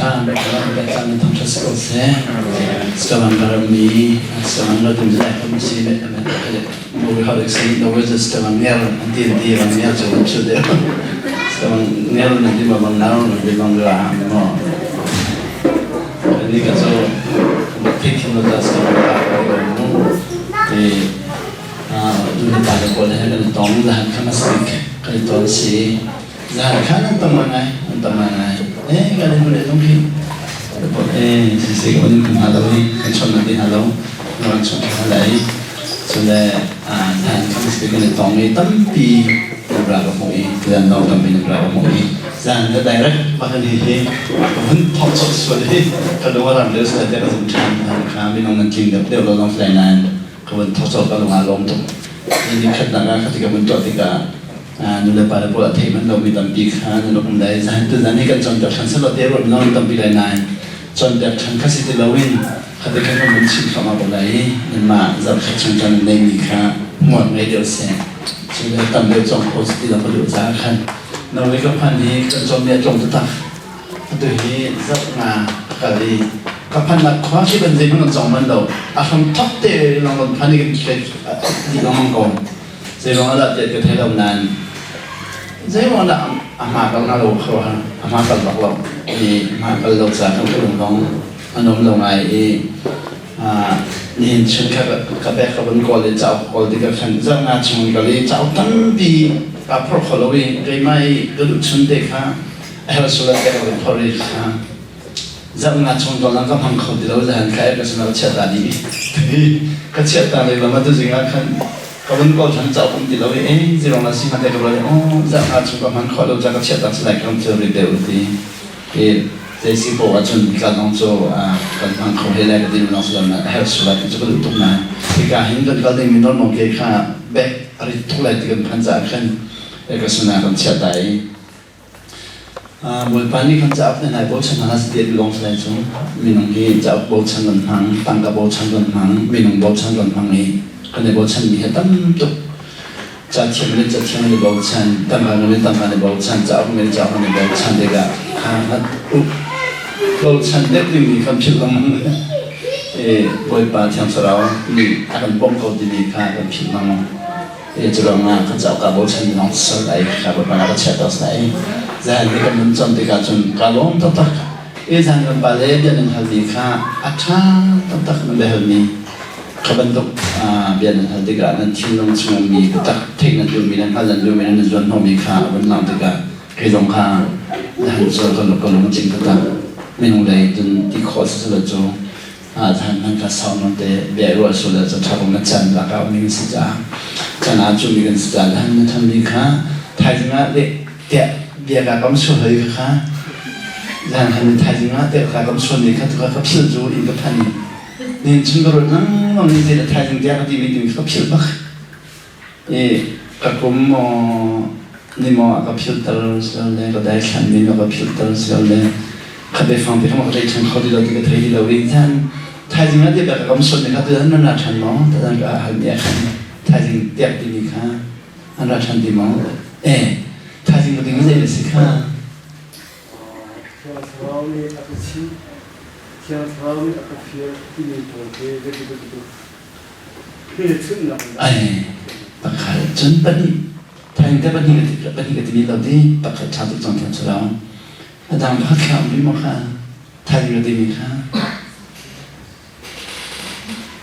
Caan ṭha caan thangṭhat si ko seh. Salam mi salam lo dum zai kam si me no we how si no we just salam ngel an ti ti ram ngel chu chu de salam ngel na ti ma bang nau na ti bang ra mo ni ka chu thi thim lo ta salam ka ko mu ti du pa le ko le kan tong la han kha speak kan ton si Zan kha nan tam ngai, nan tam ngai. Eh, ka nu le zong khi. Eh, si si ka kan hna lo hi, kan chon na ti hna lo. Kan chon hna lai. So le zan kha si kan tong i tampi nan ra ka hmu i, zan no tampi nan ra ka hmu i. Zan ka direct ba kan hi hi hun thok chot sual hi ka lung a ram deuh sa te ka zum than zan kha minung nan tling deuh deuh lo long lai nan ka vun thok chot ka lung a lom tuk. Ni khat nak ah khatika mun tuah tikah nulepa le pawl a thei manh lomi tampi kha nan um lai. Zahan tuzan hi kan cawnpiak ṭhan selaw te ruat non tampi lai nain cawnpiak ṭhan kha si ti loin khate khan kan vun chim thluahmah ko lai i nanmah zarhkhat chung caan nan neihmi kha hmual ngei deuh seh. Cu le tam deuh cawng kho si ti lo ka duh caah khan Norway ka phan hi kan cawnmi a tlawm taktak. Atu hi zarh nga a kal i ka phannak khua khi ban zeihmanh kan cawng manh lo. A hram thok te lawng kan phan i kan dih lengmang ko. Zeiruang ah dah tiah ka thei lo nain zeiruang dah a hma kal hnga lo kho a hma kal bak lo i hma kal lo ca kan ka lung dong a nuam lo ngai i nihin chun kha ka bek ka vun kawl i cauk kawl tikah khan zarh nga chung kal i cauk tampi kaa phorh kho lo i keimah i ka duh chun te kha a herh sual ah ka vun phorh i kha zarh nga chung ko lang ka hmang kho ti lo zahan kha ka sinah chiat ta dih ka chiat ta lei lam atu zing ah khan ka vun kawl than cauk um ti lo i eh zirong la si hmante ka ruat oh zarh nga chung ka hman kho lo ca ka chiat ta silai ka thil ri deuh ti i zei si po ahcun ka nong cu kan hmang kho he lai ka ti long sulam na her sula ti cu ka duh tuk na hika hin kan kal ding mi normal ke kha bek a rit tuk lai ti kan phan caah khan ka sinah kan chiah ta i Bawipa nih kan cauk na nai bochan hna si ti lawng si lai cu. Minung hi cauk bochan kan hmang, tangka bochan kan hmang, minung bochan kan hmang i kan i bochan mi hi tam tuk. Ca thiam le ca thiam an i bochan, tangka le tangka an i bochan, cauk le cauk an i bochan tikah kha uk bochan deuh dingmi kan philh lengmang. E Bawipa Thiang Thlarau nih a kan bawmh ko timi kha kan philh lengmang. Curuangah ka cauk kaa bochan lawng sal ai ka Bawipa ka chiah ter sai. Zan hi kan nun cam tikah cun kaa lawm taktak. I zan kan pa le bia nan halmi kha a ṭha taktak nan bia halmi kha bantuk bia nan hal tikah nan thinlung chung mi biatak theih nan duhmi nan hngalh nan duhmi nan zuan hnawhmi kha a vun lang tikah kei zong kha han cu ka lung a tling taktak. Minung lei cun ti khawh si cu Than nan ka sau non te bia ruah sul le ca tha na chan la ka mi si ca chan a chu mi kan si ca han na than mi kha thaizing ah le te bia ka kam su hoi ka kha zan han thaizing ah te ka kam su ni kha tu ka phil zu in ka phan nin chun ka ro nang mang ni te thaizing te ka ti mi ti ka phil bak e ka kum mo ni mo ka phil tar sel le ka dai thlan mi ka phil tar sel le kha fang te kha ka tlai ṭhan kho ti lo ti ka thei ti lo i chan thaizing ah te ka kam son kha tu nan ra ṭhan maw ta ka hal mi khan thaizing tiak ti mi kha an ra ṭhan ti maw eh thaizing ka ding zei na si kha Thiang Thlarau nih a ka chimh Thiang Thlarau nih a ka fial timi pawl hi zeibantuk hmelchunhnak Ai pakhat cun pahnih thaizing te pahnih ka ti mi lo ti pakhat ṭha tuk cang thiang thlarau A dang pakhat kha um rih maw kha? Thaizing na timi kha?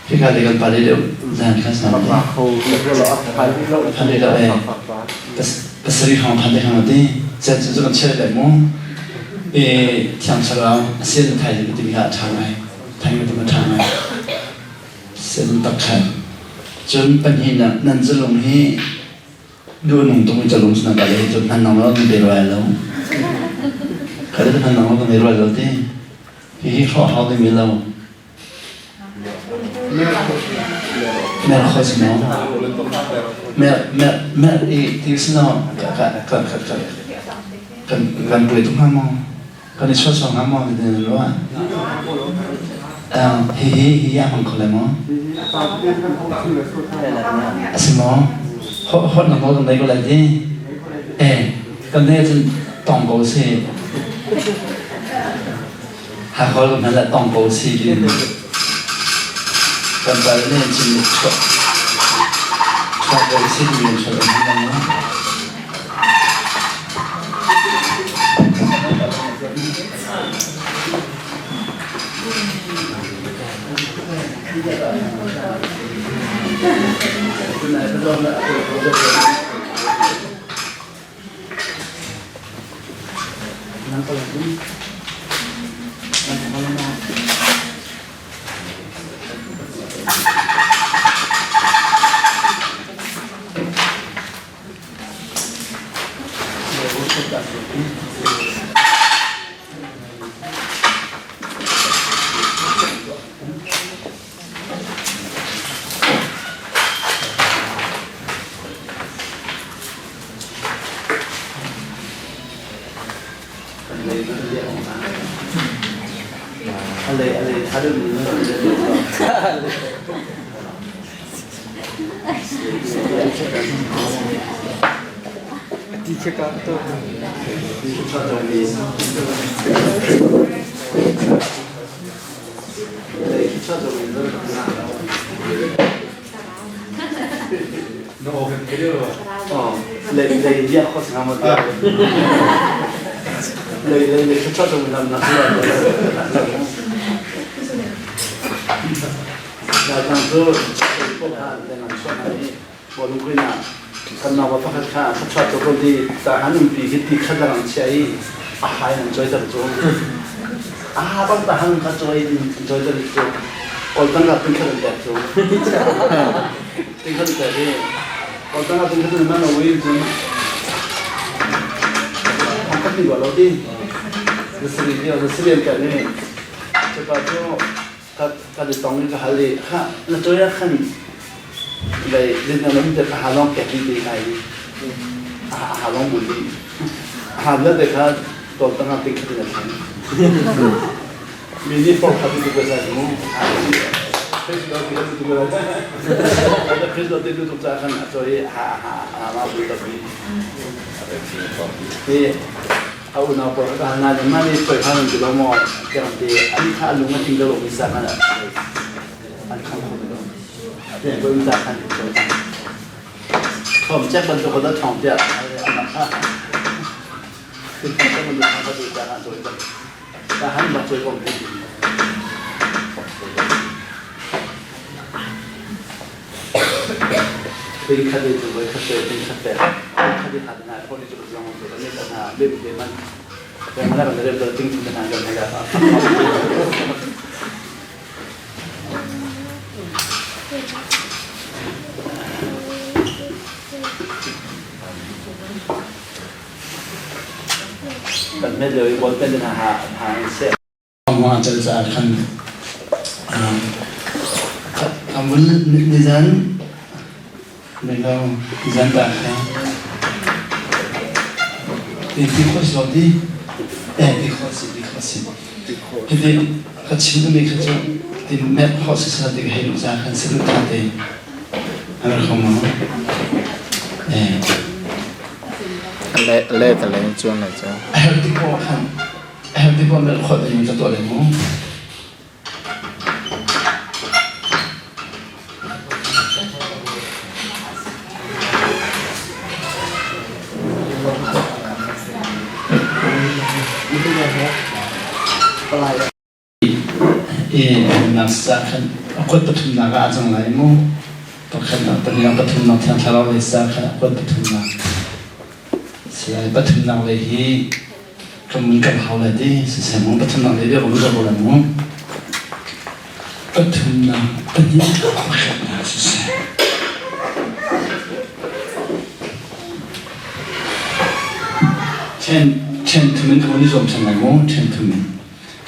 Hika le kan pale deuh zan kha sa te. Phan lo eh. Pasarih hrawng phan te hang ti. Chan cu kan chiah le mu. E thiang thlarau a sian na thaizing na timi kha a ṭha ngai. Thaizing na timi a ṭha ngai. Sian tak khan. Cun pahnih nan zulung hi Duh nung tung ca lung sna ka le cu hman nong lo nan pe ruai lo. Ka le hman nong lo kan pe ruai lo ti. Hihi hrawh hau ding mi lo. Mer kho si maw? Mer mer mer i ti si no ka ka ka ka ka kan kan buai tuk hnga maw? Kan i sual sual hnga maw ti na ruah? Hihi hihi a hmang kho lai maw? A si maw? Hot na maw kan nei ko lai ti? Eh, kan nei cun tong ko si. Hakha ka hmel ah tong ko si ti kan pal ne chin chuah chuah ko si ti in chuah kan hman ma.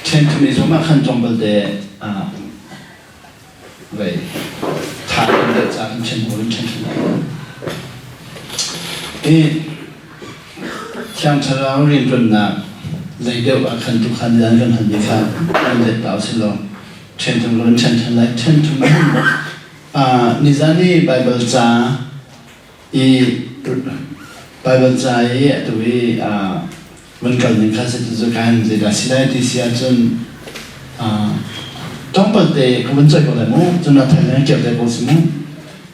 Ṭhenthum i zuam ah khan tlawmpal te vei tha in deuh ca kan ṭhen hawi ṭhen ṭhen lai. I Thiang Thlarau rianṭuannak lei deuh ah khan tukhan dan kan hal mi kha kan let ta usih law ṭhenthum kan ṭhen ṭhan lai. Ṭhenthum ah nizan i Baibal ca i Baibal ca i atu i van kal ning kha si cu kan zeidah si lai ti si ahcun tlawmpal te ka vun ceih ko lai mu cun na thai le kir te ko si mu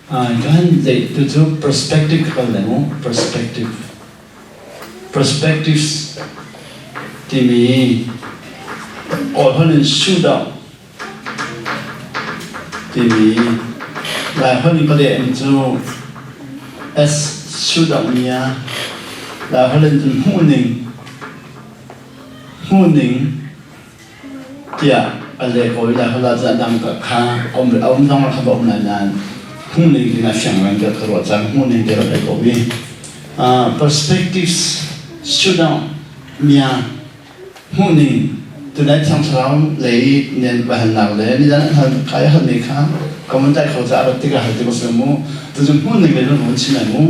kan zei tu cu perspective ka kal lai mu perspective perspectives timi kawl holh in shoot out timi Lai holh in ka leh mi cu S Sudakmia Lai holh in cun hmuhning hmuhning tiah a leh ko i Lai holh ah cun a dang ka kha a um a um zong kha va um lai nain hmuhning ti na fiang reng tiah ka ruah cang hmuhning ti rak leh ko i perspectives Sudakmia Hmuhning tunai Thiang Thlarau lei nen va halnak le nizan an hal kai halmi kha ka mun dai kho caah rat tikah hal ti ko seh mu tucun hmuhning lei ka vun chim lai mu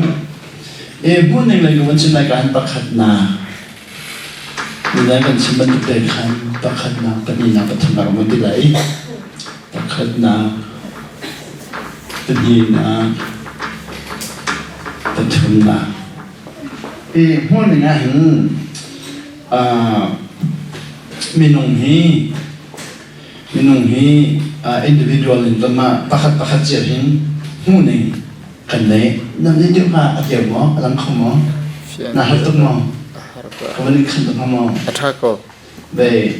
e hmuhning lei ka vun chim lai ka han pakhatnak nizan kan chim bantuk te khan pakhatnak pahnihnak pathumnak ka vun ti lai pakhatnak pahnihnak pathumnak i hmuhning ah hin Minung hi minung hi individual in kanmah pakhat pakhat cio hin hmuhning kan nei. Nan nih deuh hnga a keu maw? A lang kho maw? Na har tuk maw? Ka van in khan tuk hnga maw? A ṭha ko. Bei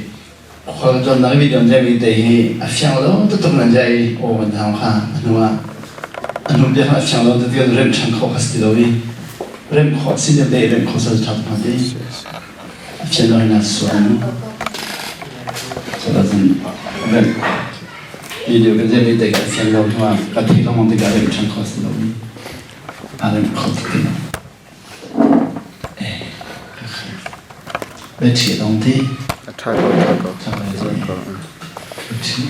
khual cawnnak video jai te hi a fiang lo tuk nan jai aw kan thang kha a hnu ah a hnu bia kha a fiang lo tuk kan rem ṭhan kho kha si ti lo i rem khawh si le rem khawh sal ṭha tuk ti a fian lo na suan so cun rem video kan jai te ka fian lo hnu ah ka thei lengmang tikah rem ṭhan khawh si lo i a rem kho tuk ti lo Biaṭhi a dong ti. A ṭha ko, ṭha ko. Ṭha ko. Biaṭhi.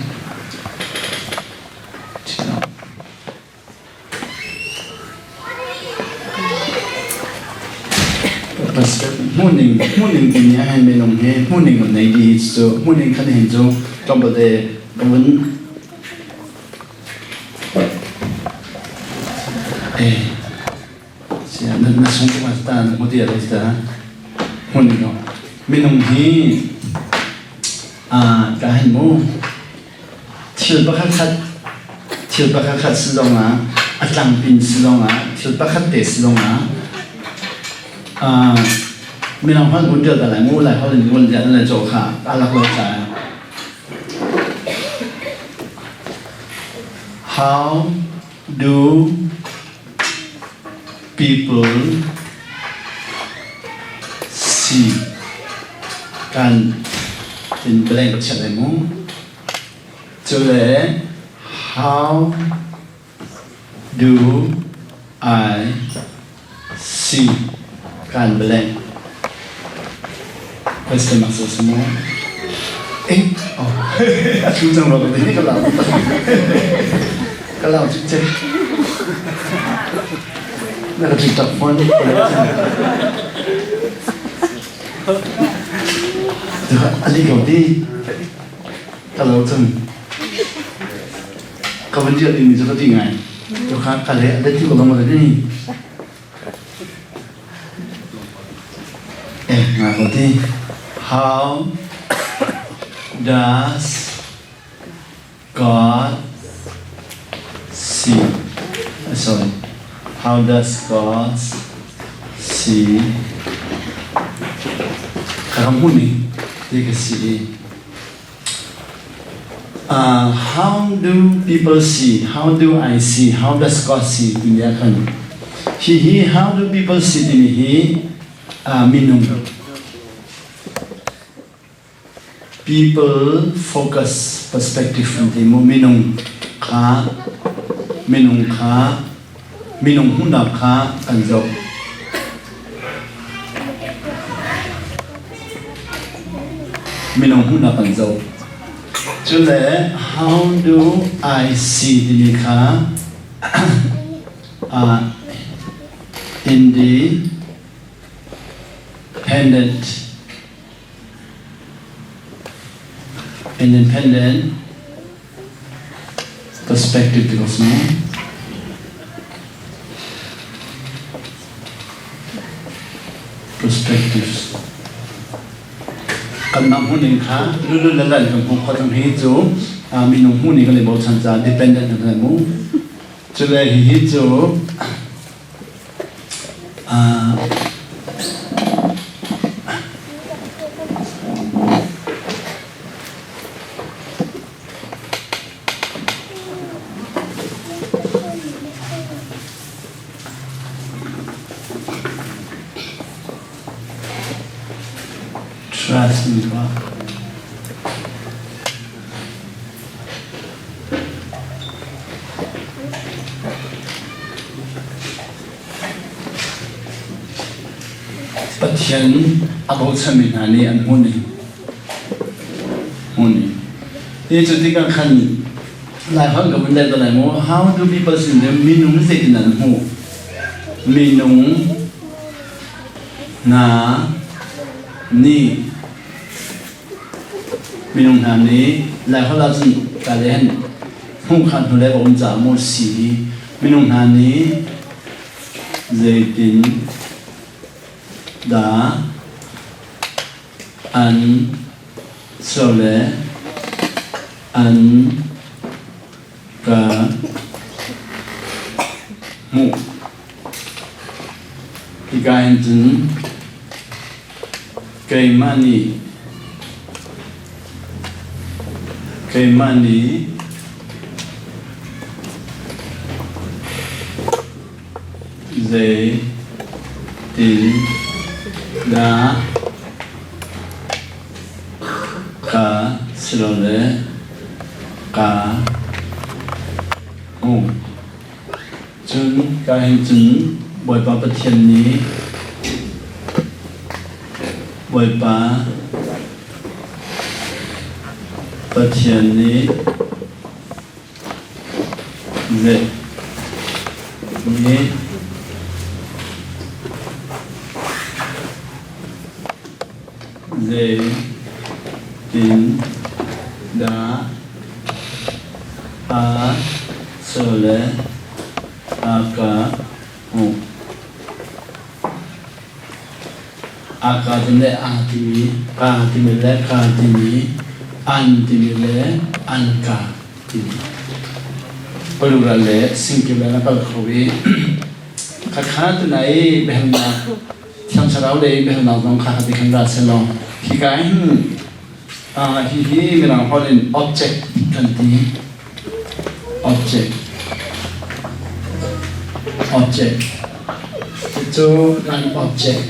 Ṭhi dong. Hmuhning hmuhning timi ahhin minung hi hmuhning kan nei ti cu hmuhning khan hin cu tlawmpal te ka vun eh Na sung tuk ah ta na hmu ti a ta hmun no minung hi ka hin mu thil pakhat khat thil pakhat khat si zong ah a tlangpin si zong ah thil pakhat te si zong ah minung hman kun ṭial ta lai mu lai hol in ngun lian le caw kha a lak lo ca how do people see kan in blank chiat lai mu cu le how do I see kan blank question mark sa mu eh oh a tu cang ro ka ti ka lau ka lau cik cek na ka TikTok phone ali ko ti ka lau cun ka van tial ding mi cu ka ti ngai to kha ka le le ti ko dong ma ni Eh, nga ko ti. How does God see? Sorry. How does God see? Ka ram hmun ni ti ka si. How do people see? How do I see? How does God see? Timi ah khan hihi how do people see timi hi minung people focus perspective an ti mu minung kha minung kha minung hmuhnak kha kan zoh. Minung hmuhnak kan zoh. Cule how do I see timi kha independent independent perspective ti ko si. Perspectives. Kanmah hmuhning kha lulun le lan kan hmuh khawh cang hi cu minung hmuhning kan i bochan caah dependent kan kan mu. Cule hihi cu Trust me tuah. Pathian a bochanmi hna nih an hmuhning. Hmuhning. Hi cu tikah khan Laiholh ka vun let lai maw? How do people sin minung zeitin an hmuh? Minung hna nih minung hna nih Laiholh ahcun ka le hin hmuh kha hnu le va um caah maw si minung hna nih zeitin dah an sole an ka hmuh. Hika hin cun keimah nih keimah nih zei tin dah ka silole ka hmuh. Cun ka hin cun Bawipa Pathian nih Bawipa Pathian nih zei nih zeitin dah a sole a ka hmuh. A ka timi le a timi, ka timi le ka timi, an timi le an ka timi. Plural le singular na kal kho i khakha tunai biahalnak Thiang Thlarau lei biahalnak zong kha ti khan ra selaw hika hin hihi mirang holh in object kan ti. Object. Object. Cucu kan object.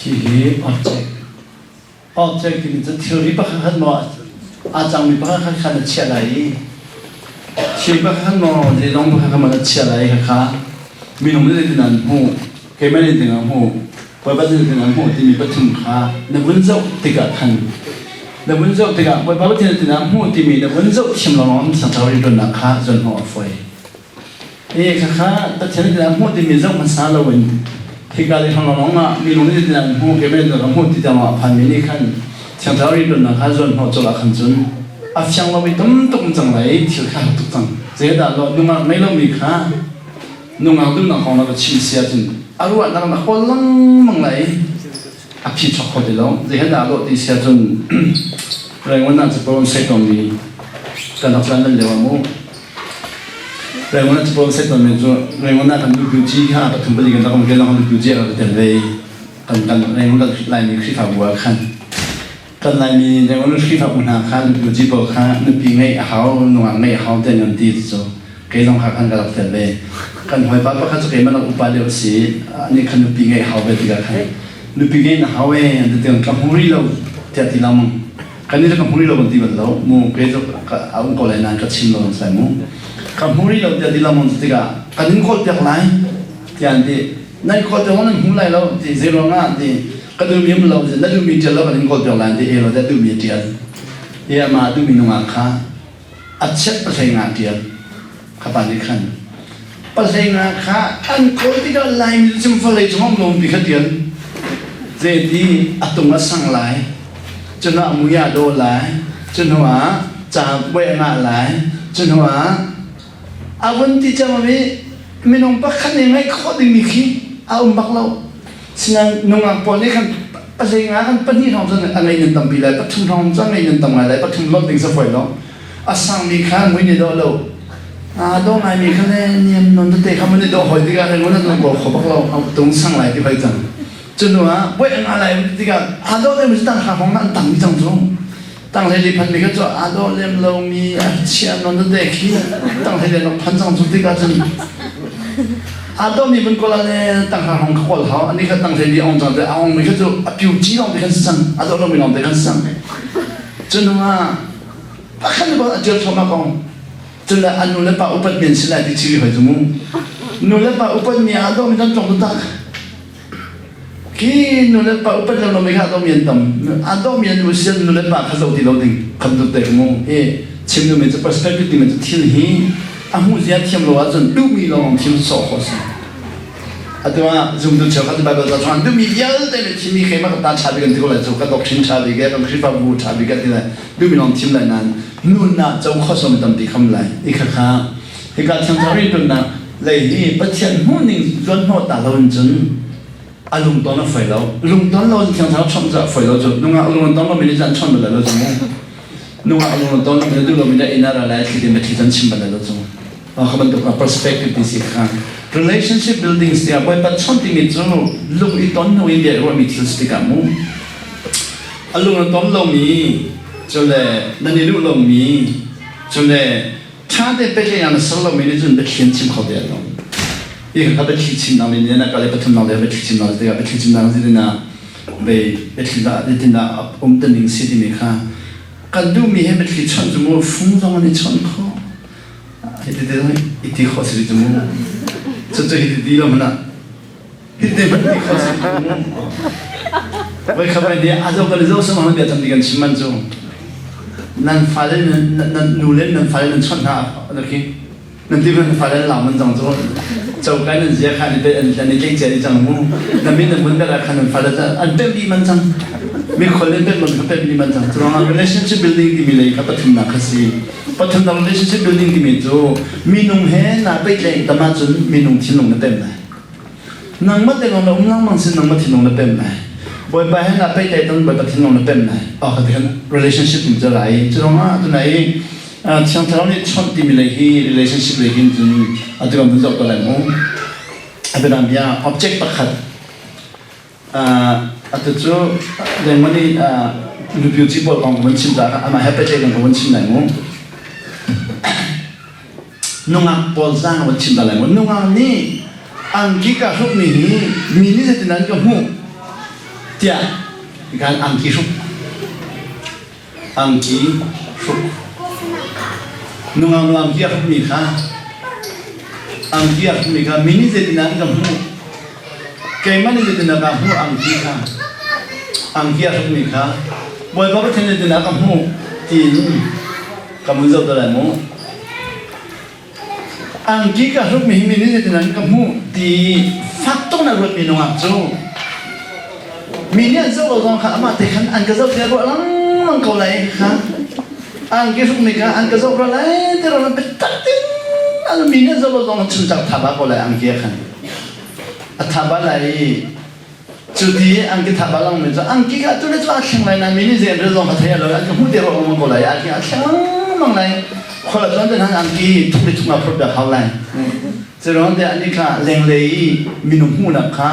Hihi object. Object timi cu thilri pakhat khat maw aa cangmi pakhat khat kha na chiah lai i thil pakhat khat maw zeizong pakhat khat maw na chiah lai i khakha minung nih zeitin an hmuh keimah nih zeitin an hmuh Bawipa nih zeitin an hmuh timi pathum kha na vun zoh tikah khan na vun zoh tikah Bawipa Pathian zeitin an hmuh timi na vun zoh thiam lawngah Thlarau rianṭuannak kha zuanhnawh a fawi. Hi khakha Pathian nih a hmuh timi zoh hmasa loin hika le hrang lawng ah minung nih zeitin an hmuh keimah nih ka hmuh ti tiang ah phanmi nih khan Thiang Thlarau rianṭuannak kha zuanhnawh colh ah khan cun a fiang lomi tam tuk um cang lai thil kha tuk cang. Zeidah lo nungak ngei lomi kha nungak duhnak kong na va chim si ahcun a ruahnak na kawl lengmang lai a phi chok kho ti lo. Zeihen dah lawh ti si ahcun Rangoon ah capo an sei tawnmi kan rak tlan lio ah mu Rangoon ah capo an sei tawnmi cu Rangoon ah kan nupi ci kha pathum pali kan rak um ke lawng nupi ci a rak tel ve kan kan Rangoon kan Laimi Khrihfabu ah khan kan Laimi Rangoon Khrihfabu hna kha nupi ci pawl kha nupi ngeih a hau nungak ngeih a hau te an ti cu kei zong kha khan ka rak tel ve kan hawipa pakhat cu keimah nak upa deuh si nih khan nupi ngeih hau ve tikah khan nupi ngeih na hau e an ti tiang ka hmu rih lo tiah ti lengmang kan nih ka hmu rih lo kan ti bal lo mu kei cu a um ko lai nain ka chim lo an sai mu ka hmu rih lo tiah ti lengmang tikah kan in kawl piak lai tiah an ti. Nan kawl te nan hmu lai lo ti zei ruangah ti ka duhmi um lo na duhmi ṭial lo kan in kawl piak lai ti e lo dah duhmi a ṭial. I amah duhmi nungak kha a chiat pahlei nga ṭial kha pa nih khan pahlei nga kha an kawl tikah Laimi cu vawlei cung um lawmpi kha ṭial. Zeiti a tung a sang lai, cuhnu ah mui ah daw lai, cuhnu ah ca buai a ngah lai, cuhnu ah A vun ti cang i minung pakhat nih ngaih khawh dingmi khi a um bak lo. Sinain nungak pawl nih khan pahlei nga kan pahnih hrawng cun a ngei nan tampi lai, pathum hrawng cun a ngei nan tam ngai lai, pathum lawt ding sa fawi lo. A sangmi kha mui nih dawh lo. Aa dawh ngaimi kha le niam non tete kha mun i dawh hoi tikah le ngun an kawl kho bak lo, a tung sang lai ti hoi cang. Cu hnu ah buai a ngah lai tikah aa dawh deuhmi cu tangka hrawng an tang cang cu. Tanghlei li phan mi kha cu aa dawh lem lomi a chia non tete khi tanghlei le nok phan cang cu tikah cun aa dawhmi vun kawl ah le tangka hrawng kha kawl hau ani kha tanghlei li ong cang te a ong mi kha cu a piu ci lawng te khan si cang a dawh lomi lawng te khan si cang. Cu hnu ah pakhat le a ṭial thluahmah kong cun le an nu le pa upat men si lai ti chiri hoi cu mu nu le pa upat mi aa dawhmi kan tlong taktak Khi nulepa upat lo lomi kha a dawmi an tam. A dawmi an um sian nulepa kha zoh ti lo ding kham tuk te mu. Hi chim duhmi cu perspective timi cu thil hi a hmuh zia thiam lo ahcun duhmi lawng thil sawh khawh si. Atu ah zumtu cheukhat Bible ca chungah duhmi vialte le thimi keimah ka ta ṭha bik an ti ko lai cu ka doctrine ṭha bik kan Khrihfabu ṭha bik kan ti lai duhmi lawng thim lai nain nun ah co kho som tampi kham lai. I khakha hika thiangthar rianṭuannak lei hi Pathian hmuhning zuanhnawh ta lo in cun a lungton a foi lo. Lungton lo in thiangthar chawnh cu a foi lo cu. Nungak lungton lo mi nih cun an chawnh bal lo cu mu. Nungak lungton lo mi duh lo mi nih inn ah ra lai thli te thli cun chim bal lo cu. Kha bantuk perspective ti si kha. Relationship building tiah Bawipa chawnh timi cu lung i ton hnu in bia i ruahmi thil si tikah mu. A lung a ton lomi cu le nan i duh lomi cu le ṭha te pehtlaih na ser lomi nih cun biathli an chim kho te lo. Hi kha biathli chimnak nih na kal i pathumnak le biathli chimnak tikah biathli chimnak zeitindah bei biathli zeitindah a um ning si timi kha kan duhmi he biathli chawnh cu mu fung zong an i chawnh khawh. Hiti te zong i ti khawh si cu mu. Cucu hiti ti lo hmanh ah hiti hmanh ti khawh si cu mu. Voi khat voi nih a zo kan i zo sama bia tampi kan chim man cu nan fale nan nu le nan fale nan chawnh hna na khi nan ti nan fale nan lau man cang cu cokai nan zia kha an an i tleih cia dih cang mu na min nan mun bel ah khan nan fale an pemh dih man cang mi khol in pemh man kha pemh dih man cang cu ruangah relationship building timi lei kha pathumnak kha si pathumnak relationship building timi cu minung he naa pehtlaih tam ahcun minung thinlung na pemh lai Nangmah te lawng na um lengmang sin nangmah thinlung na pem lai. Bawipa he naa pehtlaih ton Bawipa thinlung na pem lai. Oh ka ti kan relationship ning cu lai. Cu ruangah tunai Thiang Thlarau nih chawnh timi lei hi relationship lei hin cun atu kan vun zoh ko lai mu. A bianam bia object pakhat atu cu lengmang nih nupiu ci pawl kong ka vun chim caah amah he pehtlaih kong ka vun chim lai mu. Nungak pawl zang a van chim ta lai maw? Nungak nih angki ka hrukmi hi mi nih zeitin an ka hmuh tiah kan angki hruk. Angki hruk. Nungak nu angki a hrukmi kha angki a hrukmi kha mi nih zeitin an ka hmuh keimah nih zeitin ka hmuh angki kha angki a hrukmi kha Bawipa Pathian zeitin a ka hmuh tiin Ka mun zoh ta lai mu. Angki ka hrukmi hi mi nih zeitin an ka hmuh ti fak tuk na ruatmi nungak cu mi nih an zoh lo zong kha amah te khan an ka zoh tiah ruah lengmang ko lai kha angki hrukmi kha an ka zoh rua lai ti ruah biatak tin an mi nih an zoh lo zong chunchang tha ba ko lai angki ah khan a tha ba lai i Cu ti an ka thah bal mi cu angki kha atu le cu aa thleng lai nain mi nih zei an rel zong kha thei lo an ka hmuh te ruang ko lai angki aa thleng mang lai khual a tuan te hna angki thuk le thuk nga phurh piak hau lai cu ruang te ani kha lenglei i minung hmuhnak kha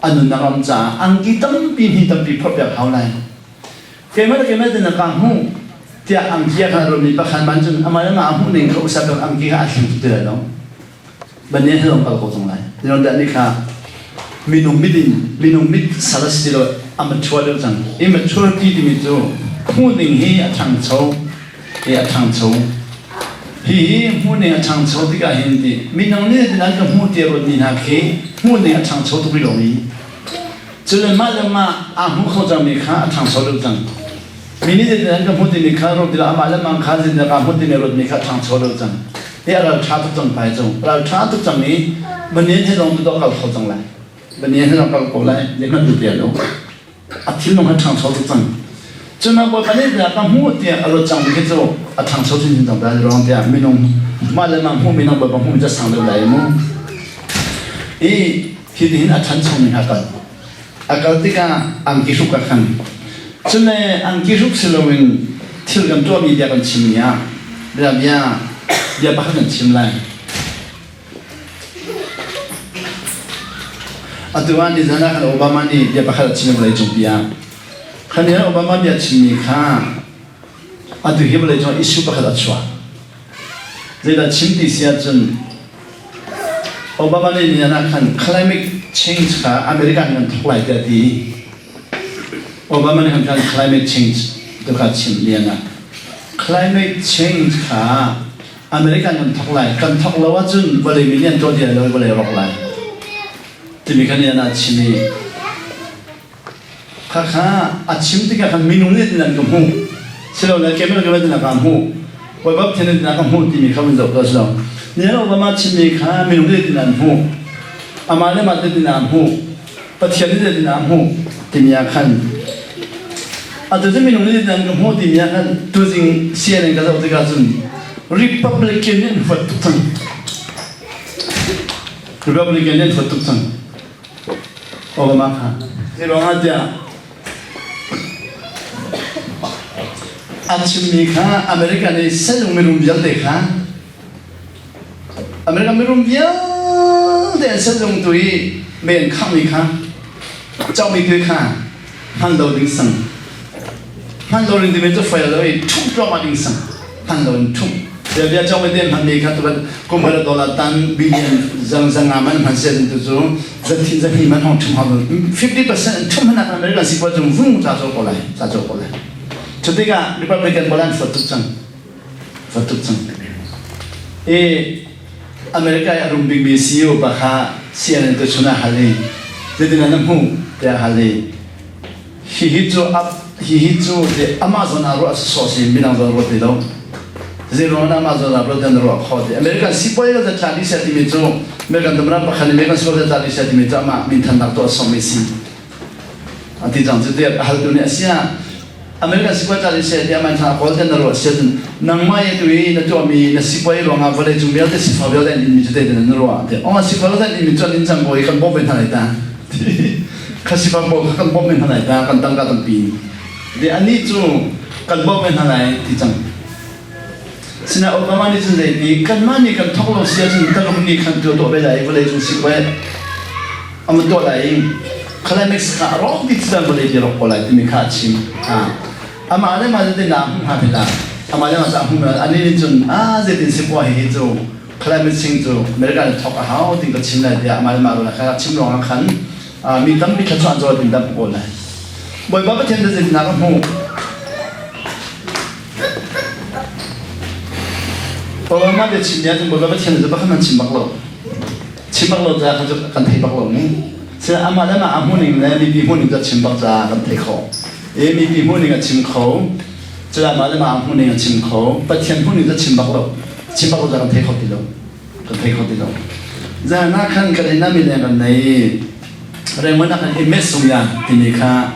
a nunnak ram caah angki tampi hni tampi phurh piak hau lai keimah le keimah tin ka hmuh tiah angki a kan ruahmi pakhat man cun amah le mah a hmuh ning kha usat angki kha a thleng tuk ti lai lo Banyan he zong kal ko cang lai. Zion dah nih kha minung mit in minung mit sal a si ti lo a mature deuh cang. Immaturity timi cu hmuh ding hi a ṭhangcho i a ṭhangcho. Hihi hmuhning a ṭhangcho tikah hin ti minung nih nan ka hmuh tiah ruatmi hna khi hmuhning a ṭhangcho tuk rih lomi. Cun mah le mah aa hmu kho cangmi kha a ṭhangcho deuh cang. Mi nih nan ka hmuh timi kha ruat tilah amah le mah kha zeitindah kaa hmuh timi ruatmi kha a ṭhangcho deuh cang. Hi a ralṭha tuk cang pai cu. Ralṭha tuk cang i banyan he zong tu kal kho cang lai. Banyan he zong kal ko lai. Zeihmanh tu tia lo. A thinlung a ṭhangcho tuk cang. Cun Bawipa nih tiah ka hmuh tiah a ruat cangmi khi cu a ṭhangcho chinchin cang lai ruang tiah minung mah le mah hmuhmi nang Bawipa hmuhmi cu a sang deuh lai mu. I hi tihin a ṭhancho mi hna kal. A kal tikah angki hruk a khan. Cun le angki hruk si loin thil kan tuahmi bia kan chimmi ah bia bia bia pakhat kan chim lai. Atu ah nizan ah khan Obama nih bia pakhat a chim vawlei cung pi ah. Khan ni Obama bia chimmi kha atu hi vawlei cung issue pakhat a chuah. Zeidah chim ti si ahcun Obama nih nizan ah khan climate change kha America nih kan thawk lai tiah a ti. Obama nih khan climate change tu kha chim nian ah. Climate change kha American kan thok lai. Kan thok lo ahcun vawlei mi nih an tuah dih lo i vawlei rawk lai. Timi kha nih an chim i khakha a chim tikah khan minung nih tin an ka hmuh. Silole keimah le keimah tin ka hmuh. Bawipa Pathian nih tin a ka hmuh timi kha vun zoh tuah si lo. Nihin Obama chimmi kha minung nih tin an hmuh. Amah le mah tin an hmuh. Pathian nih tin a hmuh timi ah khan atu cu minung nih an ka hmuh timi ah khan tuzing CNN ka zoh tikah cun Republican nih an huat tuk cang. Republican nih an huat tuk cang. Obama kha. Hi ruangah tiah a chimmi kha America nih sehzung mirum vialte kha America mirum vialte an sehzung tu i mei an khanghmi kha cohmi tu kha hman lo ding sang hman lo ding timi cu fail lo i ṭhumh cuahmah ding sang hman lo in ṭhumh bia bia cohmi te hmanmi kha tu kum hal dollar tan billion zang zanga man hman se tu cu zathin zahni man hong ṭhum hau 50% an ṭhum hanak American si cung vung ca co ko lai ca co ko lai cu tikah Republican pawl an fuat tuk cang Fa tuk cang. I America i a rum bikmi CEO pa kha CNN tu chun ah hal i zeitin na hmuh tiah hal i hihi cu hihi cu ti amah zawn ah ruah sawsawh si midang zawn ruat ti lo. Zei ruang ah amah zawn ah ruat dan ruah kho ti. American sipuai le tla dih seh timi cu American ram pakhat nih American sipuai tla dih seh timi cu amah minthannak tuah sawmmi si. A ti cang cu tiah a haltu nih a sia American sipuai tla dih seh tiah manh kawl te na ruah si ahcun nangmah i tu i na tuahmi na sipuai ruangah vawlei cung vialte sifak vialte an inmi cu zeitin na ruah ti oh sifak vialte an inmi cu an in cang ko i kan bawmh ve hna lai ta kha sifak pawl kha kan bawmh ve hna lai ta kan tangka tampi ti anih cu kan bawmh ve hna lai ti cang Sinain Obama nih cun zeiti kanmah nih kan thawk lo si ahcun Taluk nih khan tuah tuah ve lai i vawlei cung sipuai a van tuah lai i climax kha a rawk dih cu vawlei ti rawk ko lai timi kha a chim. Amah le mah zeitin dah a hmuh hnga ti dah amah le mah cu a hmuh anih nih cun ah zeitin sipuai hi cu climate change cu America nih thawk a hau tin ka chim lai tiah amah le mah ruah kha chim ruangah khan mi tampi thluachuah an cawl tin dah hmuh ko lai. Bawipa Pathian zeitin dah ka hmuh? Obama biachim bia cu Bawipa Pathian cu pakhat man chim bak lo. Chim bak lo caah cu kan thei bak lo ni. Se amah le mah a hmuhning le mipi hmuhning cu a chim bak caah kan thei kho. E mipi hmuhning a chim kho. Cu amah le mah a hmuhning a chim kho. Pathian hmuhning cu a chim bak lo. Chim bak lo caah kan thei kho ti lo. Kan thei kho ti lo. Zan ah khan kan inn ah mi leng kan nei. Raymond ah khan i sung ya timi kha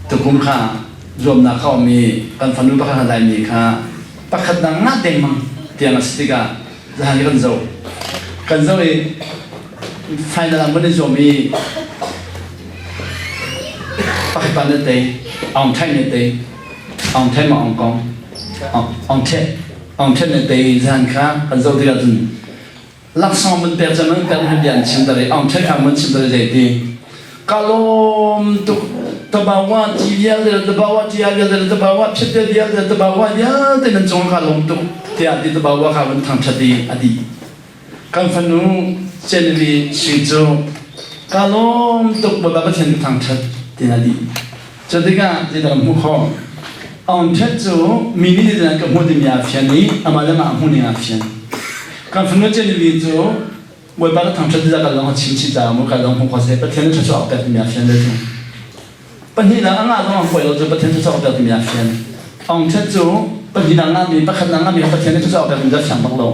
tukum kha zuamnak a um i kan fanu pakhat a laimi kha pakhat dang nga dengmang tiang a si tikah zahan hi kan zoh kan zoh i final ah mun i zuam i pakhat pa na tei Aung Thain na tei Aung Thain ma Aung Kong Aung Thet Aung Thet na tei zahan kha kan zoh tikah cun Laksawng mun pek cem an pek han bia an chim tar i aung ṭhet kha mun chim tar i zeiti ka lawm tuk tabawa ti vialte tabawa ti vialte tabawa phit te vialte tabawa vialte nan cung ka lawm tuk tiah ti tabawa kha vun thangṭhat i a dih kan fanu Jenny Sui cu ka lawm tuk Bawipa Pathian ka thangṭhat tiin a dih cu tikah zeidah kan hmuh khawh? Aung Thet cu mi nih zeitindah ka hmuh timi aa fian i amah le amah a hmuh ning aa fian. Kan fanu Jenny cu Bawipa ka thangṭhat ti ka lawng a chim chih caah mu ka lawng hmuh khawh seh Pathian nih thluachuah a pek timi aa fian ve cu. Pahnihnak a ngah zong an poi lo cu Pathian thluachuah a pek timi aa fian. Aung Thet cu pahnihnak ngahmi pakhatnak ngahmi kha Pathian nih thluachuah a pek timi cu a fiang bak lo.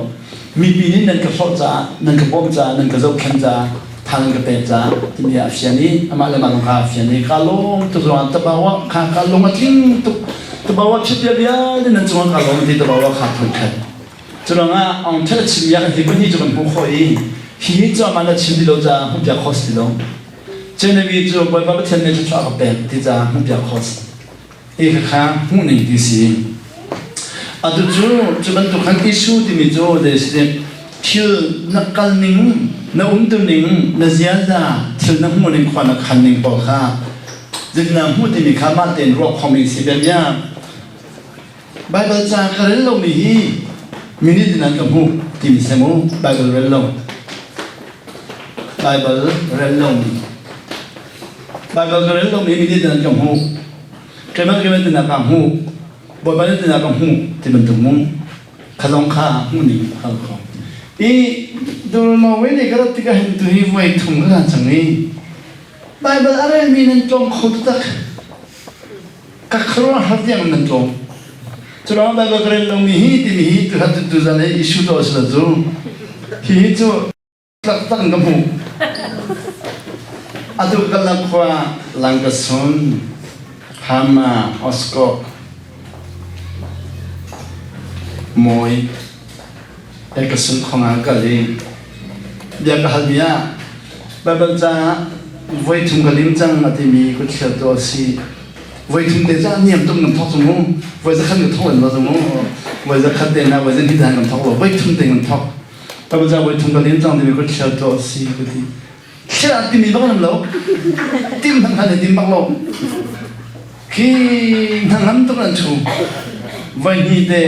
Mipi nih nan ka hlawh caah, nan ka bawmh caah, nan ka zohkhenh caah tha nan ka pek caah timi a fian i amah le amah zong kha a fian i ka lawm tuk zongah tabawa kha ka lung a tling tuk tabawa chit vialte nan cungah ka lawm ti tabawa kha phun khat cu ruangah Aung Thet a chim ya kan hi pahnih cu kan hmuh khawh i hi hi cu amah na chim ti lo caah hmuh piak khawh si ti lo Genevieve cu Bawipa Pathian nih thluachuah a ka pek ti caah hmuh piak khawh si Ti kha hmuhning ti si. Atu cu cu bantuk khan issue timi cu zei si thil na kal ning, na umtu ning, na ziaza, thil na hmuh ning, khua na khan ning pawl kha zeitindah hmuh timi kha mah tein ruah khomi si bia. Bible ca ka rel lomi hi minute in an ka hmuh timi si mu Bible rel lo. Bible rel lomi. Bible ka rel lomi minute in an ka hmuh. Keimah keimah tinak ka hmuh. Bawipa nih tinak ka hmuh ti bantuk mu. Kha zong kha hmuh ning hal kho. I Durmawi nih ka rat tikah hin tu hi voi thum ka lan cang i Bible a relmi nan tlawm kho taktak. Ka khuaruahhar tiang nan tlawm. Cu ruangah Bible ka rel lomi hi timi hi tu hat tu zan i issue to a si lo cu. Hi hi cu taktak in ka hmuh. Atu kalnak khua Langkasun, Hama, Oskok, Mawi, Ekasun khong ah kal i bia ka halmi ah Baibal ca voi thum ka lim cang a timi kutthlial tu a si. Voi thum te ca niam tuk nan thok cu mu. Voi zakhat ka thok lo cu mu. Voi zakhat te na voi zan hi kan thok lo. Voi thum te kan thok. Baibal ca voi thum ka lim cang timi kutthlial tu a si ka ti. Thlial timi bak nan lo. Tim hmanh khan tim bak lo. Khi hnangam tuk nan chu. Voi hnih te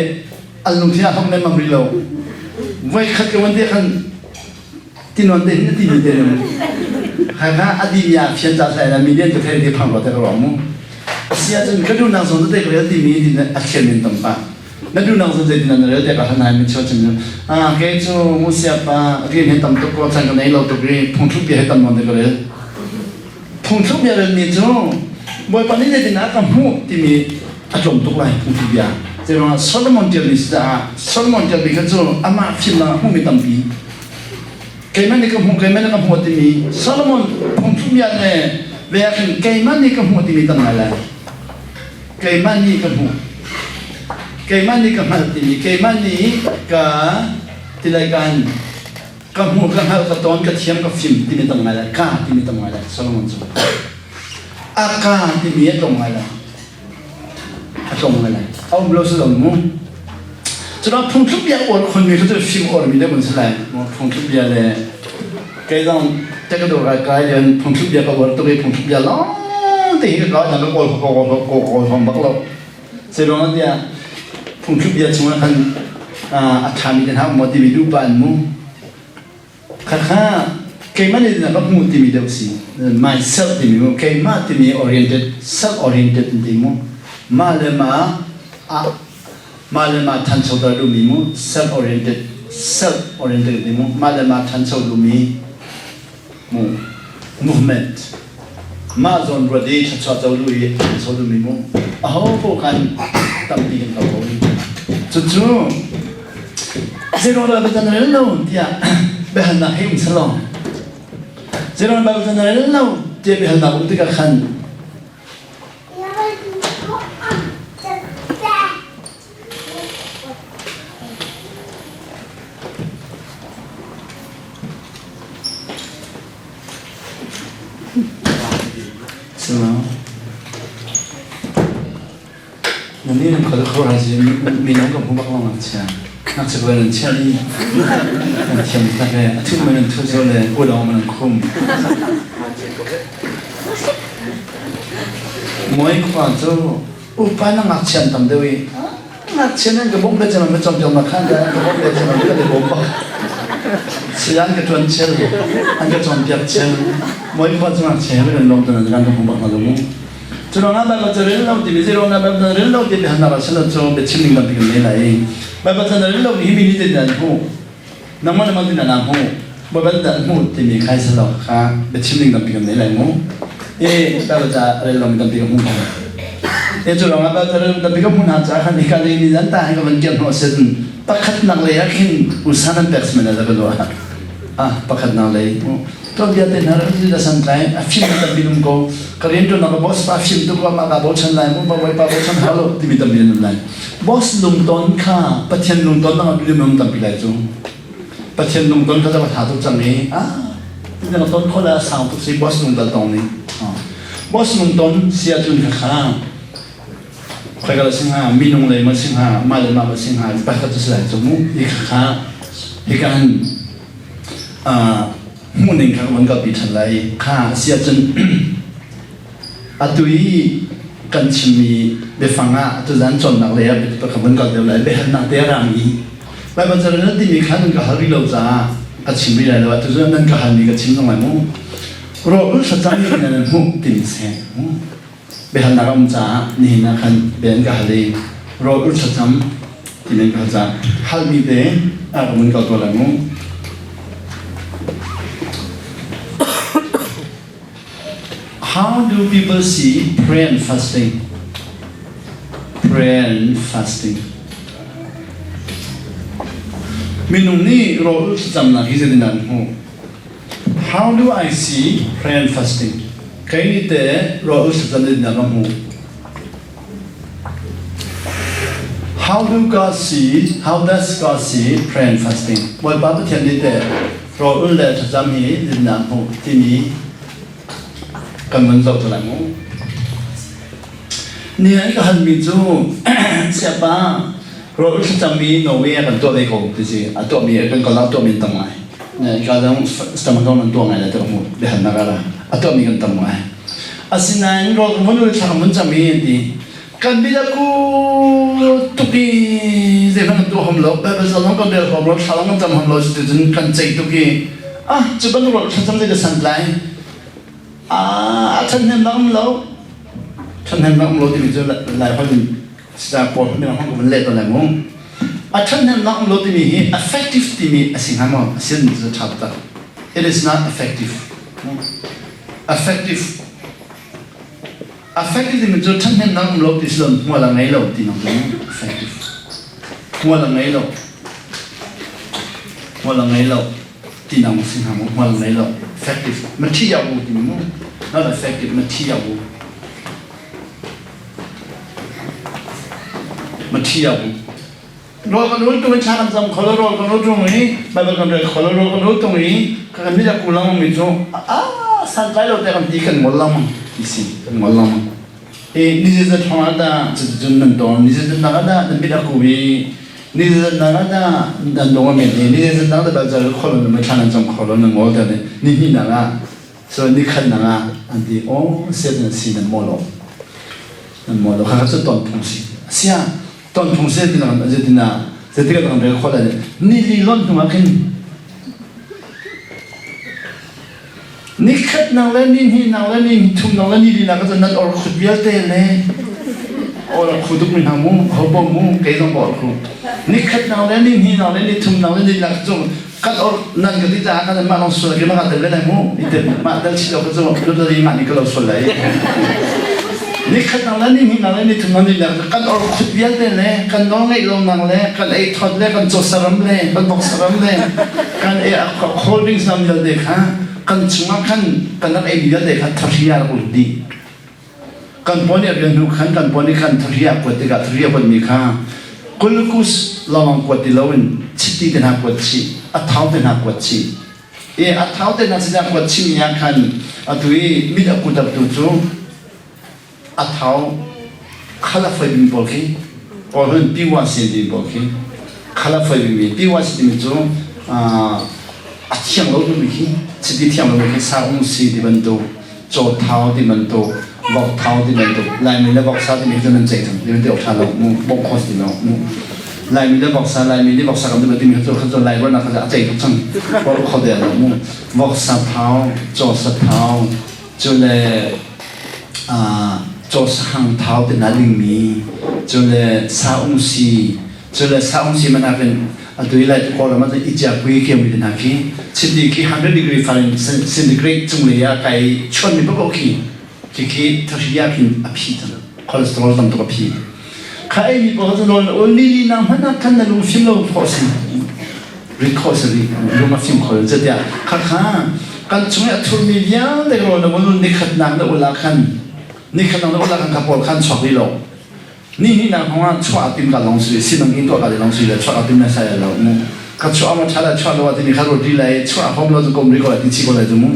an lungthin ah hok lengmang rih lo. Voi khat ka van te khan tinuan te hin ti mi te nung. Kha kha adi mi ah fian ca sai la mi lian ka thei te phang ro te ka ro mu. Sia cun ka dunak zong te ka rel ti mi din a thian min tam pa. Na dunak zong zei din na rel te ka han hai mi cheu chim ah ke cu mu sia pa rian he tam tuk ko chan ka nei lo tuk ri phung thlu bia he tam non te ka rel. Phungthluk bia relmi cu Bawipa nih zeitindah a ka hmuh timi a tlawm tuk lai phungthluk bia. Zeiruangah Solomon ṭialmi si caah Solomon ṭialmi kha cu amah fimnak a hmuhmi tampi. Keimah nih ka hmuh, keimah nih ka hmuh timi Solomon phungthluk bia le ve ah khin keimah nih ka hmuh timi tam ngai lai. Keimah nih ka hmuh. Keimah nih ka hngalh timi keimah nih ka tilai kan ka hmuh ka hngalh ka tawn ka thiam ka fim timi tam ngai lai ka timi tam ngai lai Solomon cu a ka timi a tlawm ngai lai a tlawm ngai lai a um lo si lo mu cuna phungthluk bia uar khun mi cu fim uar mi deuh an si lai phungthluk bia le kei zong tekador kai kai lian phungthluk bia ka uar tuk i phungthluk bia lawng te hi ka kai na ka kawl ka kawl ka kawl hom bak lo Zeiruangah tiah phungthluk bia chungah khan a ṭhami te hna um maw timi duh pah in mu. Khakha keimah nih ka hmuh timi deuh si. Myself timi mu keimah timi oriented self oriented ti mu. Mah le mah mah le mah ṭhanchoter duhmi mu self oriented self oriented ti mu mah le mah ṭhancho duhmi mu movement mah zawn ruat i thluachuah co duh i so duhmi mu aho paoh khan tampi kan ko ko cucu zeiruang dah biatan rel lo tiah biahalnak hei um selaw zeiruang dah biatan rel lo tiah biahalnak um tikah khan Nan nih nan khua khua hai mino ka hmu bak lo ngakchia. Ngakchia ko nan chia i nan thiam tak le a thu man nan thu zo le ulawng man nan khum. Moi khua cu upa na ngakchia an tam deuh i ngakchia nan ka bawmh le cun na cawnpiak ma khan ka bawmh le cun ka le bawm bak sian ka tuan chel an ka cawnpiak chel moi khua cu ngakchia he kan lawm tu nan kan ka hmu bak na lo mu. Cu ruangah Baibal ca rel lo timi zei ruangah Baibal ca rel lo timi hannak ah silo cu biachim ning tampi kan ngei lai. Baibal ca rel lo mi hi mi nih zeitin an hmuh? Nangmah le mah an hmuh? Baibal dah an hmuh timi kha silo kha biachim ning tampi kan ngei lai mu. E Baibal ca rel lo mi tampi ka hmuh hna. E cu ruangah Baibal ca rel lo tampi ka hmuh hna caah khan hika lei ni zan ta hi ka van kian hnawh sin pakhatnak lei ah khin usa nan pek simen la ka ruah. Ah pakhatnak lei Tuanbia te hna rak da santlai a fim tampi num ko ka rian tuan ka boss pa fim tuk ma ka bochan lai mu ba wai pa bochan halo timi tampi nan lai boss lungton kha Pathian lungton nang bi num tampi lai cu Pathian lungton kha ta tha tuk cang i ah na ton kho la sang tuk si boss lungton tong ni boss lungton sia cun kha kha khoi ka sing ha minung lei ma sing ha ma le ma ma sing ha pakhat cu si lai cu mu hi kha kha hi kan hmuhning kha kan kalpi ṭhan lai. Kha si ahcun atu i kan chimmi biafang ah tuzan cawnnak lei ah ka vun kal deuh lai. Biahalnak te a rami Baibal ca nan timi kha nan ka hal rih lo caah ka chim rih lai lo. Atu cu nan ka halmi ka chim zong lai mu. Rawl thlacam nih nan hmuh timi si. Biahalnak a um caah nihin ah khan bia an ka hal i rawl ur thlacam ti nan ka hal caah halmi te a ka mun kal tuah lai mu. How do people see prayer and fasting? Prayer and fasting. Minung nih rawl thlacamnak hi zeitin an hmuh? How do I see prayer and fasting? Kei nih teh rawl thlacam in ka hmuh. How do God see, how does God see prayer and fasting? Bawipa Pathian nih teh rawl ul le thlacam hi dinnak hmuh timi kan vun zoh te lai mu. Ni an ka halmi cu siapa rawl ul thlacam mi Norway ah kan tuah ve ko ti si a tuahmi kan kal ah tuahmi an tam ngai. Ka dang stam kan an tuah ngai le te ka hmuh biahalnak ah a tuahmi kan tam ngai. Asinain rawl kan vun ul thla kan vun cam i an ti kan biaku tuk i zeihmanh kan tuah hom lo Bible zong kan rel hom lo thla kan cam hom lo cuticun kan ceih tuk i ah cu bantuk rawl thlacam zei ka santlai ah ṭhathnemnak um lo ṭhathnemnak um lo timi cu lai holh in sa pawl min hong ka vun leh tawn lai mu a ṭhathnemnak um lo timi hi effective timi a si hnga maw a sin cu ṭha taktak it is not effective effective effective timi cu ṭhathnemnak um lo ti si lo hmual a ngei lo ti nak cu effective hmual a ngei lo hmual a ngei lo ti nak si hnga mu hmual ngei lo effective ma thi ya bu ti mu not effective ma thi ya bu ma thi ya bu rawl kan ul tung i thla kan cam kholo rawl kan ul tung i bible kan rel kholo rawl kan ul tung i kan mi ku lang mi cu a san tlai lo te kan ti kan ngol lang ti si kan ngol lang i ni zat thong ah dah cuticun nan tawn ni zat nak ah dah nan mit a ku i ni zat nak ah dah nan dong a met i ni zat nak dah bal kholo nan thla nan cam kholo nan ngol ta ni hnih nak ah so ni khat nak ah an ti o set nan si nan maw lo nan maw lo kha kha cu ton phung si sia ton phung si ti nak zetina zetika kan rel khol ni li lon hnu ah khin Nikhat nang le ni hnih nang le ni thum nang le ni li nak cun nan or khut vialte le or a khu tuk mi hna mu ho bo mu kei zong or khu nikhat nang le ni hnih nang le ni thum nang le ni lak cu kan or nan ka ti caah kan mah long sual ke ma tel ve lai mu ite mah tel chi lo ka cu lu li mah ni ka lo sual lai nikhat nang le ni hnih nang le ni thum nang ni lak kan or khut vialte le kan nawl ngeih lo nang le kan ei thot le kan caw saram le kan vok saram le kan ei holdings nam vialte kha kan chungah khan kan rak ei vialte kha thahri ah rak lut dih kan paw nih a rian hnu khan kan paw nih khan thahri ah kuat tikah thahri a kuatmi kha kulkus lawng kuat ti loin chiti te hna kuat chih a thau te hna kuat chih i a thau te hna sinah kuat chihmi ah khan atu i mit a kutertu cu a thau khala foi bimi pawl khi pawl hun piwa sin timi pawl khi khala foi bimi piwa sin timi cu a thiang lo timi khi chiti thiang lo khi sa ung si ti bantuk caw thau ti bantuk vok thau ti bantuk laimi le voksa timi cu nan ceih cang ti bantuk ṭha lo mu bok khos ti lo mu laimi le voksa laimi le voksa kam ti timi cu kha cu lai ruahnak kha a ceih tuk cang pawl kho de lo mu voksa thau caw sa thau cu le Caw sahang thau te hna dingmi, cun le saung si, cun le saung si man ah khin atu i lai Kawlram ah cun i ciakpui khi mi te hna khi chiti khi 100 degree Fahrenheit centigrade cunglei ah kai chuanmi paoh khi khi khi thahri ah khin a phi cang cholesterol tam tuk a phi kha ei mi paoh cu nawl ul li li nang hmanh ah khan na lung fim lo khawh si rit khawh si ri lung a fim kho zatiah kha kha kan chung i a thurmi vialte rawl na vun nikhat nak na ul ah khan nikhat nak na ul ah khan kha pawl khan chuak rih lo ni hnih nak hong ah chuah tim ka long si sinang in tuah ka long si le chuah tim na sai lo mu ka chuah ma thala chuah lo ti ni kha roti lai chuah hom lo chu kom ri ko lai ti chi ko lai chu mu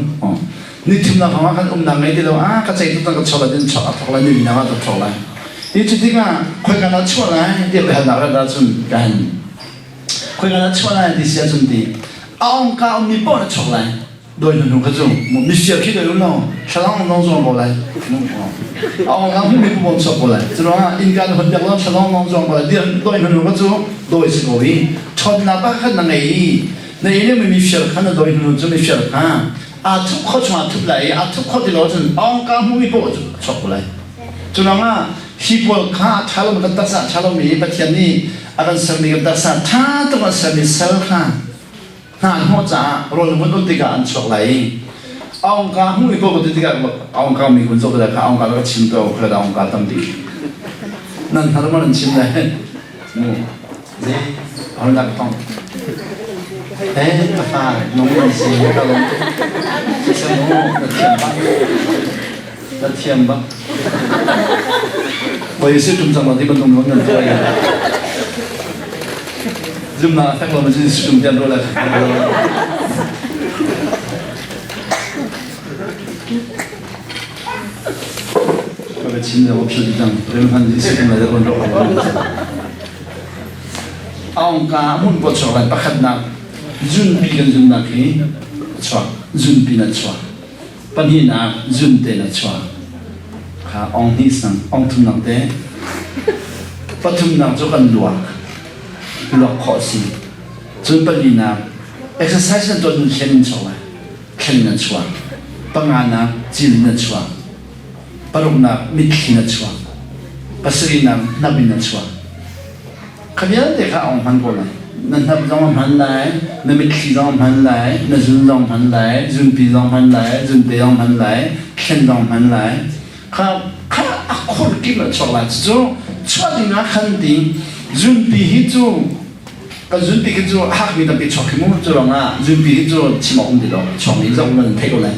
ni thum nak hong ah kan um nak ngei ti lo a ka chei tu tang ka chuah la tin chuah a thok lai ni na ka thok lai i cu tikah khoi ka na chuah lai ti ka hal nak ra cun ka han khoi ka na chuah lai ti sia cun ti a ong ka um mi po na chuak lai doi hnu kha cu mifir khi doi lo thlalang nong zuang ko lai a ong mi pu bom sok ko lai cu ruangah innka na hon piak lo thlalang nong zuang ko lai dir doi hnu kha cu doi si ko i ṭhawnnak pa kha na ngei i na i mi mifir kha na doi hnu cu mifir kha aa thup kho chungah thup lai i aa thup kho ti lo cun ong ka hmu mi poh cu chuak ko lai cu ruangah hi pawl kha a ṭha lo kan taksa a ṭha lomi Pathian nih a kan sermi kan taksa ṭha tuk a sermi sal kha hna hnawh caah rawl vun ul tikah an chuak lai i aungka hmuh i ko ka ti tikah aungka mi kun zoh kha aungka ka chim ko kha aungka tam ti nan har ma nan chim le mu ze hon dak tong eh ka fa nong nan si ka lom tu sa mu na thiam ba na thiam ba Oi si tum chang ti bantung non nan tuai zum na fek lo ma si tum tian ro la ka chin le option dang rem han si tum la ron ro aung ka mun po chok lai pakhat nak zun pi kan zun nak hi chuak zun pi na chuak Pahnihnak zunte na chuak. Kha ong hnih sang, ong thumnak te. Pathumnak cu kan luak. Luak khawh si. Cun palinak exercise na tuah nun thlen in chuak lai. Thlen na chuak. Panganak cil na chuak. Paruknak mitthli na chuak. Pasarihnak hnap in na chuak. Kha vialte kha a ong hman ko lai. Na hnap zong a hman lai, na mitthli zong a hman lai, na zun zong hman lai, zunpi zong hman lai, zunte zong hman lai, thlen zong hman lai. Kha kha a khur kip a chuak lai. Cucu chuah ding ah khan ding zunpi hi cu kan zunpi khi cu hakmi tampi chuak khi mu cu ruangah zunpi hi cu chim awk um ti lo chuakmi zong nan theih ko lai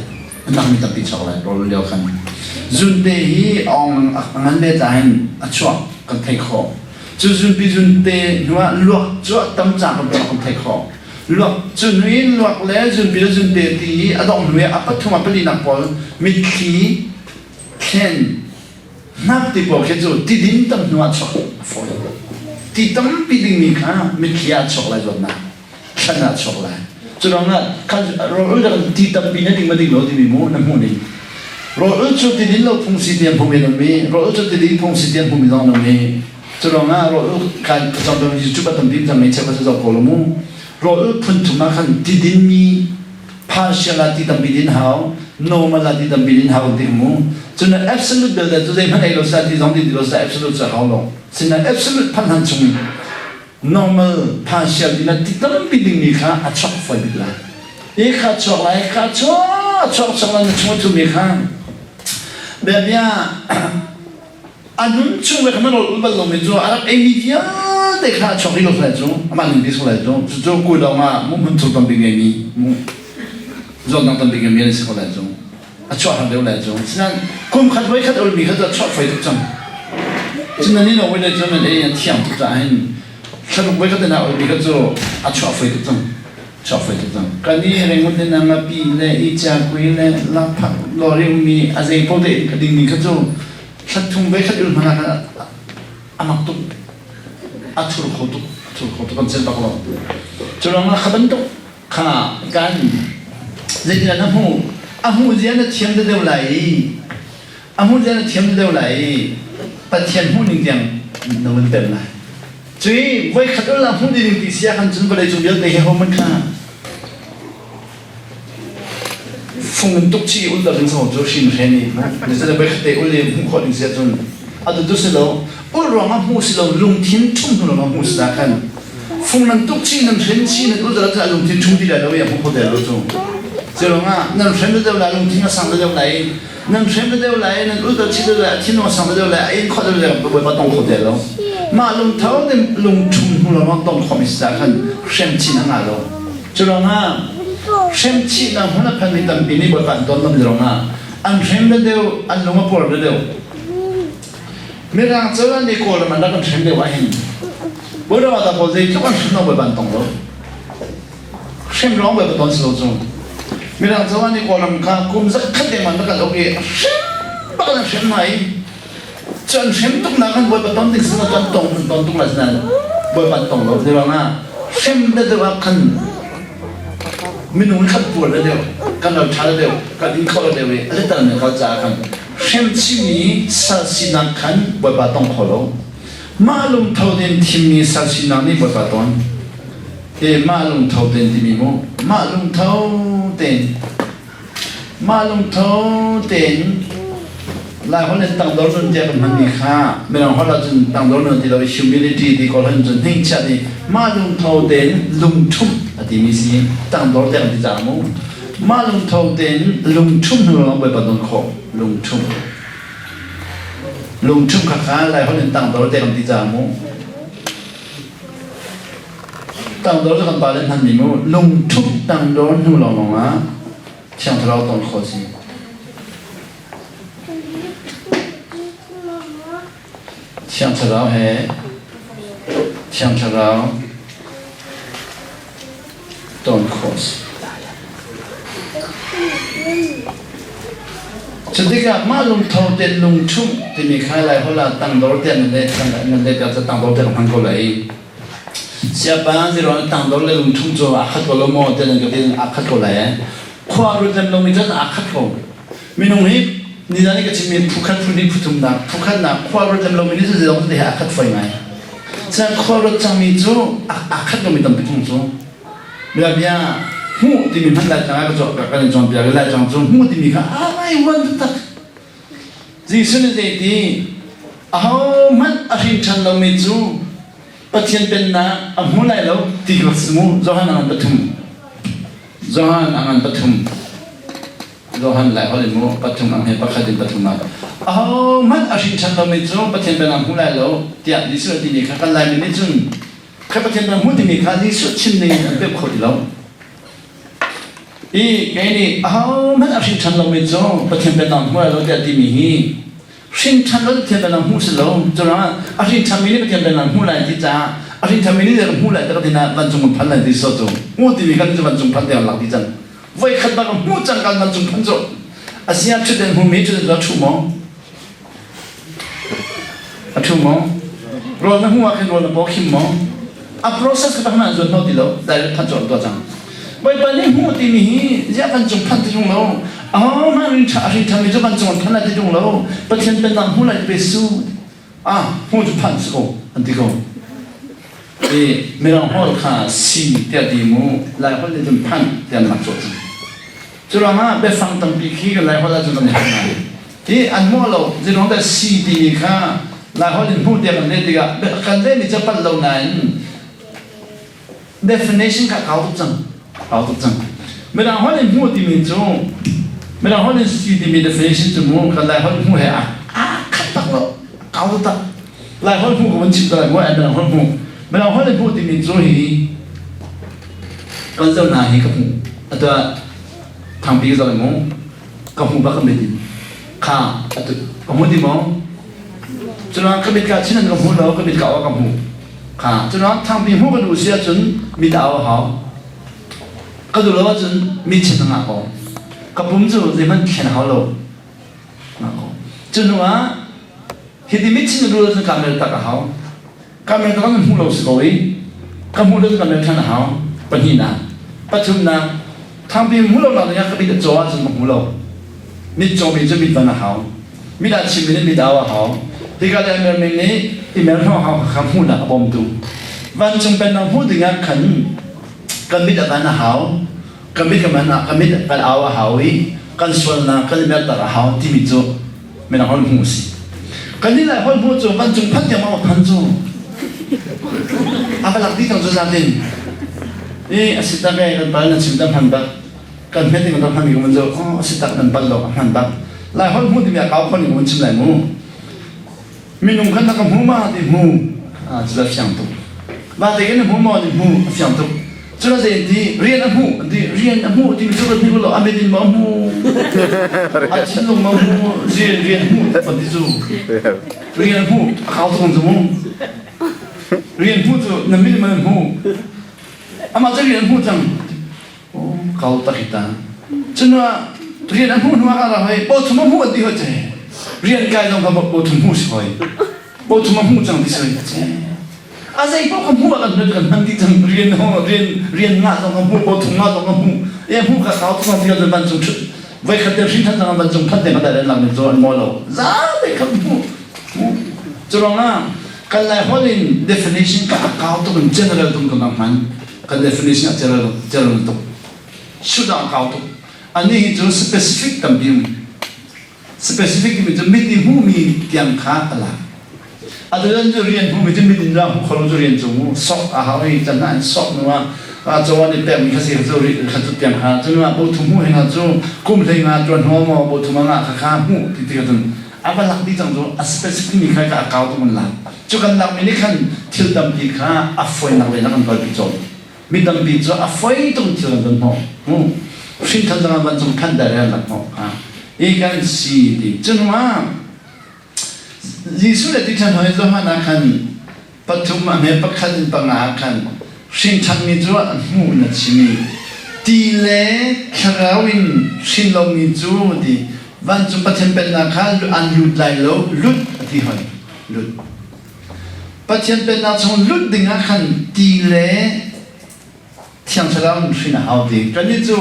a dangmi tampi chuak lai rawl lio khan zunte hi ong a ngan ve ta hin a chuak kan theih khawh Cu zunpi zunte hnuah luak cu a tam ca kan kan theih khawh. Luak cu hnu in luak le zunpi le zunte ti i a dongh hnu i a pathum a palinak pawl mitthli thlen hnap ti pawl khi cu tidin tam hnu ah chuak a fawi. Ti tampi dingmi kha mitthli ah chuak lai zawtnak thlan ah chuak lai. Cu ruangah khan rawl ul ti tampi na ding ma ding lo timi mu na hmuh ning. Rawl ul cu tidin lo phung si tiang phung in um i rawl ul cu tidin phung si tiang phung in zong um i cu ruangah rawl ul kan cong YouTube a tampi cang mi cheukhat zoh ko lo mu. Rawl ul phun thum ah khan tidin mi partial ah ti tampi din hau normal ah ti tampi din hau ti mu. Cun absolute bel cu zeihmanh ei lo sa ti zong din ti lo sa absolute cu hau lo. Sinain absolute phan han chung normal partial ti na ti tampi dingmi kha a chuak fawi bik lai i kha chuak lai kha chuak chuak chuak lai na chung a thumi kha bia bia a nun chung le kha rawl ul bal lomi cu a rak eimi vialte kha a chuak rih lo lai cu amah ning ti lai cu cucu kulawng ah mu hmun thur tampi ngeimi mu zawtnak tampi ngeimi an si ko lai cu a chuah har deuh lai cu sinain kum khat voi khat ulmi kha cu a chuah fai tuk cang cun nan ino voi le cu nan ei a thiang tuk caah hin thlaruk voi khat in a ulmi kha cu a chuah fai tuk cang chuah fai tuk cang kan i rengun in a ngapi le i chiakui le lakphak lori ummi a zei paoh te ka dingmi kha cu thla voi khat ul hmanh ah a mak tuk a thur kho tuk a thur kho tuk kan cel bak lo cu ruangah kha bantuk kha kan zeitindah na hmuh a hmuh zia na thiam deuh lai i a hmuh zia na thiam deuh lai i Pathian hmuh ning tiang na vun pemh lai cui voi khat ul hmuh ding ti sia khan cun vawlei cung vialte hi ho man kha Fung in tuk chih i ulter ding sawm cu hrim hren i ni bai khat te ul i hmuh khawh ding si ahcun atu tu si lo. Ul ruangah hmuh si lo, lungthin ṭhum hnu lawngah hmuh si dah khan. Fung nan tuk chih, nan hren chih, nan ulter ahcun a lungthin ṭhum ti lai lo i a hmu kho te lo cu. Cu ruangah nan hren deuh lai, lungthin a sang deuh lai, nan hrem deuh lai, nan ulter chih deuh lai, a thinlung a sang deuh lai, a in khawh deuh lai, Bawipa tong kho te lo. Mah lungtho te lungṭhum hnu lawngah tong khawh mi si dah khan hrem chin a ngah lo. Cu ruangah hrem chihnak hmun a phanmi tampi nih Bawipa an ton lo ruangah an hrem deuh, an lung a puar deuh. Mirang cu an i Kawlram an rak an hrem deuh ahhin Bawipa ta pawl zeitluk an hrem lo Bawipa an tong lo. Hrem lawng Bawipa ton si lo cu. Mirang cu an i Kawlram kha kum zakhat deng man rak an uk i hrem bak an hrem hna i cu an hrem tuk nak an Bawipa ton ding sin an tong an ton tuk lai nain Bawipa an tong lo. Ti ruangah hrem deuh ah khan minung khat puar deuh, kan ral ṭha deuh, kan ing kho deuh i a lital men kal caah khan hremchihmi sal sinak khan Bawipa tong kho lo. Mah lungtho tein thimmi sal sinak nih Bawipa ton. Hi mah lungtho tein timi mu, mah lungtho tein, mah lungtho tein Lai holh in tangdor nun tiah kan hmanmi kha Mirang holh ahcun tangdor nun ti lo i humility ti kawl holh cun hngingchiat i mah lungtho tein lungṭhumh a timi si tangdor tiah kan ti caah mu. Mah lungtho tein lungṭhumh hnu lawng Bawipa don khawh lungṭhumh. Lungṭhumh kha kha Lai holh in tangdor tiah kan ti caah mu. Tangdor cu kan pale hmanmi mu lungṭhumh tangdor hnu lawnglawng ah Thiang Thlarau ton khawh si. Thiang Thlarau he Thiang Thlarau ton khawh si. Cu tikah mah lungtho tein lungṭhumh timi kha Lai holh ah tangdor tiah nan leh nan leh piak cu tangdor tiah ka hman ko lai. Siapa zero tangdor le lungṭhumh cu aa khat ko lo maw tiah nan ka ti aa khat ko lai eh. Khua ruat lem lomi cun aa khat ko. Minung hi nizan i ka chimmi phukhat phu hnih phu thumnak phukhatnak khua ruat lem lomi nih cu zeizong te he aa khat foi ngai. Cun khua ruat cangmi cu aa khat lomi tampi thung cu. Bia hmuh timi hmanh Laitlang ah ka cawk kan in cawnpiak i Laitlang cu hmuh timi kha a ngai uan taktak. Jesuh nih zeiti ahohmanh a hrin ṭhan lomi cu Pathian pennak a hmu lai lo ti ka si mu. Johan a ngan pathum. Johan a ngan pathum. Johan lai holh in mu pathum ang he pakhat in pathum ah ahohmanh a hrin ṭhan lomi cu Pathian pennak a hmu lai lo tiah Jesuh a timi kha kan Laimi nih cun Kha Pathian dah hmu timi kha Jesuh chim ning in an pek kho ti lo. I kei nih ahohmanh a hrin ṭhan lomi cu Pathian pennak hmu lai lo tiah timi hi hrin ṭhan lo Pathian pennak hmu si lo. Curuangah a hrin ṭhanmi nih Pathian pennak hmu lai ti caah a hrin ṭhanmi nih hmu lai ti na vancung kan phan lai ti so cu hmu timi kan cu vancung phan tiang lak ti cang. Voi khat bak hmu cang kan vancung phan cu asia ṭhutden hmumi ṭhutden cu a ṭhu maw? A ṭhu maw? Rawl na hmuh ah khin rawl na paw khim maw? A process kha hman zuan hno ti lo, direct phanh cu an tuah cang. Bawipa nih hmuh timi hi ziah kan cung phanh ti ṭung lo. Ahohmanh ring ṭha hring ṭhami cu kan cung an phanh lai ti ṭung lo. Pathian pennak hmu lai pe su. Ah, hmuh cu phanh si ko, an ti ko. I Mirang holh kha si tiah ti mu, Lai holh nih cun phanh tiah an rak cawh cang. Curuangah biafang tampi khi kan Laiholh ahcun kan i harh ngai. Hi an hmuh lo, zeiruang dah si timi kha Laiholh in hmuh tiah kan leh tikah kan lehmi cu a palh lo nain definition kha kau tuk cang. Kau tuk cang. Mirang holh in hmuh timi cu Mirang holh in si timi definition cu mu kan Laiholh hmuh he a khat tak lo. Kau tuk tak. Laiholh hmuh ka van chim ta lai mu, Mirang holh hmuh. Mirang holh in hmuh timi cu hi kan zoh hna hi ka hmuh. Atu ah thangpi ka zoh mu ka hmu bak ka mit in kha atu ka hmu ti maw cunak ka mit ka chin an ka hmu lo ka mit ka aw ka hmu kha cunak thangpi hmu ka duh si ahcun mit au a hau ka duh lo ahcun mit chin a ngah ko ka pum cu zeihmanh thlen hau lo cu hnu ah hiti mit chin a duh lo cun ka mel tak a hau Ka mel ka hmu lo si ko i ka hmuh lo ka mel ṭhan a hau. Pahnihnak, pathumnak, thangpi hmu lo nak dingah ka mit a caw ahcun ka hmu lo. Mit cawmi cu mit van a hau. Mit ah chimmi nih mit au a hau. Hika le a mermi nih i mer hnawh hau kha hmuhnak a bawmtu. Vancung pennak hmuh dingah khan kan mit a van a hau. Ka mit ka man ka mit kan au a hau i Kan sualnak kan i merter a hau timi cu mirang holh hmuh a si. Kan nih lai holh hmuh cu vancung phanh tiang ma phan cu a va lak dih cang cu zatin. I a si tak e kan pal na chim ta hman bak. Kan hmet ding kan hman mi kan cu a si tak nan pal lo a hman bak. Lai holh hmuh timi a kau khon in kan chim lai mu. Minung khan na ka hmu ma ti hmu cu a fiang tuk. Vate in na hmu maw ti hmu a fiang tuk. Cu la zei ti rian a hmu ti rian a hmu ti cu kan hmu lo a mit in maw hmu a thinlung maw hmu rian rian hmu ti cu rian hmu a kau tuk cu mu rian hmu cu na mit man hmu amah cu rian hmu cang kau tak hi ta cun rian a hmuh hnu ah ra hoi pawthum a hmuh an ti hoi che rian kai zong kha pawthum hmu si hoi pawthum a hmuh cang ti si hoi a zei paoh ka hmuh ah kan kan hman ti cang rian rian rian ngah zong ka hmuh pawthum ngah zong ka hmuh e hmuh ka kau tu ti kan van cung thut voi khat te hrin than cang van cung phat te ka dai lang ni zo an mo lo za te ka hmuh cu rong ah kan lai hol in definition ka akau tuk in general tum ka hman kan definition a general general tuk sudang kau tuk ani hi cu specific tampi um specific timi cu mit i hmuhmi tiang kha a lak atu cu rian hmuhmi cu mit in ra hmu kho lo cu rian cung mu sok a hau i can an sok nu ah cawan i pekmi kha si cu kha cu tiang kha cu nu ah bo thum hmu he cu kum hlei nga tuan hnuah maw bo thum nga kha kha hmuh ti ti cun a va lak dih cang cu a specific mi kha ka a kau tuk an lak cu kan lak mi nih khan thil tampi kha a fawinak lei na kan kalpi cawm mi tampi cu a foi tung thil an kan hnawh hrin than zong van cung than der an rak hnawh kha i kan si ti cunwa Jesuh le ti than hoi Johan ah khan pathum a hme pakhat in panga khan hrin than mi cu a hmuh na chimi ti le thlarau in hrin lomi cu ti vancung Pathian pennak kha an lut lai lo lut a ti hoi lut Pathian Pennak chung lut ding ah khan ti le Thiang Thlarau in hrin a hau ti. Kannih cu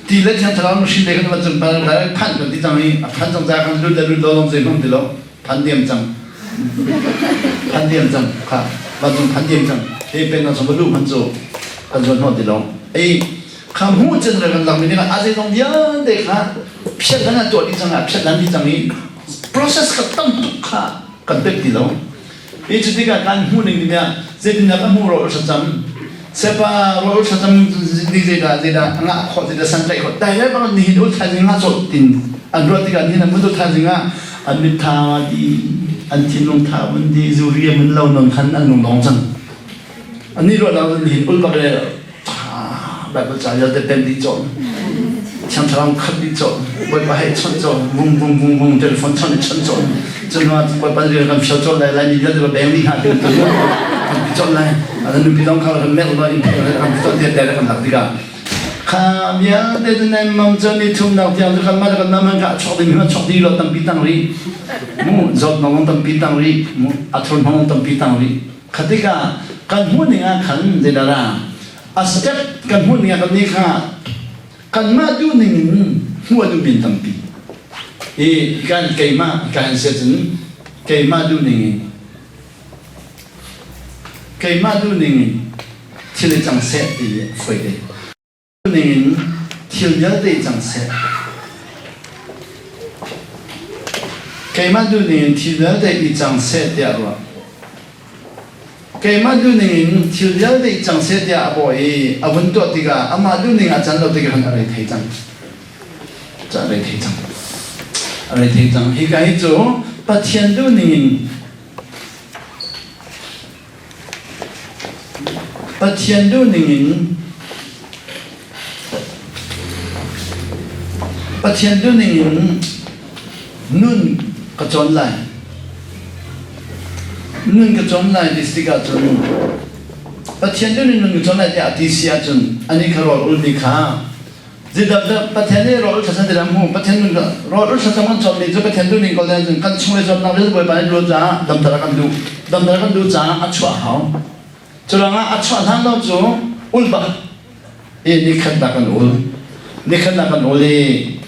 ti le Thiang Thlarau in hrin le kan van cung pal direct phanh kan ti cang i a phan cang ca kan lut le lut lo zong zei hmang ti lo. Phan diam cang. Phan diam cang. Kha vancung phan diam cang. Hi pennak chung va luh hmanh cu kan zuan hnawh ti lo. Ei kha hmuh cen le kan lakmi ding ah a zeizong vialte kha phiat lan ah tuah dih cang ah phiat lan dih cang i process kha tam tuk kha kan pek ti lo hi cu tikah kan hmuh ning nih zeitindah ka hmuh rawl thlacam sepa rawl thlacam ni zeidah zeidah a ngah khawh zeidah san tlaih khawh dai lai bang nihin ul thaizing ah cawt tin an ruah tikah nihin an mun thaizing ah an mit tha di an thinlung tha mun di zuri mun lo non khan an lung dong cang an ni ruah lo nihin ul bak le Bible ca vialte pen dih cawh Thiang Thlarau khat dih cawh Bawipa hei chawnh cawh vung vung vung vung telephone chawnh i chawnh cawh cun Bawipa rian kan fial cawh lai lai mi vialte va beng dih hna ti kan ti cawh lai an nupi zong kha kan merh lo in kan cawh tiah te kan lak tikah kha vialte cu nan mam cu ni thumnak tiang cu kan mah kan nam ka chok ding hi chok dih lo tampi tang rih mu zawt nong tampi tang rih mu a thur hmang tampi tang rih Khatikah kan hmuh ning ah khan zeidah a step kan hmuh ning ah kan nih kha kanmah duh ning in hmuh a duhmi an tampi. I kan keimah kan si ahcun keimah duh ning in keimah duh ning in thil i cang seh ti a fawi te. Ning in thil vialte cang seh. Keimah duhning in thil vialte i cang seh tiah ruah. Keimah duhning in thil vialte i cang seh tiah a bawh i a vun tuah tikah amah duhning a can lo tikah khan a rei thei cang. Ca a rei thei cang. A rei thei cang. Hika hi cu Pathian duhning in Pathian duhning in Pathian duhning in nun ka cawn lai. Nun ka cawn lai ti tikah cun Pathian duhning nun ka cawn lai tiah a ti si ahcun ani kha rawl ulmi kha Zeidah Pathian nih rawl thlacam ti hmu Pathian nun rawl thlacam kan cawmmi cu Pathian duhning ko cun kan chung le zawtnak vialte Bawipa nih luat caah damter a kan duh damter a kan duh caah a chuah hau cu ruangah a chuah hlan lo cu ul bak i nikhatnak kan ul nikhatnak kan ul i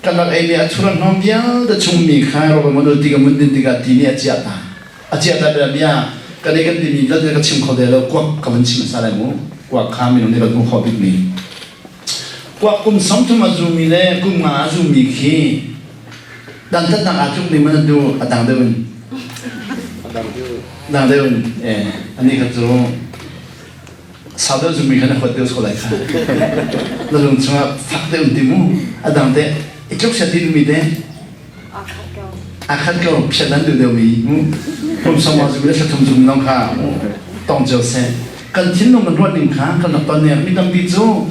Kan rak eimi a thur a hnawm vialte chungmi kha rawl kan ul tikah mun din tikah ti nih a ciah ta. A ciah ta bia bia kan ei kan timi vialte ka chim kho ve lo kuak ka van chim hmasa lai mu. Kuak kha minung nih kan hmuh khawh bikmi. Kuak kum 30 a zumi le kum nga a zumi khi dantatnak aa tluk ning man tu a dang deuh in. Dang deuh in. Eh, ani kha cu sau deuh zumi kha na huat deuh so lai kha. Na lung chungah fak deuh ti mu. A dang te i tluk sia ti mi te. A khat ko phiat nan duh deuh mi mu. Kum som a zumi le thla thum zumi nong kha tong cio seh. Kan thinlung kan ruat ning kha kan rak ton mi tampi cu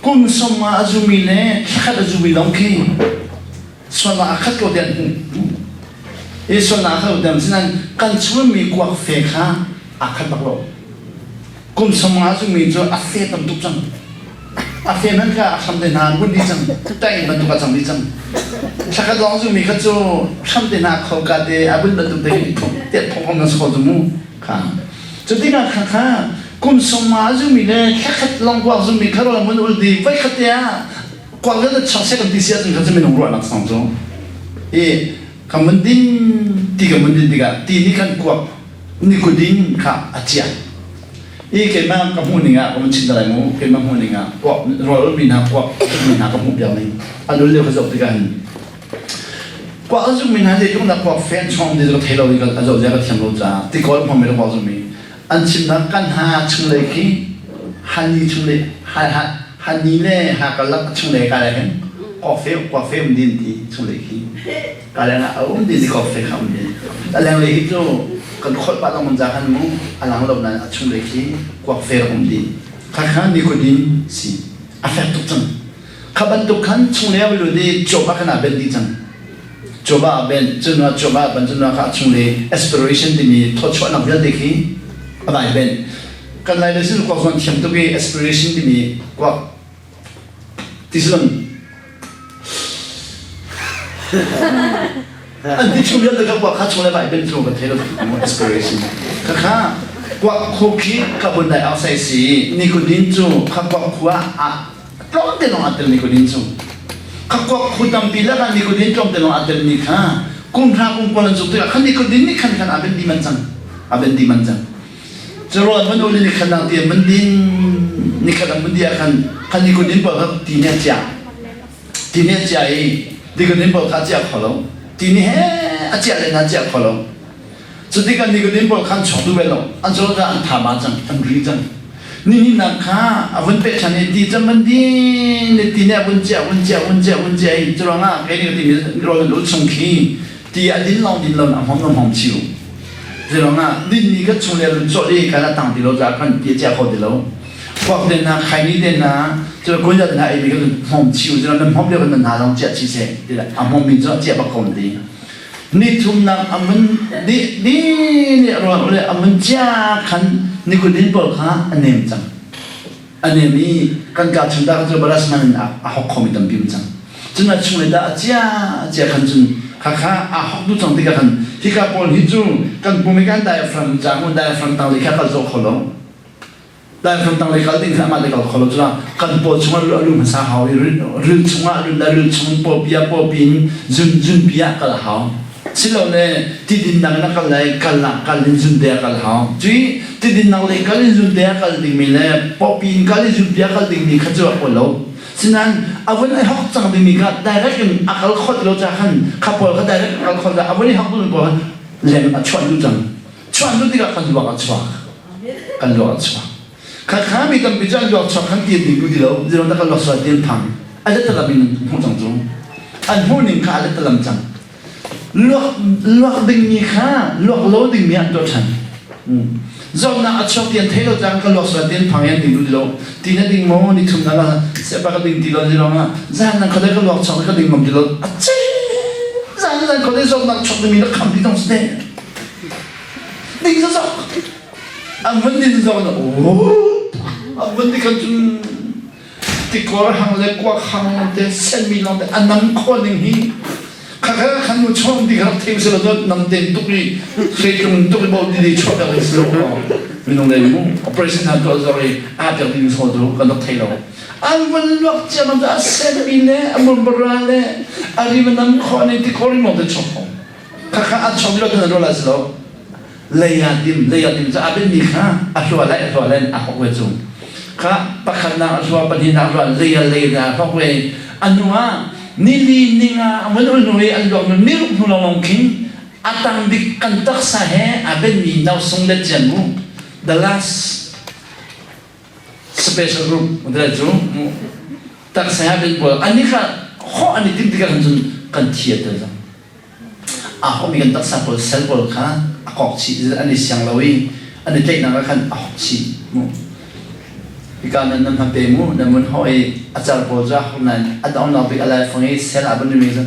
kum som a zumi le thlakhat a zumi lawng khi sualnak a khat ko tiah an hmuh. I sualnak a khat ko tiah sinain kan chungmi kuak fe kha aa khat bak lo. Kum 50 zumi cu a fe tam tuk cang. A fe hmanh kha a hram te hna an bunh dih cang. Taing bantuk a cang dih cang. Thlakhat lawng zumi kha cu hram te hna kho ka te a bunh bantuk te tiah phong na so cu mu kha. Cu tikah kha kha kum 50 zumi le thlakhat lawng kuak zumi kha rawl mun ul di voi khat te ah kuak le chak se kan ti sia cun kha cu minung ruahnak sang cu. I ka mun din ti ka mun din tikah ti nih khan kuak nicotine kha a ciah. I keimah ka hmuh ning ah ka mun chim lai mu keimah hmuh ning ah kuak rawl mi hna kuak mi hna ka hmuh piak ning an ul lio ka zoh tikah hin kuak an zuk mi hna zeitluk dah kuak fen chong ti ka thei lo i a zoh zia ka thiam lo caah tikawl hmang mi le kuak zuk mi an chimnak kan ha chunglei khi hani chunglei ha ha hani le ha kalak chunglei ka le hin kuak fe kuak fe um din ti chunglei khi Ka leng ah a um ding kawk te kha um ding. A lenglei hi cu kan kholh pah lengmang ca khan mu a lang lo nain a chunglei khi kuak fe rak um ding. Kha kha nicotine si. A fek tuk cang. Kha bantuk khan chunglei a va lut i cawp ah khan aa benh dih cang. Cawp ah a benh, cun ah cawp ah a ban, cun ah kha a chunglei aspiration timi thawchuahnak vialte khi a vai benh. Kan lai le sin kuak zuan thiam tuk i aspiration timi kuak Tisun an ti chung vialte kha kuak kha chung le vai ben chung kan thei lo inspiration kha kha kuak khu khi carbon dioxide si nicotine cu kha kuak khu ah a tlawm te lawng a tel nicotine cu kha kuak khu tampi lakah nicotine tlawm te lawng a tel mi kha kum hra kum kul an zuk tikah kha nicotine nih khan khan a ben di man cang a ben di man cang Curuang man uli nikhat nang ti man din nikhat ang man di ah khan khan nikun in pawl kha ti nih a ciah ti nih a ciah i nikun in pawl kha a ciah kho lo ti nih he a ciah le na ciah kho lo cu tikah nikun in pawl khan chuak duh ve lo an chuak an tha ma cang an ri cang nihin nak kha a vun peh ṭhan i ti cang man din le ti nih a vun ciah vun ciah vun ciah vun ciah i curuang ah kei nih ti mi rawl an ul chung khi ti a din lawng din lo na hmom na hmom chiu Zeiruangah dinmi kha chung le run cawlh i kan a tang ti lo caah khan ti a chia kho ti lo. Kuak te hna, khaini te hna, cu kunya te hna eimi kha hmom chiu cu nan hmom lio kan nan hna zong chiah chi seh ti a hmom mi cu a chiah bak ko ti. Ni thumnak a mun di di nih ruang le a mun chia khan ni kudin pawl kha a nem cang. A nem i kan kaa chung dah cu baras man in a hok khomi tampi um cang. Cun a chung le dah a cia cia khan cun khakha a hok du cang tikah khan hika pawl hi cu kan pum i kan diaphragm ca mu diaphragm tang lei kha kal zawh kho lo. Diaphragm tang lei kal ding kha amah le kal kho lo cuna kan paw chungah a lu hmasa hau i ril chungah ril le ril chung paw pia paw pin zun zun pia kal a hau. Silole tidinnak in a kal lai kal ah kal in zunte a kal hau. Cui tidinnak lei kal in zunte a kal dingmi le pawpi in kal i zunpi a kal dingmi kha cu a pawl lo. Sinain a vun i hok cang dingmi kha direct in a kal khawh lo ca khan kha pawl kha direct a kal khawh a vun i hok dingmi pawl kha leng a chuah duh cang. Chuah duh tikah kan luak a chuak. Kan luak a chuak. Kha kha mi tampi cu an luak chuak khan ti an ding duh ti lo. Zeiruang dah kan luak sual ti an phang. A letalam in an hmuh cang cu. An hmuh ning kha a letalam cang. Luak luak dingmi kha luak lo dingmi an tuah ṭhan. Zawtnak a chuak ti an thei lo cang ka luak sual ti an phang i an ding duh ti lo. Ti na ding maw ni thum na la sepa ka ding ti lo ti ruangah zan nan khuadei ka luak chuak ka ding ngam ti lo. A ce zan zan khuadei zawtnak chuak dingmi na kham ti tong si te. Ding zawk an vun din zawk na oh an vun ti khan cun tikor hang le kuak hang te senmi lawng te a nam khawh ning hi khakha khan nu chom ti kha thei se lo nam ten tuk i hreitlung tuk i bo ti di chuah piak si lo minung lei mu operation han tuah zor i a piak ding so tu kan rak thei lo an van luak cia man a senmi le a murmura le a ri nam khawh ning tikor i mo te chok khakha a chom lo tan ro la si lo lei ah dim lei ah dim cu a biami kha a hlua lai a hlua lai a hok ve cung. Kha pakhatnak a hluar, pahnihnak a hluar, lei ah lei ah hlok ve. A hnu ah nili ninga a vun ul hnu i an luak hnu niruk hnu lawnglawng khin a tang bik kan taksa he aa benmi nausung le cian mu the last special group cu taksa he aa ben pawl an ni kha hawh an i timh tikah khan cun kan thi a tel cang. Aa hawhmi kan taksa pawl cell pawl kha a kawk chih an i siang lo i an i tlaihnak ah khan a hawk chih mu. Hika nan nan hmape mu nan mun hawh i a car pawl cu a hawk nain a dongnak bik a laifang i cell aa bun mi cu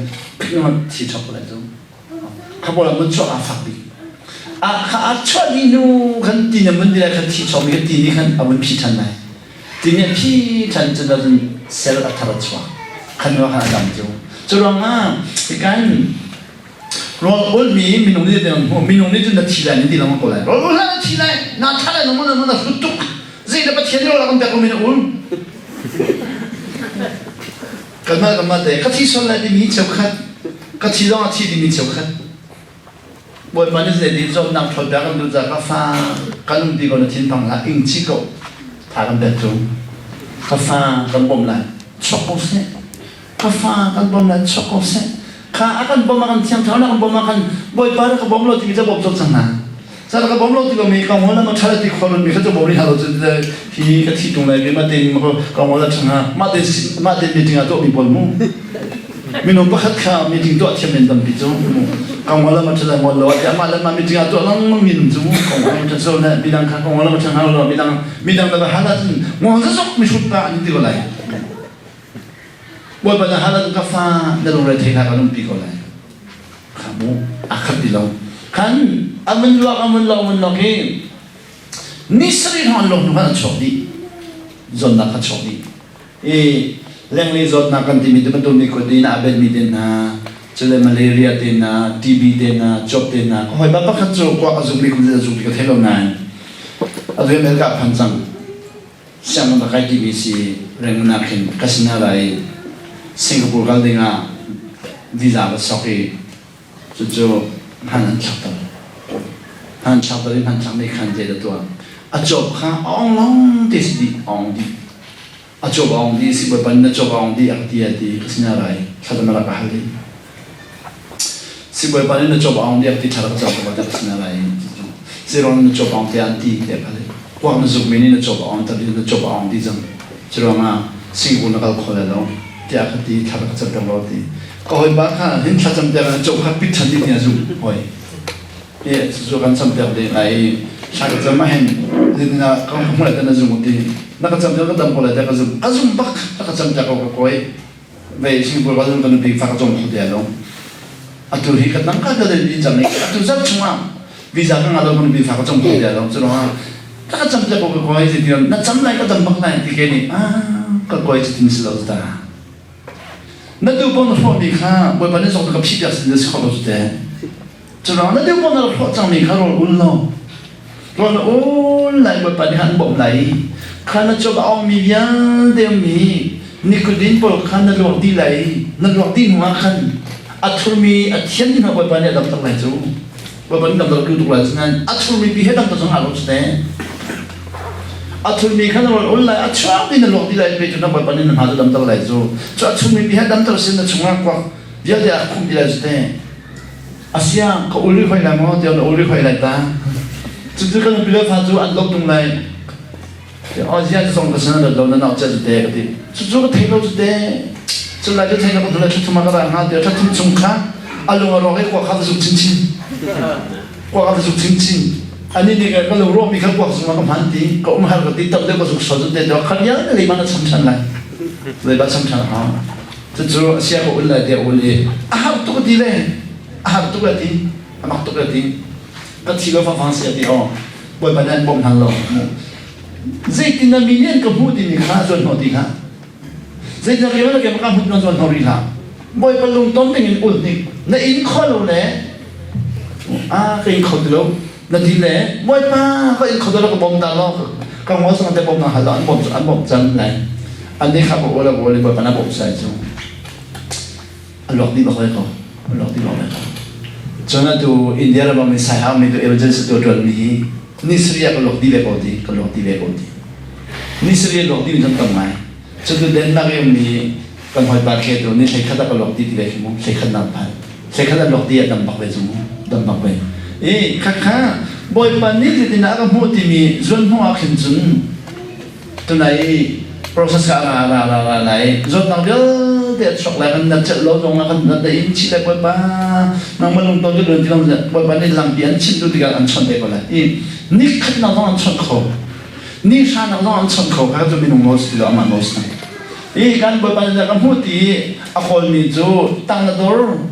thi ṭhok lai cu. Kha pawl ah mun chuak aa fak bik. A kha a chuah dih hnu khan ti na mun ti lai khan thi chuakmi kha ti nih khan a vun phi ṭhan lai. Ti nih a phi ṭhan cun ahcun cell a thar a chuak. Khan hnu ah khan a dam cu. Cu ruangah kan rawl ulmi minung nih minung nih cun na thi lai nan ti lengmang ko lai. Rawl ul hlah na thi lai, na tha lai na na hrut tuk. Zei na Pathian nih rawl a kan pek lomi na ul. Kanmah kanmah te ka thi sual lai timi cheukhat, ka thi zong a thi timi cheukhat. Bawipa nih zei zawtnak ṭhawl piak kan duh caah ka fa kan um ti ko na thinphang hlah ing chih ko tha kan pek cu ka fa kan bawmh lai chuak ko seh ka fa kan bawmh lai chuak ko seh kha a kan bawmh a kan thiang thlarau na kan bawmh ah khan Bawipa na ka bawm lo timi cu bawm cawk cang hna sa ka bawm lo ti lomi ka ngol ma ṭha ti khol mi kha cu bawm rih hlah lo cu hi ka thi tung lai ma tein ka ngol a ṭhang ha mah te mah te meeting ah tuah mi pawl mu Minung pakhat kha meeting tuah thiam men tampi cu kong wala ma ṭhala ngol lo ati amah le mah meeting ah tuah lengmang mi cu kong wala ma ṭha so le midang kha kong wala ma ṭha hna lo midang midang le hal ahcun ngol zazok mi hrut pa an ti ko lai. Bawipa na hal ahcun ka fa na lungre thei hlah kan umpi ko lai. Kha mu a khat ti lo. Khan amun luak amun luak amun luak hi ni sarih hrawng an luak hnu khan an chuak dih. Zonnak kha chuak dih. I lenglei zawtnak kan timi ti bantuk nih khuadin ah a benhmi te hna, cule malaria te hna, TB te hna, cuap te hna. Ka hawipa pakhat cu kuak a zukmi kum a zuk ti ka thei lo nain a rian ka phan cang. Sianginn ka kai timi si Rangoon ah khin ka sin ah ra i Singapore kal ding ah visa va sok i cucu hman an thlakter. Hman thlakter i hman thlak nih khan zei dah tuah. A cuap kha a ong long te si dih, ong dih. A cuap a ong dih si bawipa na cuap a ong dih a ka ti a ti ka sin ah ra i thlacam a rak ka hal i sibawipa nih na cuap a ong dih a ka ti thla ka cam ko ka sin ah ra i zeiruang na cuap a ong tiah an ti tiah ka hal i kuak na zukmi nih na cuap a ong ter na cuap a ong dih cang curuangah Singapore na kal kho lai lo tiah ka ti thla ka cam peng lo ti ka hawipa kha hin thlacam tiah na cuap kha pit ṭhan dih tiah zumh hoi i cucu kan campiak ding lai i thla ka cam ahhin zeitin ah ka hmu lai na zum ti na ka cam ka dam ko lai tiah ka zum ka zum bak na ka cam tiah ko ka kawi ve Singapore ka zum ka nupi fa ka cawm kho te lo atu hi ka dang ka ka dei cang i atu zat chungah visa ka ngah lo ka nupi fa ka cawm kho te lo cu ruangah ka ka cam tiah ko ka kawi zeitin na cam lai ka dam bak lai ti ke nih ah ka kawi cutin si lo ta na tu pon hrawhmi kha Bawipa nih zong ka phih piak sin si kho lo cu te Curuang na deuh na rak hlawh cangmi kha rawl ul law rawl na ul lai Bawipa nih an bawmh lai i kha na cawk a ongmi vialte ummi nikudin pawl kha na luak dih lai i na luak dih hnuah khan a thurmi a thian dih hnuah Bawipa nih a damter lai cu Bawipa nih damter tuk lai cu nain a thurmi pi he damter zong aa lo cu te a thurmi kha na rawl ul lai a chuak dih na luak dih lai pe cu na Bawipa nih na hna cu damter lai cu cu a thurmi pi he damter sin na chungah kuak vialte a khumh dih lai cu te Asia ka ul rih hoi lai maw tiah na ul rih hoi lai ta. Cucu kan nupi le fa cu an lawm tung lai. Asia cu zong ka sin rat lo na nau cia cu te ka ti. Cucu ka thei lo cu te. Cu lai cu thei lo ka dule thum ka ra hnga tiah thum chung kha a lung a rawk i kuak kha va zuk chinchin. Kuak kha va zuk chinchin. Ani nih ka lung rawk mi kha kuak zung ah ka hman ti ka um har ka ti tam deuh ka zuk sual cu te tiah kha vialte leiba na cham ṭhan lai. Leiba cham ṭhan a hau. Cucu a sia ka ul lai tiah ul i a har tuk a ti le a har tuk a ti a mak tuk a ti ka thi lo fangfang si a ti aw Bawipa nih an bawmh hna lo zeitin na mi nih an ka hmuh timi kha zuan hnawh ti hlah zeitin keimah le keimah ka hmuh na zuan hnawh rih hlah Bawipa lungton ding in ul hnik na in kho lo le a ka in kho ti lo na ti le Bawipa ka in kho ti lo ka bawm ta lo ka ngol sang te bawm na hal lo an bawm an bawm cang lai an nih kha ka ula ul i Bawipa na bawm sai cu a luak dih bak lai ko a luak dih bak lai ko cun atu India ram mi Saiha mi tu emergency tu ṭuan mi hi ni Syria ka luak dih ve ko ti ka luak dih ve ko ti. Ni sarih a luak dih mi tam tam ngai. Cutu Denmark i ummi kan hawipa khe tu ni 11 a ka luak dih ti ve khi mu. 11 nak phan. 11 a luak dih a dam bak ve cu mu. Dam bak ve. I khakha Bawipa nih zeitin a ka hmuh timi zuan hnu ah khin cun tunai i process ka ra ra ra ra lai zawtnak vialte a chuak lai kan na celh lo zong ah kan na da in chih lai Bawipa nangmah lungton ka luan ti lo Bawipa nih lampi an chimh tu tikah an chawnh te ko lai i ni khatnak zong an chawnh kho ni hranak zong an chawnh kho kha cu minung nawl si lo amah nawl si i kan Bawipa nih ka hmuh ti a kawlmi cu tang na dor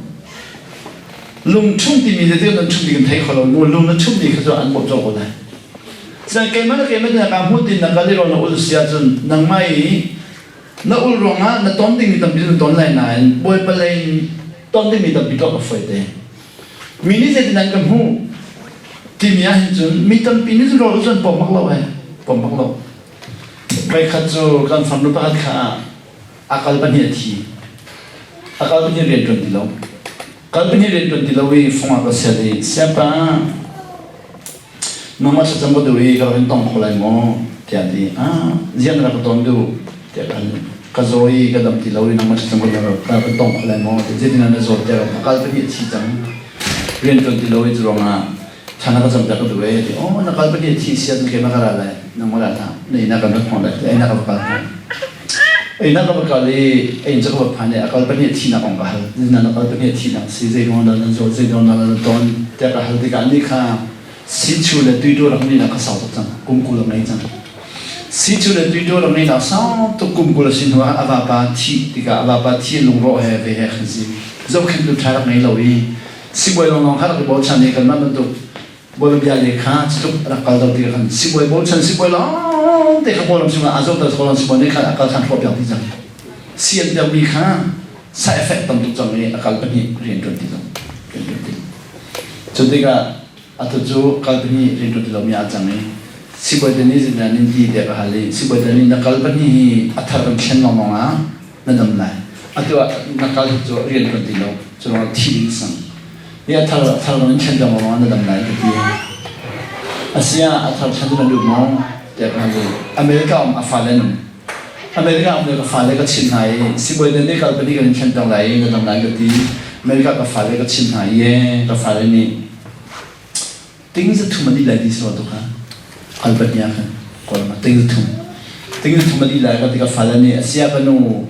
lung ṭhum timi le nan ṭhum ti kan thei kho lo mu lung na ṭhum mi kha cu an bawmh zau ko lai Sian keimah le keimah na ka hmuh tin na kal i rawl na ul si ahcun nangmah i na ul ruangah na ton dingmi tampi na ton lai nain Bawipa lei in ton dingmi tampi tuah ka fawi te. Mi nih zeitin an ka hmuh timi ah hin cun mi tampi nih cun rawl u cun pom bak lo he pom bak lo. Voikhat cu kan farnu pakhat kha a kal pahnih a thi. A kal pahnih rian ṭuan ti lo. Kal pahnih rian ṭuan ti lo i fung ah ka sial i siapa Nangmah thlacam ka duh i ka rak in tong kho lai maw? tiah a ti. Ah, ziang na rak ka tawn duh? tiah ka hal. Ka zaw i ka dam ti lo i nangmah thlacam ka duh ka rak in tong kho lai maw? Tiah zeitin ah na zawt tiah ka kal pahnih a thi cang. Rian ṭuan ti lo i cu ruangah thla na ka cam piak ka duh ee. Ti oh na kal pahnih a thi sian keimah ka ra lai. Nangmah ra hlah. Na inn ah kan rat hmang lai. Tiah inn ah ka va kal hna. Inn ah ka va kal i inn cu ka va phan i a kal pahnih a thihnak kong ka hal. Na kal pahnih a thihnak si zei ruang dah nan zawt zei ruang dah nan ton tiah ka hal tikah anih kha Sichu le tuiṭaw rak ngeihnak kha sau tuk cang, kum 20 a ngei cang. Sichu le tuiṭaw rak ngeihnak sau tuk kum 20 a si hnuah a vapa thih tikah a vapa thi lungrawh he ve he khan si. Zohkhenhtu ṭha rak ngei lo i sibawi lawnglawng kha rak i bochan i kanmah bantuk bawlbia le kha cutluk rak kal lo tikah khan sibawi bochan sibawi lawng te kha Kawlram chungah aa zohter Kawlram sibawi nih khan a kal khan hrawhpiak dih cang. Si an pekmi kha side effect tam tuk cang i a kal pahnih rian ṭuan ti lo. Rian ṭuan ti lo. Cu tikah atu cu kalpahnih rianṭuan ti lomi aa cang i sibawi te nih zeidah nin ti tiah ka hal i sibawi te nih na kalpahnih hi a thar kan thlen lawngmang ah na dam lai. Atu ah na kal hi cu rian ṭuan ti lo, cu ruangah thi ding sang. Hi a thar a thar in thlen lawngmang ah na dam lai ka ti. Asiah a thar thlen cu na duh maw? tiah ka hal i America um a fale an um. America um le ka fale ka chimh hna i sibawi le nih kal pahnih kan in thlenter lai i na dam lai ka ti. America ka fale ka chimh hna i ee ka fale nih ting za thum a dih lai ti si tu kha kal pahnih ah khan Kawlram ah ting za thum ting za thum a dih lai ka ti ka fale nih a sia ka nu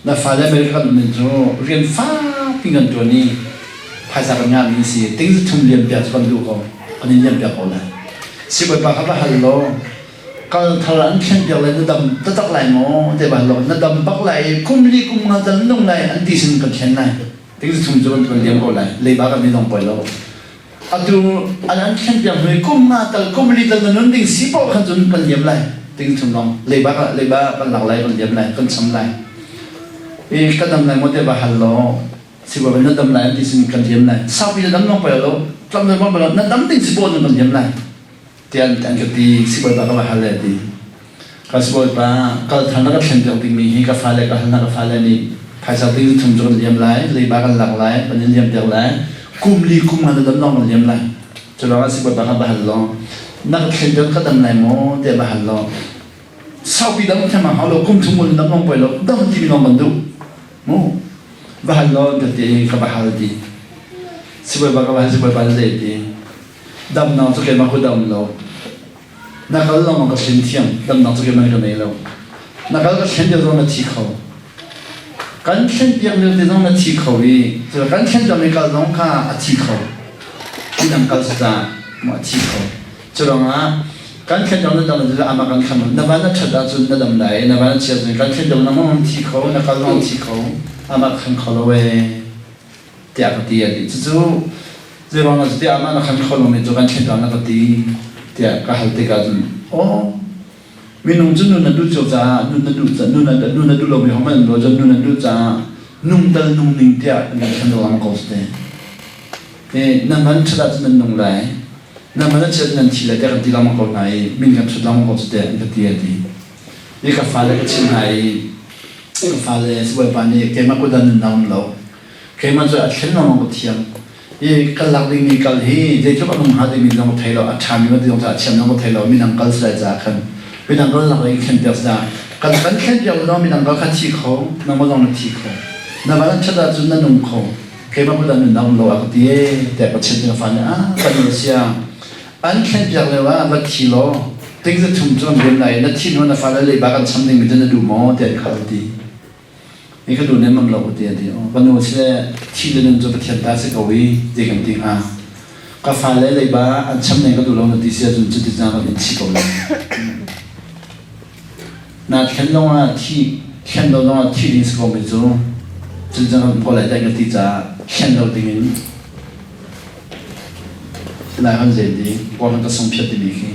na fale America kan um cu rian fakpi kan ṭuan i phaisa kan ngahmi si ting za thum liam piak cu kan duh ko kan in liam piak ko lai sibawi pa kha va hal law Kal thar an thlen piak lai na dam taktak lai maw te bal lo na dam bak lai kum li kum nga tal nung lai an ti sin kan thlen lai ting chung cu kan tuan diam ko lai leiba kan ni dong poi lo atu an an thlen piak hnu kum nga tal kum li tal na nun ding si po khan cun kan liam lai ting chung long leiba leiba kan lak lai kan liam lai kan cham lai i ka dam lai maw te ba hal lo sibawi na dam lai an ti sin kan liam lai saupi na dam long poi lo tlam na na dam ding si po na kan liam lai tiah an ka ti sibawipa ka va hal le ti ka sibawipa kal thar na ka thlen piak dingmi hi ka fale ka hal na ka fale nih phaisa ting thum cu kan liam lai leiba kan lak lai kan in liam piak lai kum li kum nga na dam lawng kan liam lai cu lawng ah sibawipa kha va hal law na ka thlen piak ka dam lai maw tiah va hal law saupi dam thiam hau lo kum thum dam lawng poi lo dam timi lawng kan duh mu va hal law ka ti ka va hal ti sibawipa ka va hal sibawipa zei ti Damnak cu keimah ku dam lo. Na kal lawng ka thlen thiam. Damnak cu keimah ka nei lo. Na kal ka thlen lio zong na thi kho. Kan thlen piak lio te zong na thi kho i cu kan thlen piak mi kal zong kha a thi kho. Midang kal si ca maw a thi kho. Cu ruangah kan thlen piak na dam cu amah kan kham na van na ṭhat ahcun na dam lai na van na chiat cun kan thlen piak na hmang thi kho na kal zong thi kho amah khan kho lo ee. Tiah ka ti a ti. Cucu zeiruang ah tiah amah na khan kho lomi cu kan thlen na ka ti tiah ka hal tikah cun aw minung cu nun na duh cio caah nun na duh nun na nun na duh lomi hohmanh an ruah cun nun na duh caah nung tal nung ning tiah kan thlen lengmang ko si te. Nan man ṭhat ahcun nan nung lai nan man a chiat nan thi lai tiah kan ti lengmang ko hna i min kan ṭhut lengmang ko si te an ka ti a ti. I ka fale ka chimh hna i ka fale sibawipa nih keimah kut ah nun na um lo Keimah cu a thlen lengmang ka thiam. I kal lak dingmi kal hi zeitluk a nung hnga timi zong ka thei lo, a ṭhami ma ti zong a thiam zong ka thei lo, midang kal si lai caah khan. Midang ral lak i thlen piak sa. Kan kan thlen piak lo midang ral kha thi kho, nangmah zong na thi kho. Na van an ṭhat ahcun na nung kho. Keimah kut ah nunnak um lo a ka ti ee tiah ka chimh ka fa nih ah kan nu sia. An thlen piak lio ah va thi law ting za thum cu an rian lai na thi hnu na fale leiba kan cham ding mi cu na duh maw tiah ka ti. Ni ka duh nemmam lo ti a ti. Ka nu sile thi le nun cu Pathian ta si ko i ti kan ti hnga. Ka fale leiba an cham ning ka duh lo na ti si ahcun cuti cang kan in thi ko lai. Na thlen lawng ah thi thlen lo lawng ah thi ding si ko mi cu cun cang kan phaw lai dai ka ti caah thlen lo ding in lai han zen di kawl ka sung phiat timi khi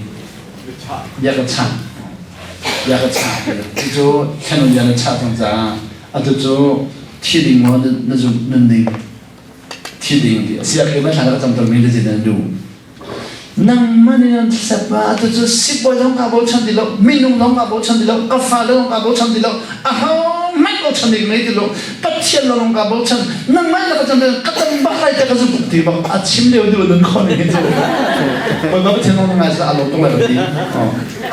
bia ka chah bia ka chah cucu thlen bia na chah cang caah atu cu thi ding maw na zumh nun ding thi ding ti a si ah keimah thla ka cam mi na zin an duh nangmah nih nan sep ah atu cu sibawi zong kaa bochan ti lo minung zong kaa bochan ti lo ka fale zong kaa bochan ti lo aho hmanh bochan ding nei ti lo Pathian lawng kaa bochan nangmah na ka cam ka cam bak lai te ka zumh ti bak a chim lio deuh nun khon hi cu Bawipa Pathian lawng ngai sa a lawm tung lai ti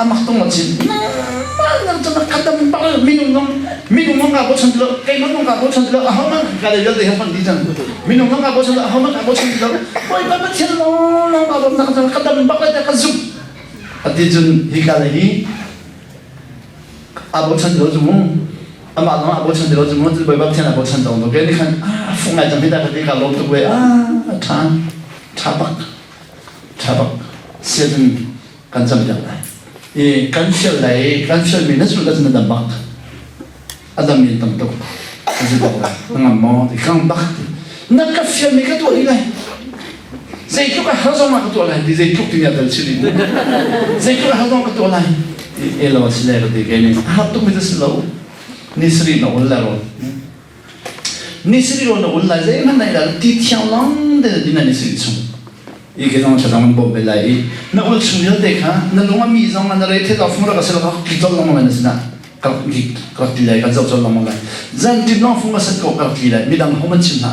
amak tung la chim nangmah na cam ka dam bak minung zong minung zong kaa bochan ti lo keimah zong kaa bochan ti lo aho hmanh ka le vialte he hman di cang minung zong kaa bochan lo aho hmanh kaa bochan ti lo Bawipa Pathian lawng lawng kaa bochan ka ka dam bak lai te ka zumh ati cun hika le hi aa bochan ti lo cu mu amah zong aa bochan ti lo cu mu Bawipa Pathian aa bochan cang to ke nih khan ah fung ngai cang hi ta ka ti ka lawm tuk ve ah ṭha ṭha bak ṭha bak sia cun kan cam piak lai i kan fial lai kan fial mi na zulh ahcun na dam bak a dam mi tam tuk na zulh bak lai na ngam maw ti kang bak na ka fial mi ka tuah dih lai zeitluk a har zong ah ka tuah lai ti zeitluk ti tel chih ding zeitluk a har zong ka tuah lai ti elo si le ka ti ke nih a har tuk mi cu si lo ni sarih na ul le ro ni sarih ro na ul lai zeihmanh nei la ti thiang long te din ni sarih chung i ke zong thazang an bawm ve lai i na ul chung vialte kha na lung a mi zong na re the lo fung ra ka se lo ka ki chol long lai na sinah ka ka ti lai kan zoh chol long lai zan tin long fung ka set ko ka ti lai midang hom an chim hna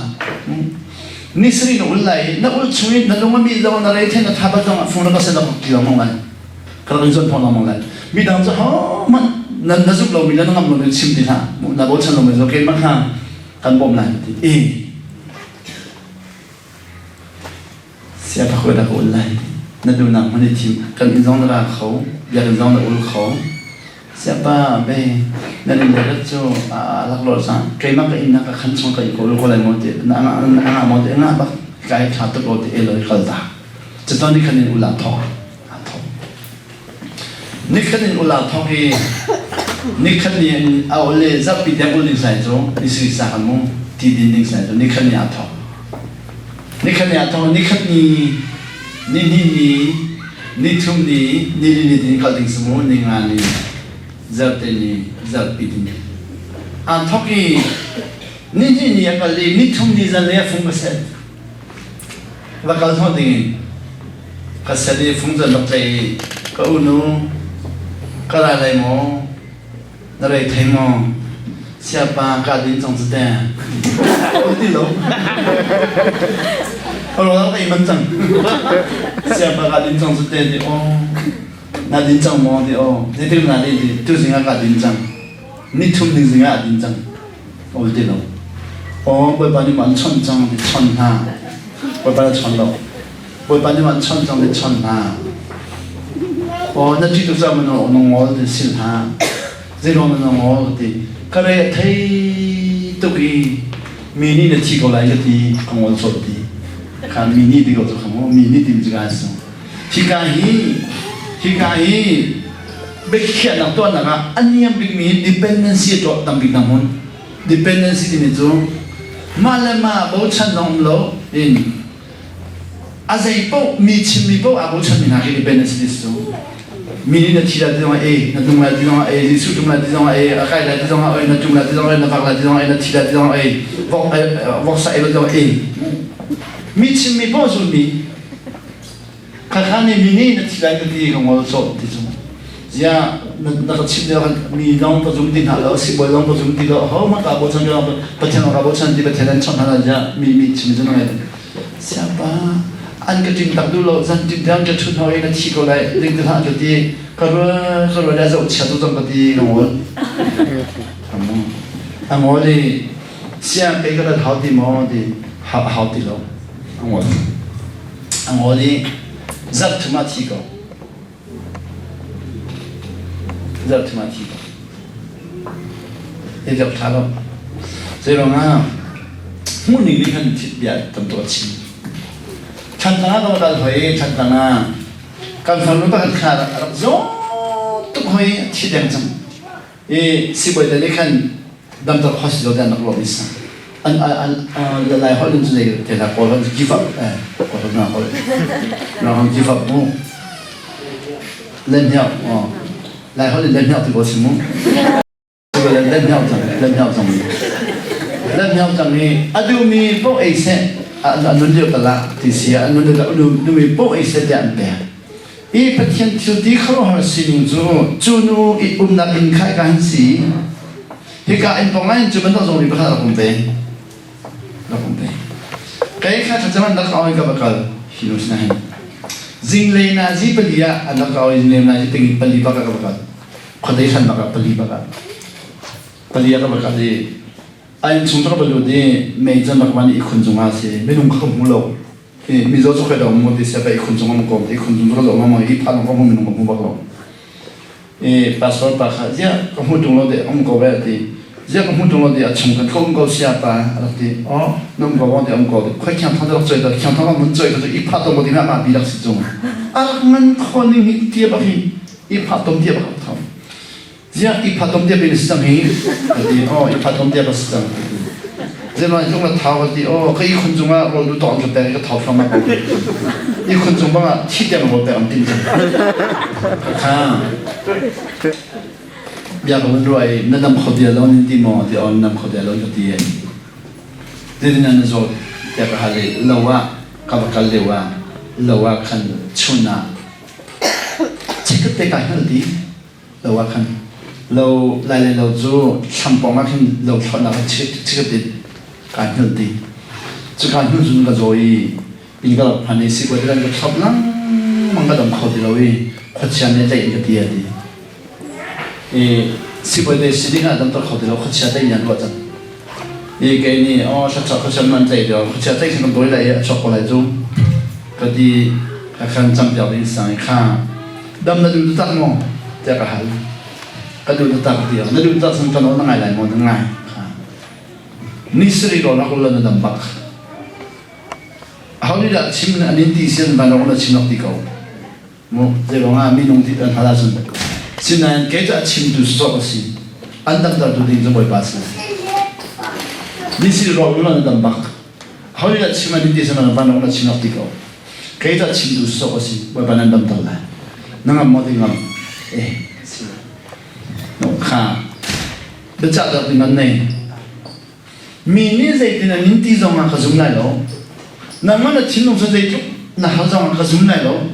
ni sari na ul lai na ul chung i na lung a mi zong na re the na tha bat zong fung ra ka se lo ka ti long lai ka rak in zon thong long lai midang cu ho man na na zuk lo mi le na ngam lo mi chim ti hlah na bochan lo mi zo ke ma kha kan bawm lai ti e Sia ka hawi dah ka ul lai? Na duhnak hmun i thim. Kan inn zong na ra kho, biakinn zong na ul kho. Siapa be nan inn le rat cu a laklawh cang. Keimah ka inn na ka khan chung ka i ko ko lai maw ti na ngah maw ti ngah bak kai tha tuk lo ti elo i kal ta. Cuton ni khan in ula thawk. A thawk. Ni khan in ula thawk i ni khan ni a ul le zarhpi tiang ul ding sai cu ni sui sa kan mu ti din ding sai cu ni khan ni a thawk. Nikhat ni ah thawng nikhat ni, nihnih ni, nithum ni, nili ni tin kal ding si mu, ninga ni, zarhte ni, zarhpi ni. Aa thawk i nihnih ni a kal i nithum ni zan lei a fung ka set. Va kal hnawh ding in ka set i fung zan rak tlai i ka unu ka ra lai maw? Na rei thei maw? Siapa ka din cang cu te. O ti lo. Ro ka i man cang. Siapa ka din cang cu te ti o. Na din cang maw ti o. Zeitik na din ti tu zing ah ka din cang. Ni thum ding zing ah a din cang. O ti lo. O Bawipa nih man chon cang ti chon hna. Bawipa na chon lo. Bawipa nih man chon cang ti chon hna. Aw na ṭih tuk caah maw na ngol ti sil hna. Zeiruang na ngol ti. Ka re a thei tuk i mi nih na thi ko lai ka ti ka ngol colh ti. Kha mi nih ti ko cu kha mu mi nih ti mi cu ka su. Hika hi hika hi biakhiahnak tuahnak ah a niam bikmi dependency a tuah tam bik na hmun. Dependency timi cu mah le mah bochan zong um lo in a zei paoh mi chimmi paoh aa bochanmi hna khi dependency cu mi nih na thi lai ti zongah e na tung lai ti zongah e Jesuh tum lai ti zongah e a kai lai ti zongah e na tum lai ti zongah e na vak lai ti zongah e na thi lai ti zongah e vok voksa e zongah e mi chimmi paoh zulmi Khakha nih mi nih na thi lai ka ti ka ngol cawh ti cu. Ziah na ka chimh lio mi zong ka zum ti hna lo, sibawi zong ka zum ti lo, ho hmanh kaa bochan ti lo, Pathian ka bochan ti Pathian an chawnh hna lo ziah mi mi chim cu na ngai. Siapa an ka ṭim tak duh lo, zan ṭim te an ka ṭhut hna i na thi ko lai, ding ti hlah ka ti. Ka rual ka rual a zoh chia tu zong ka ti ka ngol. A ngol i siang kei ka rat hau ti maw ti hau ti lo. A ngol. A ngol i zarh thum ah thi ko. Zarh thum ah thi ko. Hi deuh ṭha lo. Zeiruang ah hmuhning nih khan thit bia tam tuk a chim. Thantlang ah ka va kal hoi, Thantlang ah kan farnu pakhat kha a rak zaw tuk hoi, a thi deng cang. I sibawi te nih khan damter hospital te an rak ruah mi sa. An an lai holh in cu zei te hla kawl holh give up eh kawl holh na holh. Na give up mu. Len hiau. Lai holh in len hiau ti ko si mu. Lan hniau cang i a duhmi paoh ei seh a nun lio tal ah ti si ah a nun lio tal duhmi paoh ei seh tiah an pek. I Pathian thil ti khuaruahhar sining cu cu nu i umnak inn kha hika hin si. Hika inn pawng ah hin cu bantuk zong mi pakhat rak um ve. Rak um ve. Kei kha thlacam an rak ka oi ka va kal hi nu sinah hin. Zinglei nazi pali ah an rak ka oi zinglei nazi tingi pali bak ah ka va kal. Khuadei hran bak ah pali bak ah pali ah ka va kal i a inn chung cu ka va lut i mei can rak van i ihkhun cung ah a si minung kha ka hmu lo i mizaw cu khoi dah um ti sia ka ihkhun cung am kom ihkhun cung cu ka zoh lengmang i phan ka hmu minung ka hmu bak lo i pastor pa kha ziah ka hmu tung lo de um ko ve ti ziah ka hmu tung lo de a chung kan ka um ko sia pa a rak ti oh na um ko wang ti um ko khoi khiang thang rak choi ta khiang thang mun choi ka cu i pha tom ko ti na ma bi rak si cung a rak ngan kho ning hi tia bak hi i phatom tiah ka tham ziah i phatom tiah bin si cang hi ka ti oh i phatom tiah ka si cang zeimah tlung la thau ka ti oh ka i khun cungah rawl du tawng ka pek ka thau thluang ma ko i khun cung bangah thi tiang rawl pek an tin cang kha bia ka vun ruai na dam kho dia lo nin ti maw ti on nam kho dia lo ka ti zeitin na zawt tiah ka hal i lo ah ka va kal lio ah lo ah khan chun ah Chikkhat te kai hngalh dih. Lo ah khan lo lai le lo cu thlam pawng ah khin lo thlawhnak ah chikkhat te kai hngalh dih. Cuka hnu cun ka zaw i inn ka rak phan i sikua te kan ka thlop lengmang ka dam kho ti lo i khuachia nih a tlaih in ka ti a ti. I sibawi te si ding ah damter kho ti lo khuachia tlaih in an ruah cang. I kei nih aw thlacak khuachia man tlaih deuh khuachia tlaih khan kan dawi lai i a chuak ko lai cu. Ka ti ka khan campiak ding sang i kha dam na duh taktak maw tiah ka hal. Ka duh taktak ti na duh taktak cun ka nawl na ngai lai maw na ngai kha. Ni sarih rawl rak na dam bak. Aho nih dah chim an in ti sian van rak na chim rak ti ko. Mu zeiruang ah minung ti an hal ahcun sinain kei cu a chimtu sawsawh ka si. An damtertu ding cu Bawipa a si. Ni sarih rawl na dam bak. Aho nih dah chim an in ti sian van rak na chim rak ti ko. Kei cu a chimtu sawsawh ka si. Bawipa nan damter lai. Na ngam maw ti ngam? Eh, si. No kha. Biachah deuh ding an nei. Mi nih zeitin an in ti zongah ka zum lai lo. Nangmah na thinlung cu zeitluk na hal zongah ka zum lai lo.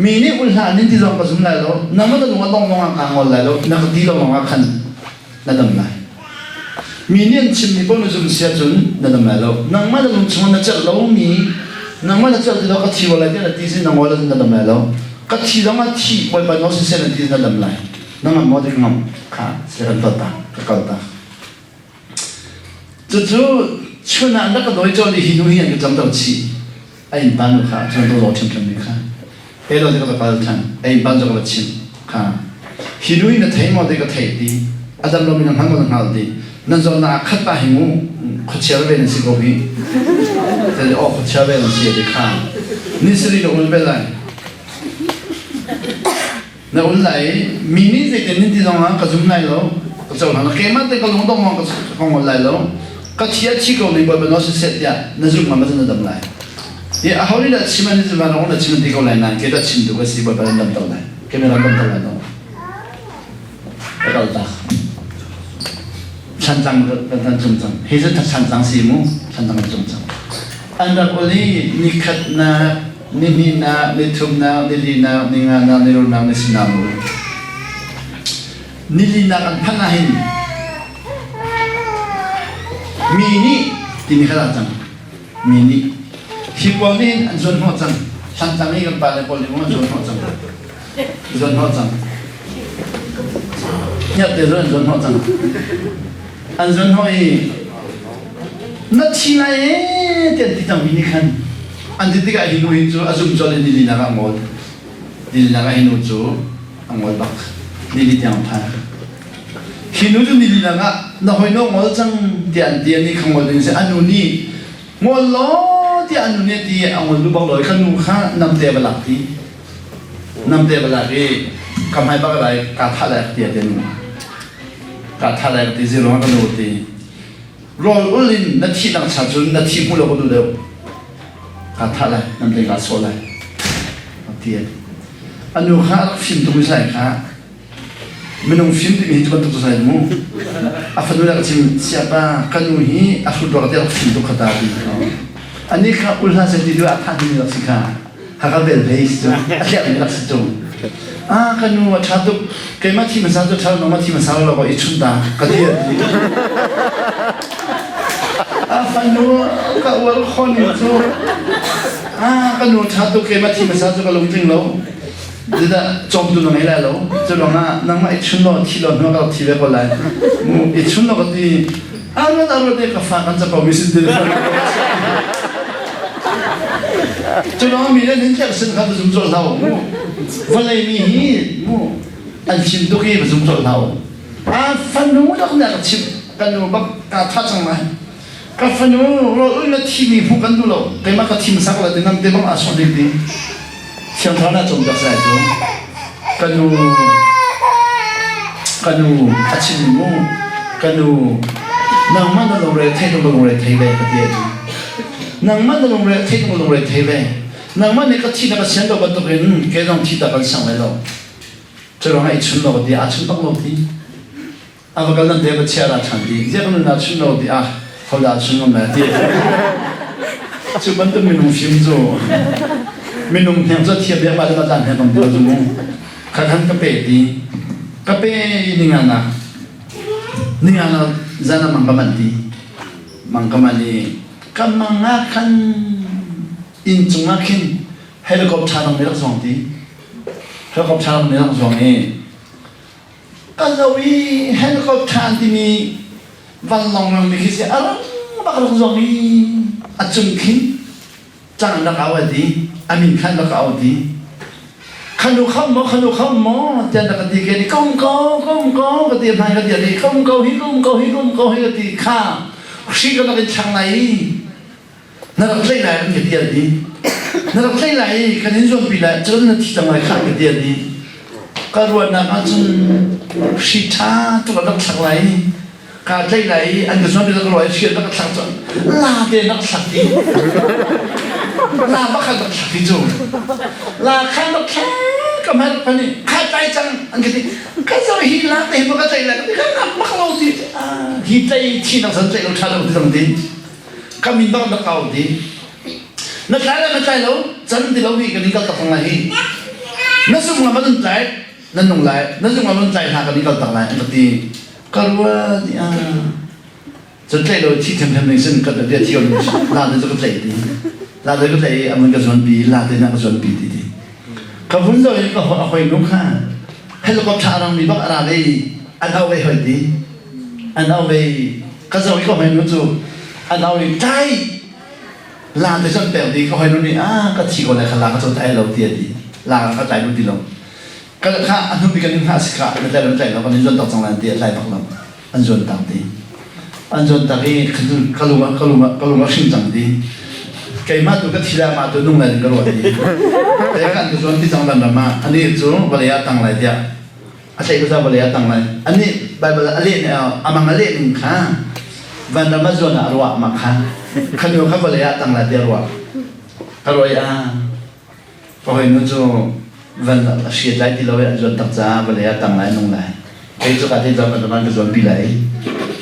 Mi nih ul hlah an in ti zong ka zum lai lo. Nangmah na lung a dong zongah kaa ngol lai lo. Na ka ti lo lawngah khan na dam lai. Mi nih an chimmi paoh na zum si ahcun na dam lai lo. Nangmah na lung chungah na celh lomi, nangmah na celh ti lo ka thi lai tiah na ti si na ngol ahcun na dam lai lo. Ka thi zongah thi Bawipa nawl siseh na ti na dam lai. Na ngam maw ti ka ngam. Kha sile kan kal ta, ka kal ta. Cucu chun ah na ka dawi cawn i hi nu hi an ka camter chih. A innpa nu kha cun ka zaw ṭhiamṭhiam mi kha. Elo ti ka va kal ṭhan. A innpa cu ka va chimh kha. Hi nu hi na thei maw ti ka theih ti. A dam lomi na hngal maw na hngal ti. Nan zawtnak ah khat pa hi mu khuachia ve nan si ko hi. Te aw khuachia ve nan si ti kha. Ni sarih na ul ve lai. Na um lai mi nih zeitin nin ti zongah ka zum lai lo ka cohlang lo keimah te ka lung dong ka ka ngol lai lo ka thi a thi ko ning bawipa nawl siseh tiah na zumh ngam ahcun na dam lai i aho nih dah chim an zumh rawng na chim an ti ko lai nain kei dah chim tu ka si bawipa nan damter lai kei ram damter lai lo ka kal tak Thantlang kan cung cang hi cu Thantlang si mu Thantlang kan cung cang an rak ul i nikhatnak nihnihnak, nithumnak, nilinak, ninganak, niruknak, nisarihnak mu. Nilinak an phanh ahhin mi nih timi kha dah cang. Mi nih hi pawl nih an zuan hnawh cang. Thantlang i kan pale pawl nih an zuan hnawh cang. Zuan hnawh cang. Hngerh te zuan zuan hnawh cang. An zuan hnawh i na thi lai ee ti an ti cangmi nih khan an ti tikah hi nu hi cu a zum colh i nili nak ah a ngol. Nili nak ah hi nu cu a ngol bak. Nili tiang phan. Hi nu cu nili nak ah na hoi no ngol cang tiah an ti ani kha ngol ding si a nu nih ngol law tiah a nu nih a ti a ngol duh bak lo i kha nu kha namte va lak ti. Namte va lak i ka hmai bak lai kaa thah lai ti a ti nu. Kaa thah lai ti zero ka nu ti. Rawl ul in na thih nak cha cun na thi hmu lo ka duh deuh. Kaa thah lai namte kaa sawh lai. Ti a ti. A nu kha a rak fim tuk i sai kha Minung fim timi hi cu bantuk cu sai mu. A fanu le ka chim siapa ka nu hi a hrut ruak te rak fim tuk khata ti. Ani kha ul hla se ti du a tha mi rak si kha. Haka bel hlei si cu a tliak mi rak si cu. Ah ka nu a tha tuk keimah thi hmasa cu tha nangmah thi hmasa lo i chun ta ka ti a ti. A fanu ka ual khon cu ah ka nu tha tuk keimah thi hmasa cu ka lungtling lo. Zedah cawmtu na ngei lai lo. Cu ruangah nangmah i chun law thi law hnu ka rak thi ve ko lai. Mu i chun law ka ti. Aruat aruat e ka fa kan capo mi sin til. Cu ruangah mi nih nan tlerh sin kha va zum colh hlah u. Mu vawlei mi hi mu an fim tuk i va zum colh hlah u. A fanu dak nih a ka chimh. Ka nu bak ka tha cang lai. Ka fanu rawl na thimi hmuh kan duh lo. Keimah ka thim sak la ti nam te bang aa sawh ding ti. Thiang Thlarau na cawnpiak sai cu ka nu ka nu a chim mu ka nu nangmah na lungre thei na lungre thei ve ka ti atu nangmah na lungre thei na lungre thei ve nangmah nih ka thi na ka sian lo bantukin ke zong thi ta kan sang lai lo cu ruangah i chun lo ka ti a chun bak lo ti A va kal nan te va chia ra ṭhan ti ziak nan na chun lo ti ah hodah chun ngam lai ti cu bantuk minung fim cu minung hnek cu thiam biak ma le ma caan hnek bang ti lo cu mu kha khan ka pe ti ka pe ninga na ninga na zan mang ka man ti mang ka man i ka mang ah khan inn cung ah khin helicopter dang nih rak zuang ti helicopter dang nih rak zuang i Kan lo i helicopter timi vanlawng rang mi khi si a rang bak rak zuang i a cung khin cang rak au a ti a min khan rak au ti khanu kham maw khanu kham maw tian rak ti ke ni kom ko kom ko ka ti hmai ka ti ti kom ko hi kom ko hi kom ko hi ka ti kha hri ka rak in chang lai na rak tlaih lai kan ka ti an ti na rak tlaih lai i kan in zuampi lai cun na thi cang lai khah ka ti an ti ka ruahnak ahcun hri ṭha tuk an rak thlak lai kaa tlaih lai i an ka zuampi ka ruah i hri an rak thlak cun la te rak thlak ti la bak an rak thlak ti cu la khan rak thlak ka hmai rak phan i kha tlai cang an ka ti ka zo hi la te hi ka tlaih lai ka ti ka ngap bak lo ti hi tlai thi nak san tlaih lo ṭha lo ti cang ti Ka min bak na kau ti. Na tlai le na tlai lo can ti lo hi kan in kal tak lai hi. Na sung lam an tlai nan nung lai na sung lam an tlai hna kan in kal tak lai an ka ti. Ka rua ti a. Cun tlai lo thi them them ning sin ka bia thi on la te cu ka tlai ti. La te ka tlai amun ka zuan pi la te na ka zuan pi ti ti. Ka vun zo in ka hoi nu kha helicopter arang mi bak ara ve an au ve hoi ti. An au ve ka zo i ka hoi nu cu an au i tlai la te cun pek di ka hoi nu nih ah ka thi ko lai kha la ka cu tlai lo ti a ti la ka tlai lu ti lo ka kha a hnu bik kan in hngah si kha na tlai lo tlai lo kan in zuan tak cang lai ti a tlai bak lo an zuan tak ti an zuan tak i ka lung ka lung ka lung a hring cang ti keimah tu ka thi lai mah tu nung lai ka ruah ti te kan ka zuan ti cang dan ram ah ani cu vawlei ah tang lai tiah a tlaih ko vawlei ah tang lai anih Bible a leh amang a leh ning kha vanram a zuan ah ruah ma kha khanu kha vawlei ah tang lai tiah ruah ka ruai ah ka hoi nu cu van a hriat lai ti lo i an zuan tak caah vawlei ah tang lai nung lai kei cu ka te zuan kan ka zuan pi lai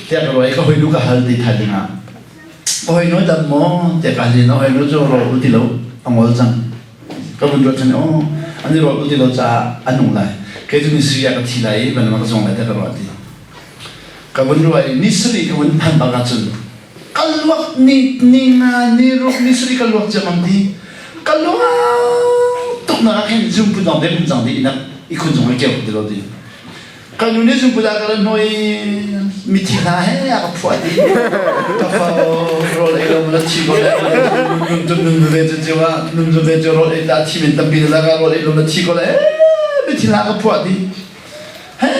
tiah ka ruai ka hoi nu ka hal ti thai ding ah ka hoi nu dam maw tiah ka hal i hoi nu cu ro ti lo a ngol cang Ka vun ruat ṭhan i aw an i ruah ti lo caah an nung lai. Kei cu ni sarih ah ka thi lai i van ka zong lai tiah ka ruah ti. Ka vun ruah i ni sarih ka vun phanh bak ahcun ka luak ni ni nga ni ruk ni sarih ka luak ciammam ti. Ka luak tuk. nak ah khin zumpu dong te um cang di inak ikhun zong i keu ti lo ti. Kan nu nih zumpu dah ka ran hoi mithi hla he a ka phuah di. Ka fa rawl ei lo na thi ko le nun nun nun ve cu cu ah nun nun ve cu rawl ei ta thi men tampi la ka rawl ei lo na thi ko le mithi hla ka phuah di. He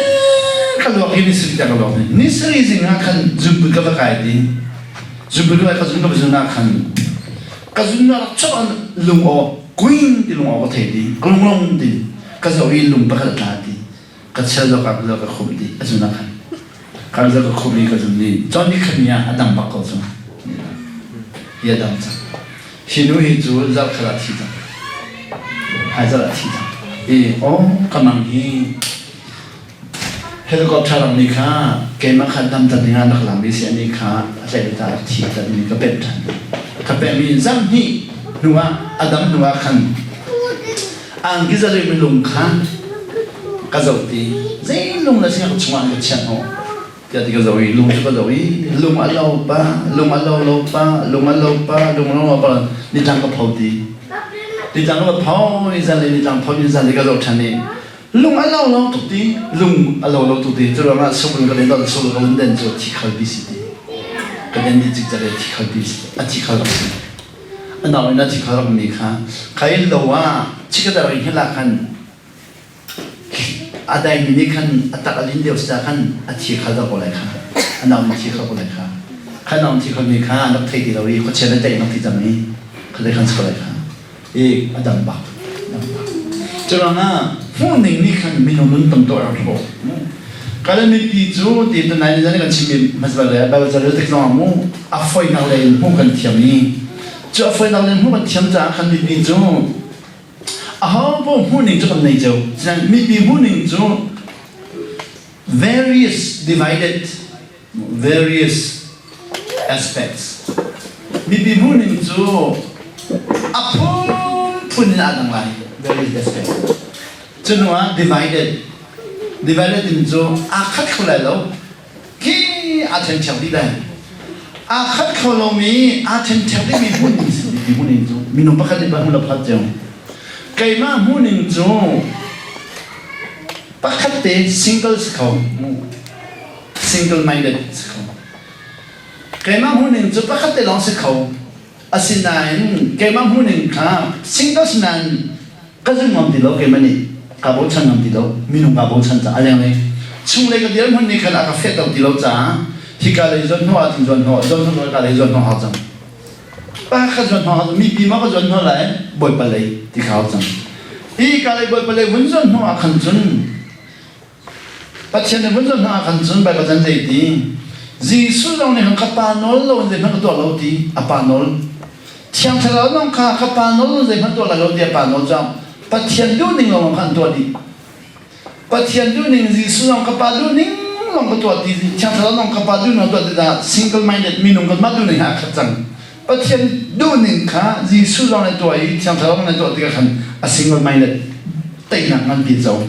ka luak hi ni sari ta ka luak ni. Ni sari zing ah khan zumpu ka va kai di. Zumpu ka ka zun ka va zun ah khan ka zun na rak chok lung aw kuing ti lung aw ka thei ti ka lung long ti ka zo i lung pakhat tla ti ka chel zo ka zo ka khum ti a zun ah khan ka zo ka khum i ka zun ni chon ni khan ya a dang bak ko cu hi a dang cang hi nu hi cu zarh khat ah thi cang hai zarh ah thi cang i o ka mang hi Helicopter ram nih kha keimah kha dam tat ding ah rak lam mi si ani kha a tlaih ta thi tat mi ka pemh than. Ka pemh mi zam hnih hnu ah a dam hnu ah khan angki zari mi lung kha ka zoh ti zei lung na si ka chungah ka chiah hnawh tiah ti ka zoh i lung cu ka zoh i lung a lo pa lung a lo lo pa lung a lo pa lung a lo pa nitlang ka pho ti nitlang ka pho ni zan le nitlang pho ni zan le ka zoh than i Lung a lo lo tuk ti, lung a lo lo tuk ti. Cu ruangah sungin ka den dot sung ka vun den cu thi khal pi si ti. Ka den di cik cak thi khal pi si a thi khal rak si. A nau in a thi khal rak mi kha khai lo ah chikadar ring hela khan a dai mi nih khan a tak a lin deuh si khan a thi khal dak ko lai kha. A nau in thi khal ko lai kha. Kha nau thi khal mi kha an rak thei ti lo i khuachia le tei nak ti cang i kha dai khan si ko lai kha. I a dam bak. Curuangah hmuhning nih khan minung nun tam tuah rak hrawh. Kala mipi cu ti tunai ni kan chimmi hmasa le Bible ca rel tik zongah mu a foinak lei in hmuh kan thiam i cu a foinak lei in hmuh kan thiam caah khan mipi cu aho paoh hmuhning cu kan nei cio. Mipi hmuhning cu various divided various aspects. Mipi hmuhning cu a phunphun in aa dang lai. Various aspects. Cu hnu ah divided. Divided in cu aa khat kho lai lo. Khi aa ṭhenṭhek dih lai. Aa khat kho lomi, aa ṭhenṭhek dihmi hmuhning si mipi hmuhning cu. Minung pakhat nih hmuh lo pakhat cio. Keimah hmuhning cu pakhat te single si kho. Single minded si kho. Keimah hmuhning cu pakhat te lawng si kho. Asinain keimah hmuhning kha single sinain ka zum ngam ti lo keimah nih kaa bochan ngam ti lo minung kaa bochan caah a lenglei chunglei ka dirhmun nih khan a ka fehter ti lo caah hika lei zuan hnawh ahcun zuan hnawh zuan hnawh ka lei zuan hnawh hau cang pa kha zuan hnawh hau mipi ma ka zuan hnawh lai bawipa lei ti kha hau cang hi ka lei bawipa lei vun zuan hnawh ah khan cun Pathian nih vun zoh hna khan cun Baibal chan zei ti Jesuh zong nih ka pa nawl lo in zeihmanh ka tuah lo ti a pa nawl Thiang Thlarau zong kha ka pa nawl in zeihmanh tuah lai lo ti a pa nawl cang Pathian duh ning lawng kha an tuah dih Pathian duh ning Jesuh zong ka pa duh ning lawng ka tuah ti Thiang Thlarau zong ka pa duh ning tuah ti dah single minded minung kan mah duh ning ha khat cang Pathian duhning kha Jesuh zong nih tuah i Thiang Thlarau nih tuah tikah khan a single minded teinak nganpi co.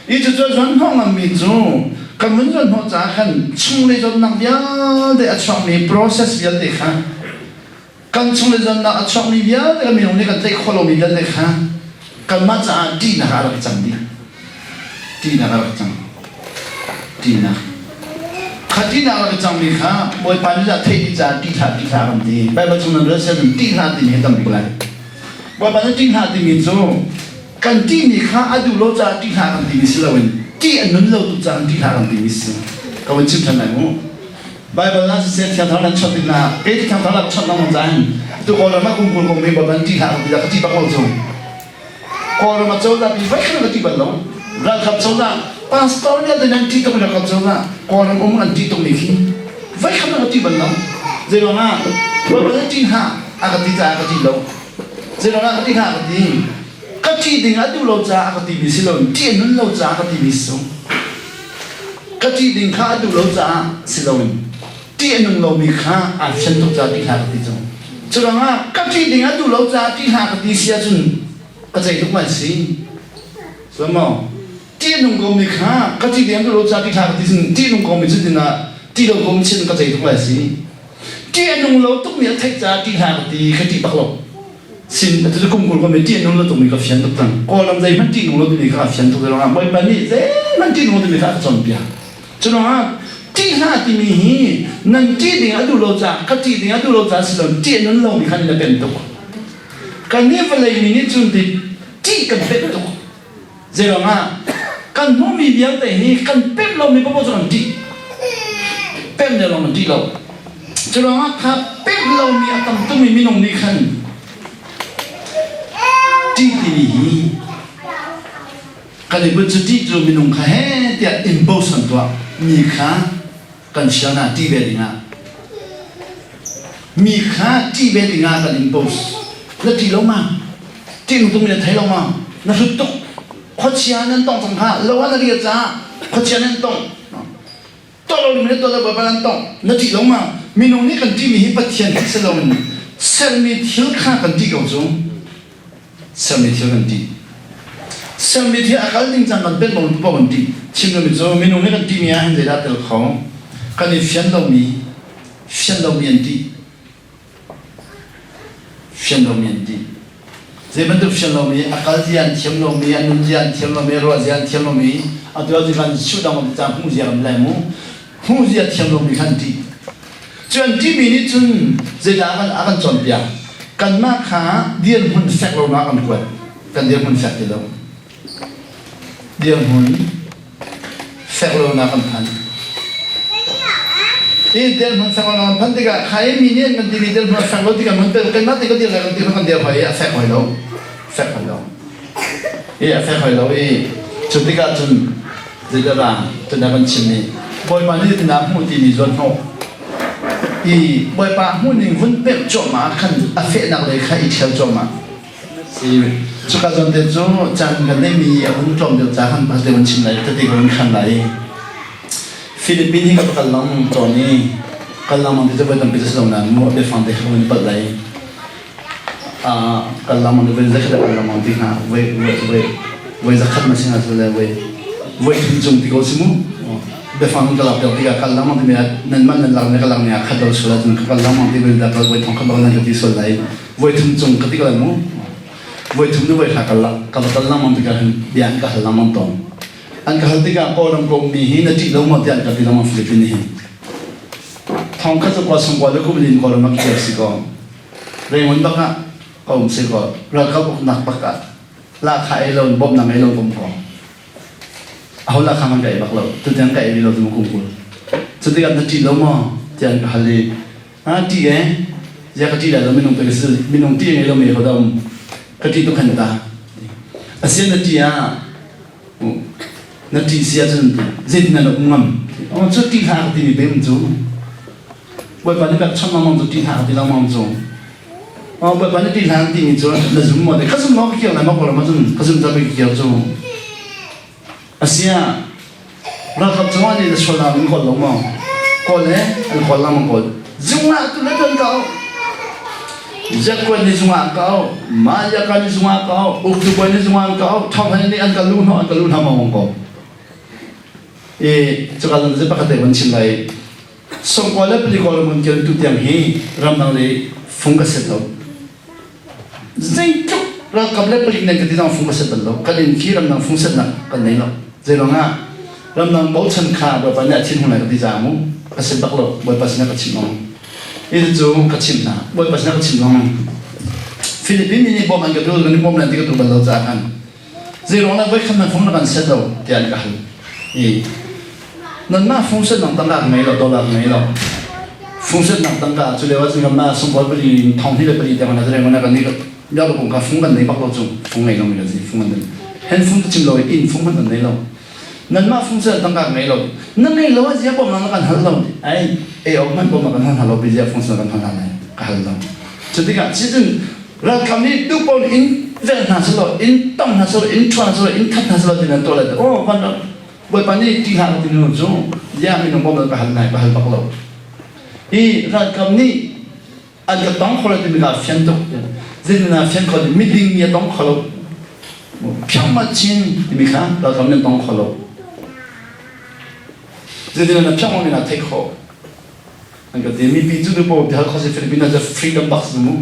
I cucu a zuan hnawh ngammi cu kan vun zuan hnawh caah khan chunglei zawtnak vialte a chuakmi process vialte kha kan chunglei zawtnak a chuakmi vialte kan minung nih kan tlaih khawh lomi vialte kha kanmah caah ṭihnak ah a rak cang dih. Ṭihnak a rak cang. Ṭihnak. Kha ṭihnak a rak cangmi kha Bawipa nih a theih dih caah ṭih hlah ṭih hlah kan ti. Baibal chung nan rel sian ṭih hlah timi hi tam bik lai. Bawipa nih ṭih hlah timi cu kan ṭihmi kha a duh lo caah ṭih hlah kan timi si loin ṭih a nun lo tu caah ṭih hlah kan timi si. Ka vun chim ṭhan lai mu. Baibal ah siseh Thiang Thlarau nan chawnh tik hna kei Thiang Thlarau ka chawnh lengmang caah hin tu Kawlram ah kum 20 kum mi Bawipa nih ṭih hlah kan ti dah ka ṭih bak lo cu. Kawlram a cozah mi voikhat ka ṭih bal lo. Ralkap cozah pastor vialte nan ṭih tuk ralkap cozah Kawlram um an ṭih tuk mi khi voikhat ka ṭih bal lo. Zeiruang ah Bawipa nih ṭih hlah a ka ti caah ka ṭih lo. Zeiruang ah ka ṭih hlah a ka ti. Ka ṭih ding a duh lo caah a ka timi si lo ṭih a nun lo caah a ka timi si. Ka ṭih ding kha a duh lo caah si loin ṭih a nung lomi kha aa fian tuk caah ṭih hlah ka ti cu. Curuangah ka ṭih ding a duh lo caah ṭih hlah ka ti si ahcun ka cei tuk mai si. So maw? Ṭih a nung komi kha ka ṭih ding a duh lo caah ṭih hlah ka ti cun ṭih nung komi cu tinah ṭih lo komi chin ka cei tuk lai si. Ṭih a nung lo tukmi a theih caah ṭih hlah ka ti ka ṭih bak lo. Sin atu kum 20 ko mi ṭih nung lo tukmi ka fian tuk cang. Kawlram zeihmanh ṭih nung lo timi kha ka fian tuk ruangah Bawipa nih zeihmanh ṭih nung lo timi kha a ka cawnpiak. Cu ruangah ṭih hlah timi hi nan ṭih ding a duh lo caah ka ṭih ding a duh lo caah si lo ṭih nun lomi kha na pem tuk. Kan nih vawlei mi nih cun ti ṭih kan pem tuk. Zeiruangah kan hmuhmi vialte hi kan pemh lomi paoh cu kan ṭih. Pemh le lawng kan ṭih lo. Cu ruangah kha pemh lomi a tam tukmi minung nih khan ṭih timi hi kan i but cu ṭih cu minung kha he tiah impose kan tuah mi kha kan fial hna ṭih ve dingah mi kha ṭih ve dingah kan impose na ṭih lo ma ṭih tung na thei lo ma na hrut tuk khuachia nan tong cang kha lo ah na rial caah khuachia nan tong to lo mi to lo nan tong na ṭih lo ma minung nih kan ṭihmi hi Pathian hi si loin sermi thil kha kan ṭih ko cu sermi thil kan ṭih. Sermi thil a kal ding cang kan pen lo paoh kan ṭih. Chim lomi cu minung nih kan ṭihmi ah hin zeidah tel kho? Kan i fian lomi, fian lomi an ṭih. Fian lomi an ṭih. Zei bantuk fian lomi, a kal zia an thiam lomi, a nun zia an thiam lomi, a ruah zia an thiam lomi, atu ah kan suh dang cang hmuh zia kan lai mu. Hmuh zia thiam lomi kha an ṭih. Cu an ṭihmi nih cun zeidah a kan cawnpiak? Kanmah kha dirhmun fek lonak an kuat. Kan dirhmun fek ti lo. Dirhmun fek lonak an phan. Hi dirhmun fek lonak an phan tikah khai mi nih an kan timi dirhmun a fek lo tikah mun pe kanmah te kan dir lai kan ti kan dir hoi i a fek hoi lo. Fek hoi lo. I a fek hoi lo i cu tikah cun Zeidah tuna kan chimmi Bawipa nih na hmuh timi zawn hnawh i Bawipa hmuhning vun pemh cuahmah ah khan a fehnak lei kha i ṭhial cuahmah. Si cuka zawn te cu caan kan neihmi a vun tlawm deuh ca khan pastor vun chim lai tete ka vun khan lai. Philippine hi ka va kal lengmang tawn i kal lengmang ti cu voi tampi cu si lo nain mu a biafang te kha ka vun palh lai. Kal lengmang voi zakhat kal lengmang ti hna voi voi voi zakhat ma singa su le voi voi thum cung ti ko si mu biafang ka lak deuh tikah kal lengmang ti mi nan man nan lak ne ka lak ne khat lo sual ahcun ka kal lengmang ti voi da kal voi thong khat lo nan ka ti sual lai voi thum cung ka ti ko lai mu voi thum nu voi hra kal ka va kal lengmang tikah hin bia an ka hal lengmang tawn an ka hal tikah Kawlram ko mi hi na ṭih lo maw tiah an ka ti lengmang Philippine hi thong khat cu kwa sung kwa le kum lin Kawlram a kir si ko Rangoon bak ah ka um si kaw ralkap uknak bak ah lahkhah ei lo in bawmhnak ngei lo ka um ko. Aho lahkhah hmanh ka ei bak lo. Tutiang ka ei rih lo tu kum 20. Cu tikah na ṭih lo maw? tiah an ka hal i ah ṭih e zia ka ṭih lai lo minung pe ka si minung ṭih ngei lo mi hodah um ka ṭih tuk hen ta. Asian na ṭih ah na ṭih si ahcun zeitin na um ngam? Oh cu ṭih hlah ka timi pe um cu. Bawipa nih pek chom lengmang cu ṭih hlah ka ti lengmang cu. Oh, Bawipa nih ṭih hlah an timi cu na zum maw? Ka zum maw ka kir lai maw ko cun ka zum ca ka kir cu. Asia ralkap cungah nih na sualnak in kawl lo maw? Kawl he an kawl lengmang kawl. Zungah tu le tuan kau. Zakkuan ni zungah kau, ma yaka ni zungah kau, uktu bawi ni zungah kau, thawng nih an ka lu hno an ka lu hna maw ko. I cuka zan pakhat te van chim lai. Songkua le Palikua ram kan tu tiang hi ramdang lei fung ka set lo. Zeitluk ralkap le palik nan ka ti zong fung ka set bal lo. Kan inn khi ramdang fung setnak kan nei lo. Zeiruang ah ramdang bochan kha Bawipa nih a thin hung lai ka ti caah mu ka set bak lo. Bawipa sinah ka chim lengmang. Hi cu ka chimh hna. Bawipa sinah ka chim lengmang. Philippine mi nih bawm an ka duh, kan i bawm lan ti ka duh bal lo caah khan Zeiruang dah voikhat nan fung na kan set lo tiah an ka hal. I nanmah fung setnak tangka ka ngei lo, dollar ka ngei lo. Fung setnak tangka cu lio ah cun kanmah sungkawl pali thong hnih le pali tiang kan reng kan nih biak kung ka fung kan nei bak lo cu fung ngei lo mi kan si fung kan nei. Hen fung chim lo inn fung hmanh kan nei lo. Nanmah fung set tangka ka ngei lo. Na ngei lo a zia bawm na kan hal lo. Ai ei ok hmanh bawm kan hal hna lo bi zia fung set kan hal hna lai ka hal lo. Cu tikah cun ralkap nih duh paoh in velh hna selaw in tong hna selaw in ṭhuan selaw in that hna selaw ti nan tuah lai oh van Bawipa nih ṭih hlah ti nu cu ya minung bawm ka hal nai ka hal bak lo hi ralkap nih an ka tong kho lo timi ka fian tuk zeitin na fian kho miding mi a tong kho lo phiang ma chin timi kha ralkap nih an tong kho lo zeitin na phiang ma mi na thei kho an ka ti mipi cu tu po hal kho si Philippines cu freedom bak si mu.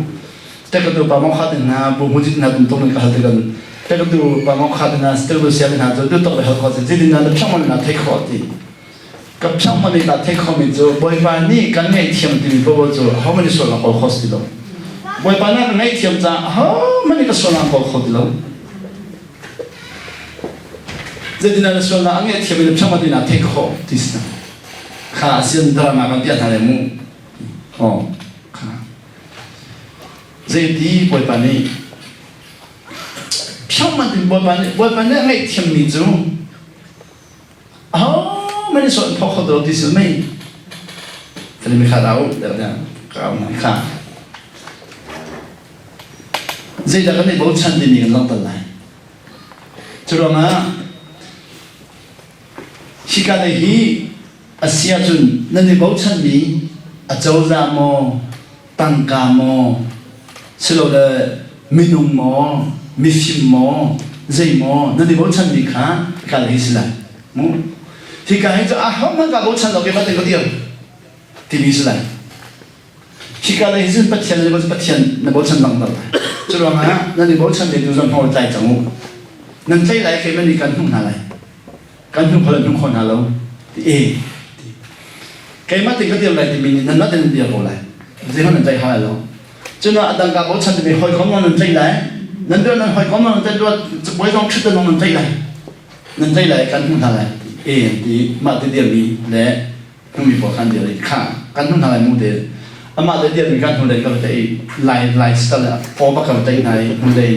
Tekatu pa mong kha te hna bu mu jit hna tum tum ka hal te kan tekatu pa mong kha te hna tekatu sia te hna cu du tok le hal kho si zidin na phyang man na thei kho ti ka phyang man na thei kho mi cu Bawipa nih kan ngaihthiam timi popo cu ho mani sual na kawl kho ti lo. Bawipa na ka ngaihthiam ca ho mani ka sual na kawl kho ti lo. Zeitin na sual na a ngaihthiam in phyang man na thei kho ti si kha asian drama kan piah hna le mu. Oh kha Zeiti Bawipa nih phiangman in Bawipa nih Bawipa nih a ngaihthiammi cu ahohmanh nih sual an phawk kho ti lo ti si mei Fali mi kha au ka au hna kha zeidah kan i bochan timi kan langhter lai. Cu ruangah hika lei hi a si ahcun nan i bochanmi acozah maw tangka maw silole minung maw mifim maw zei maw nan i bochanmi kha hika hi si lai mu hika hi cu ahohmanh kaa bochan lo keimah tein ka dir timi si lai. Hika lei hi cun Pathian nan i bochan Pathian na bochan langhter lai. Cu ruangah nan i bochan ve tu zong hnawl tlai cang u. Nan tlai lai keimah nih kan hmuh hna lai. Kan hnu khol an hnu kho hna lo ti e keimah te ka dir lai timi nih nanmah te nan dir ko lai. Zeihmanh nan tlaih hau lai lo. Cun a dang kaa bochan timi hawikom lawng nan tlaih lai. Nan dir nan hawikom lawng nan tlaih luat cabuai zong ṭhut lawng nan tlaih lai. Nan tlaih lai kan hmuh hna lai e ti mah te dirmi le hmumi pawl khan dir i kha kan hnu hna lai mu te amah te dirmi kan hnu lei ka va i lai lai stal paw bak ka va tei hna i hnu lei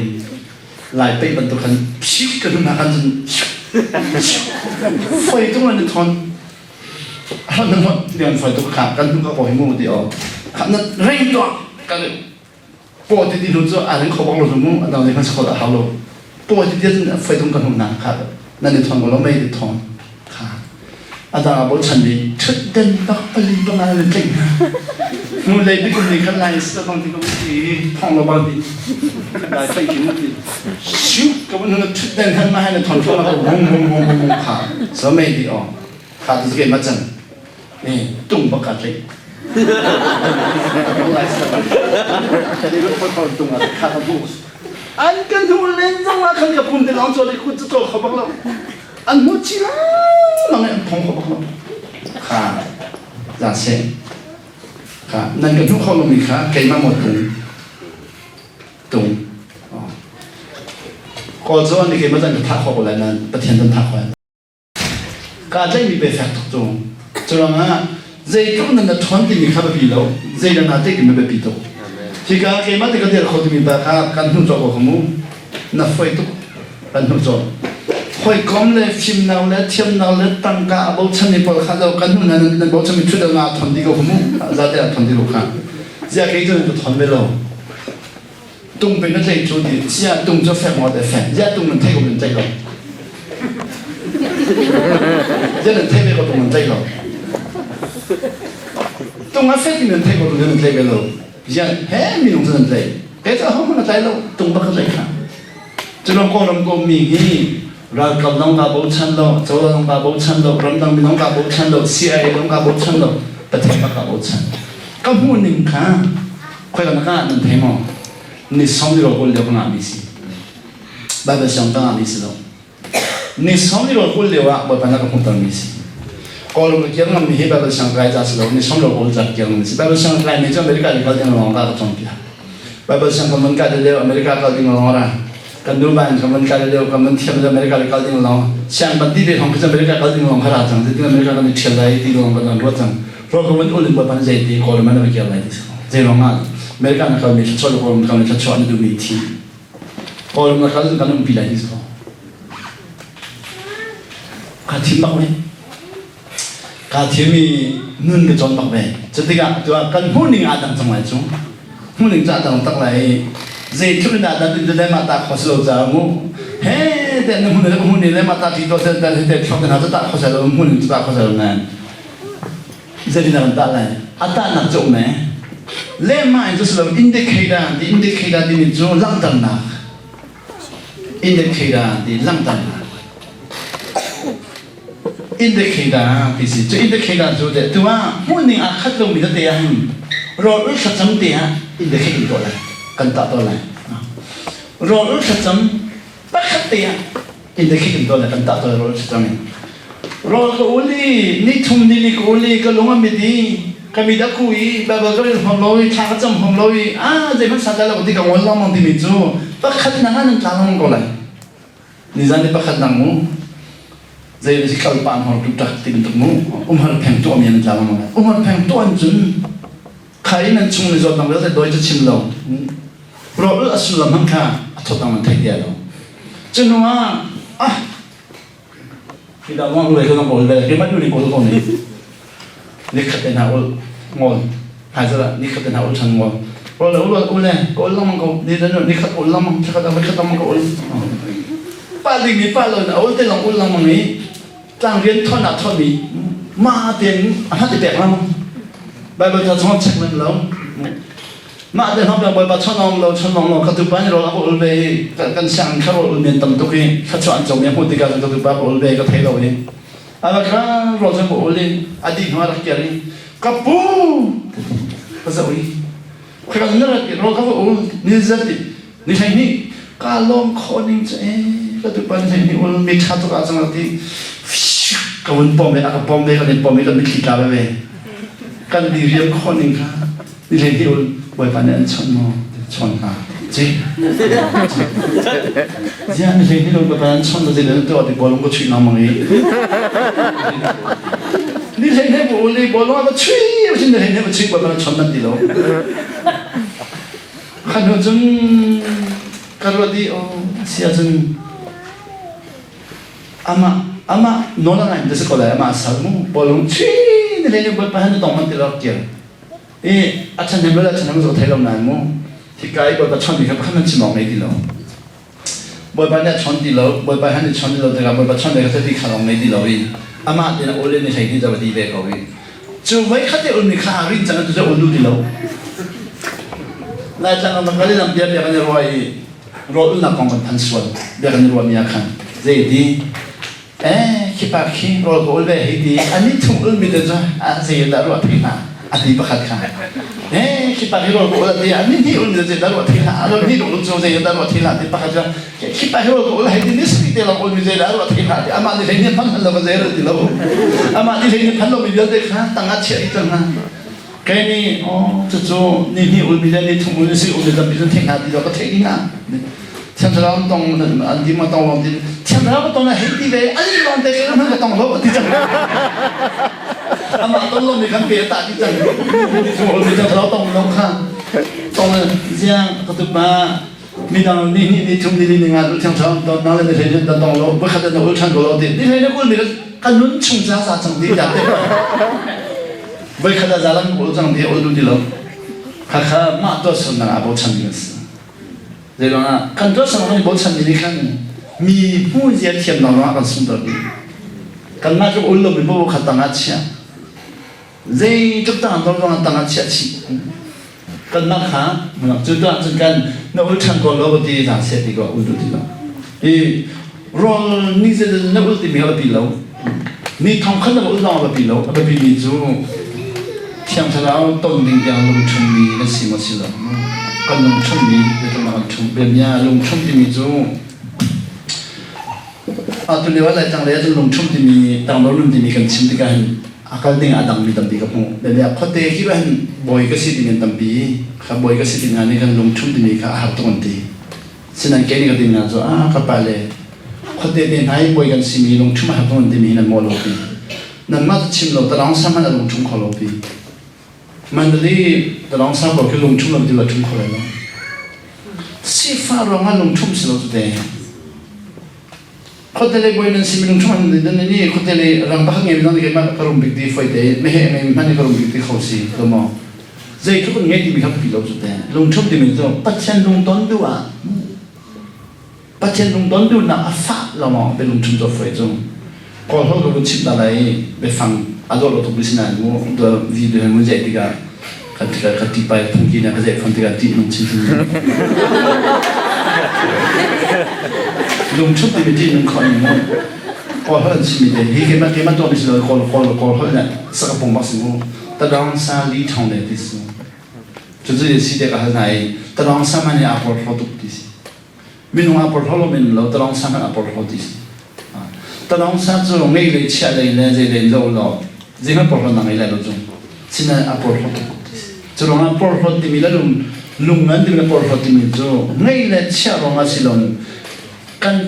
lai peih bantuk khan psik ka hnu hna khan cun foi tung an thon hlan nan hon lian foi tuk kha kan hnu ka ko hi mu ti o kha na reng tuah kan paw ti ti hnu cu a ring kho bak lo mu a dang lei hman sakho dah hau lo paw ti ti cun foi tung kan hnu hna kha nan i thon ko lo mei ti thon kha a dang a bochan mi ṭhutden bak pali panga le tling hnu lei bik um ni khan lai sa bang ti ko ti thong lo bang ti dai fei ki mu ti shoot ka bun na ṭhutden han ma hai na thon thon la wung wung wung wung kha so mei ti o kha tu ke ma chan ni tung bak ka tlai an kan hnu len zong ah khan ka pum te lawng chaw le kut cu chaw kho bak lo an hmu chi lengmang i an thong kho bak lo kha za seh kha nan ka hnu kho lomi kha keimah maw tung tung kawl cu an keimah zan ka thah kho ko lai nan Pathian kan thah kho lai Kaa tlaihmi pe fek tuk cu. Curuangah zeitluk nan na ṭhawn timi kha biapi lo, zeidah naa tlaih timi biapi tuk. Hika keimah te ka dir kho timi pa kha kan hnu cawk ko kha mu. Na foi tuk kan hnu cawk. Hawikom le fimnak le thiamnak le tangka a bochanmi pawl kha lo kan hnu nan nan bochanmi ṭhut nga thon dih ko kha mu. Zate ah thon dih ko kha. Ziah kei cu nan ka thon ve lo. Tung pe na tlei cu ti sia tung cu fek maw te fek zia tung nan thei ko nan tlei lo zia nan thei ve ko tung nan tlei lo tung a fek nan thei ko tung nan tlei ve lo zia he minung cu nan tlei ke cu ho na tlai lo tung bak ka tlei kha cu ko ram ko mi hi ralkap lawng ka bochan lo cozah lawng ka bochan lo ramdang mi lawng ka bochan lo CIA lawng ka bochan lo Pathian bak ka bochan ka hmuh ning kha Khoi ka nan thei maw? Ni som ni ro kul lio ka ngahmi si. Bible siang ka ngahmi si lo. Ni som ni ro kul lio ah Bawipa na ka hmuhtermi si. Kawlram ka kir ngammi hi Bible siang kai ca si lo, ni som ro kul ca kir ngammi si. Bible siang kai mi cu America li kal ding lawng ka ka cawnpiak. Bible siang ka mun kai lio America kal ding lawng ra. Kan nu ban ka mun kai lio ka mun thiam lio America li kal ding lawng. Siang ban ti ve hong ka America kal ding lawng kha ra cang. Ti America kan i thial lai ti lawng kan ruat cang. Program ulin Bawipa nih zeiti Kawlram ah na va kir lai ti si Zei ruangah America na kalmi thluachuah le Kawlram kalmi thluachuah na duhmi thi Kawlram na kal kan umpi lai ti si ko. Kaa thim bak ve. Kaa thim i nun ka cawn bak ve. Cutikah tu ah kan hmuhning aa dang cang lai cu. Hmuhning cu aa dang tak lai i zeitluk in aa dan tin le mah ta kho si lo caah mu he te na hmun le hmun le mah ta ti to sel te te thlok te na cu ta kho sel lo hmuhning cu ta kho sel lo nan Zeitindah kan tah lai? A tahnak cu um ee. Lehmah in cu si lo indicator ti indicator timi cu langhternak. Indicator ti langhternak. Indicator ti si. Cu indicator cu te tu ah hmuhning aa khat lomi tete ah hin rawl ul thlacam te ah indicate in tuah lai. Kan tah tawn lai. Rawl thlacam pakhat te ah in te khi kan tawn lai kan tah tawn rawl thlacam in. Rawl ka ul i ni thum ni li ka ul i ka lung a mit i ka mit a ku i Bible ka rel huam lo i thla ka cam huam lo i ah zeihmanh santlai lo ti ka ngol lengmang timi cu pakhat nang ah nan tla lengmang ko lai. Nizan ni pakhat nang mu zei na si kal pa hmar tu tak ti bantuk mu umhar pheng tuah mi an tla lengmang lai. Umhar pheng tuah in cun khai nan chung ni zawt nang vialte doi cu chim lo. Rawl a sullam hmanh kha a thawt nang nan thei ti lo. Cu hnu ah ah Kita mo ule ko ngol ve ke ma ni ko ko ni. Ni khat te na ul ngol. Hai zara ni khat te na ul chan ngol. Ul ul ul ko ul lang ko ni dan ni khat ul lang khat ul khat lang ko ul. Pa ding ni pa lo na ul te lang ul lang ni tlang rian thon na thon ni ma ten a hat te pek lang. Bible ta chong check men lo. Mah te hna Bawipa chonong lo chonong lo ka tupa nih rawl a ka ul ve i kan sianginn kha rawl ul men tam tuk i thluachuah an co mi a hmuh tikah cun ka tupa ka ul ve ka thei lo i a va kha rawl cu ka ul i a dih hnu a rak kir i ka pu ka zoh i ka na rak rawl ka va ul ni zat i ni 12 ka lawm khawh ning cu ee ka tupa ni 12 ul mi ṭha tuk ah cang a ti ka vun pom ve a ka pom ve kan in pom i kan mitthli tla ve kan diriam khawh ning kha Ni hlei hi Bawipa nih an chawnh maw? Chawn hna. Ci. Ziah ni hlei hi Bawipa an chawnh zei nan tuah ti bawlung ka chuih lengmang i. Ni hlei he bu uli bawlung a chui sin ni hlei he chuih Bawipa an chawnh nan ti lo. Khan hnu cun ka ruat i o sia cun amah amah nawl a ngai mi si ko lai amah sal mu bawlung chui ni hlei ni Bawipa han tong man ti lo kir. I a ṭhahnem le a ṭhahnem cu thei lo nain mu hika i Bawipa chawnhmi kha pakhat nan chim awk ngei ti lo. Bawipa nih a chawn ti lo, Bawipa han i chawn ti lo tikah Bawipa chawn ve kha ti kha lawng ngei ti lo i amah tein a ul in i hlei ti va ti ve ko i cu voi khat i ulmi kha aa rin cang cu ul duh ti lo. Laitlang ah kal i lam bia bia kan i ruah i rawl ulnak kong kan phan sual bia kan i ruahmi ah khan zei ti Eh, khi pa khi rawl ka ul ve hei ti ani thum ul mi te cu a zei dah ruah thei hna a ti pakhat kha eh khi pa khi rawl ka ul ti ani ni ul mi te zei dah ruah thei hna alo ni ul cu zei dah ruah thei hna ti pakhat kha khi pa khi rawl ka ul hei ti ni sri te long ul mi zei dah ruah thei hna ti amah ni hlei ni phan lo ka zei ti lo amah ni hlei ni phan lo mi vialte kha tangah chiah i cang hna Kei nih cucu ni hnih ul mi le ni thum ul si ul mi tampi cu theih hna ti lo ka theih ding ah Thiang Thlarau tong an ti ma tong lawng ti Thiang Thlarau ka tong na hei ti ve an lawng te ka ka tong lo ti cang amah ton lo mi kan pe ta ti cang ni thum ul mi Thiang Thlarau tong lo kha tong ziang ka tu ma midang ni hnih ni thum ni li ni nga tu Thiang Thlarau ton na le ni hlei ni tong lo pakhat na ul than ko lo ti ni hlei na ul mi kan nun chung cha za cang ti ta te Voikhat ah zalam ul cang ti ul duh ti lo. Khakha mah tuahsernak aa bochan ding a si. Zeiruang ah kan tuahsernak kan i bochan mi nih khan mi hmu zia thiamnak ruangah kan sungter dih. Kanmah tluk ul lomi poah kha tangah chiah. Zeitluk tang dor zongah tangah chiah chih. Kanmah kha cu tuah cun kan na ul ṭhan ko lo ti zang seh ti ko ul duh ti lo. I rawl ni zeizat na ul timi a biapi lo. Ni thong khat na ul zong a biapi lo. A biapi mi cu Thiang Thlarau ton ding tiang lungṭhummi na si maw si lo. Kan lungṭhummi zeitluk kan ṭhum. Biabia lungṭhum timi cu atu lio ah Laitlang lei ahcun lungṭhum timi tangdor nun timi kan chim tikah hin a kal ding ah a dangmi tampi ka hmuh. Biabia khuate khi hin bawi ka si timi an tampi. Kha bawi ka si ti hna nih kan lungṭhum timi kha a har tuk an ti. Sinan kei nih ka ti hna cu ah ka pale khuate te hna i bawi kan simi lungṭhum a har tuk an timi hi nan maw lo pi. Nanmah cu chim lo talawng sa hmanh a lungṭhum kho lo pi. Mandali talawng sa pawl khi lungṭhum lo ti lo ṭhum kho lai lo. Sifah ruangah lungṭhum si lo cu te. Khuate lei bawi nan si minung chung an nan ni khuate lei rang pakhat ngei mi keimah ka rum bik ti foi te meheh ngei mi hmanh ka rum bik ti kho si lo maw zeitluk in ngei timi kha pi lo cu te lungṭhum timi cu Pathian lungton duh ah Pathian lungton duhnak a fah lo maw be lungṭhum cu foi cu kawl holh ka vun chimh ta lai biafang a dawh lo tuk mi si nain mu video he mun zeih tikah kan ka ti pai phungki na ka zeih phun tikah ti nung chin lungṭhut timi ti nung kho ning mu kawl holh an chimmi te hi keimah keimah tuahmi si lo kawl kawl kawl holh nih saka pung bak si mu tadang sa li thong le ti su. Cucu si te ka hal hna i talawng sam nih aa porhlaw tuk ti si. Minung aa porhlaw lo men lo talawng sam aa porhlaw ti si. Talawng sa cu ngei lei chia lei le zei lei lo lo zeihmanh porhlawtnak ngei lai lo cung. Sinain aa porhlaw tuk ti si. Cu ruangah porhlawt timi le lung lungngan timi le porhlawt timi cu ngei le chia ruangah si lo kan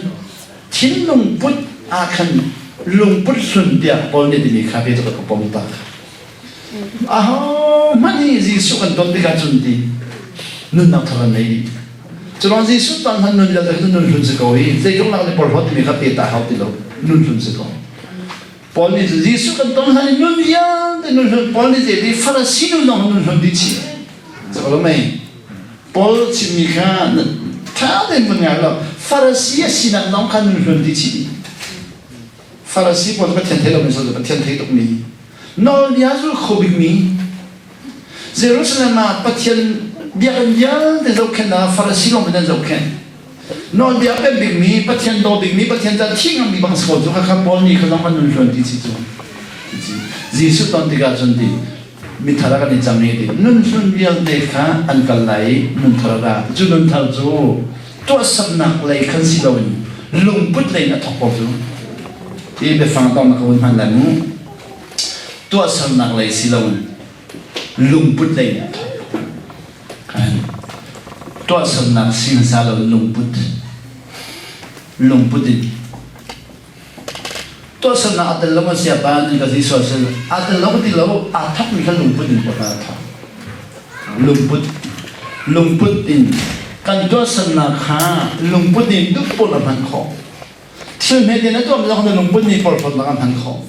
thinlung put ah khan lungput hlun tiah Paul nih timi kha pe cu ka pom tak. Ahohmanh hi Jesuh kan ton tikah cun ti nunnak thar an nei dih. Culawng Jesuh ton hmanh nun vialte cu nun hlun si ko i zeitluk nak nih porhlawt timi kha pe ta hau ti lo nun hlun si ko. Paul nih cun Jesuh kan ton hlan i nun vialte nun hlun Paul nih zei ti Farasi nun zong nun hlun dih chih. Cak lo mei? Paul chimmi kha ṭha tein vun ngai lo. Farasi a sinak zong kha nun hlun dih chih. Farasi pawl cu Pathian thei lomi cu Pathian thei tukmi nawlbia zul kho bikmi Jerusalem ah Pathian biakinn vialte zohkhenh ah Farasi lawng in an zohkhenh. Nawlbia pek bikmi, Pathian daw bikmi, Pathian ca thi ngammi bang si ko cu khakha Paul nih kha zong kan nun hluan ti si cu. Jesuh ton tikah cun ti mithar ah kan i cang i ti nun hlun vialte kha an kal lai i nun thar a ra. Cu nun thar cu tuahsernak lei khan si loin lungput lei in a thawk ko cu. Hi biafang tong na ka hun hman lai mu. Tuahsernak lei si loin lungput lei in a thawk. Tuahsernak si hmasa loin lungput. Lungput in tuahsernak a tel lo ma sia pa nan ka zi sual sel aa tel lo ti lo aa thawk mi kha lungput in ka thawk. Lungput lungput in kan tuahsernak kha lungput in duh pawl a hman khawh. Thil hmete na tuahmi zong na lungput nih porhlawtnak a hman khawh.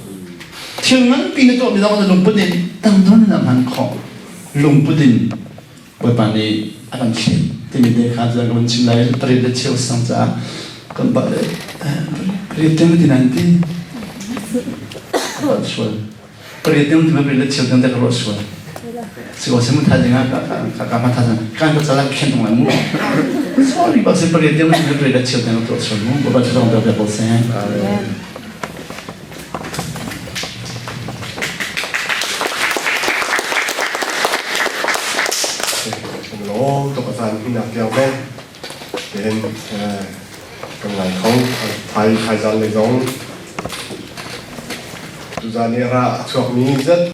Thil nganpi na tuahmi zong na lungput nih tangdon in a hman khawh. Lungput in Bawipa nih a kan thlim timi te kha cu kan vun chim lai. Pariat le cheu sang caah kan bah le pariat tiang ti nan ti. Sual. Pariat tiang ti pariat le cheu tiang te ka ruah sual. Si ko simu tha ding ah ka ka ka ma tha kan ka cala khen ong lai mu. Sorry ba se pariat tiang ti pariat le cheu tiang ka tuah sual mu. Bawipa thadong te pe ko seh. Amen. Lawm tuk a caan hinak tiang zong tein kan ngai kho thai thaizan lei zong tuzan i ra a chuakmi zat.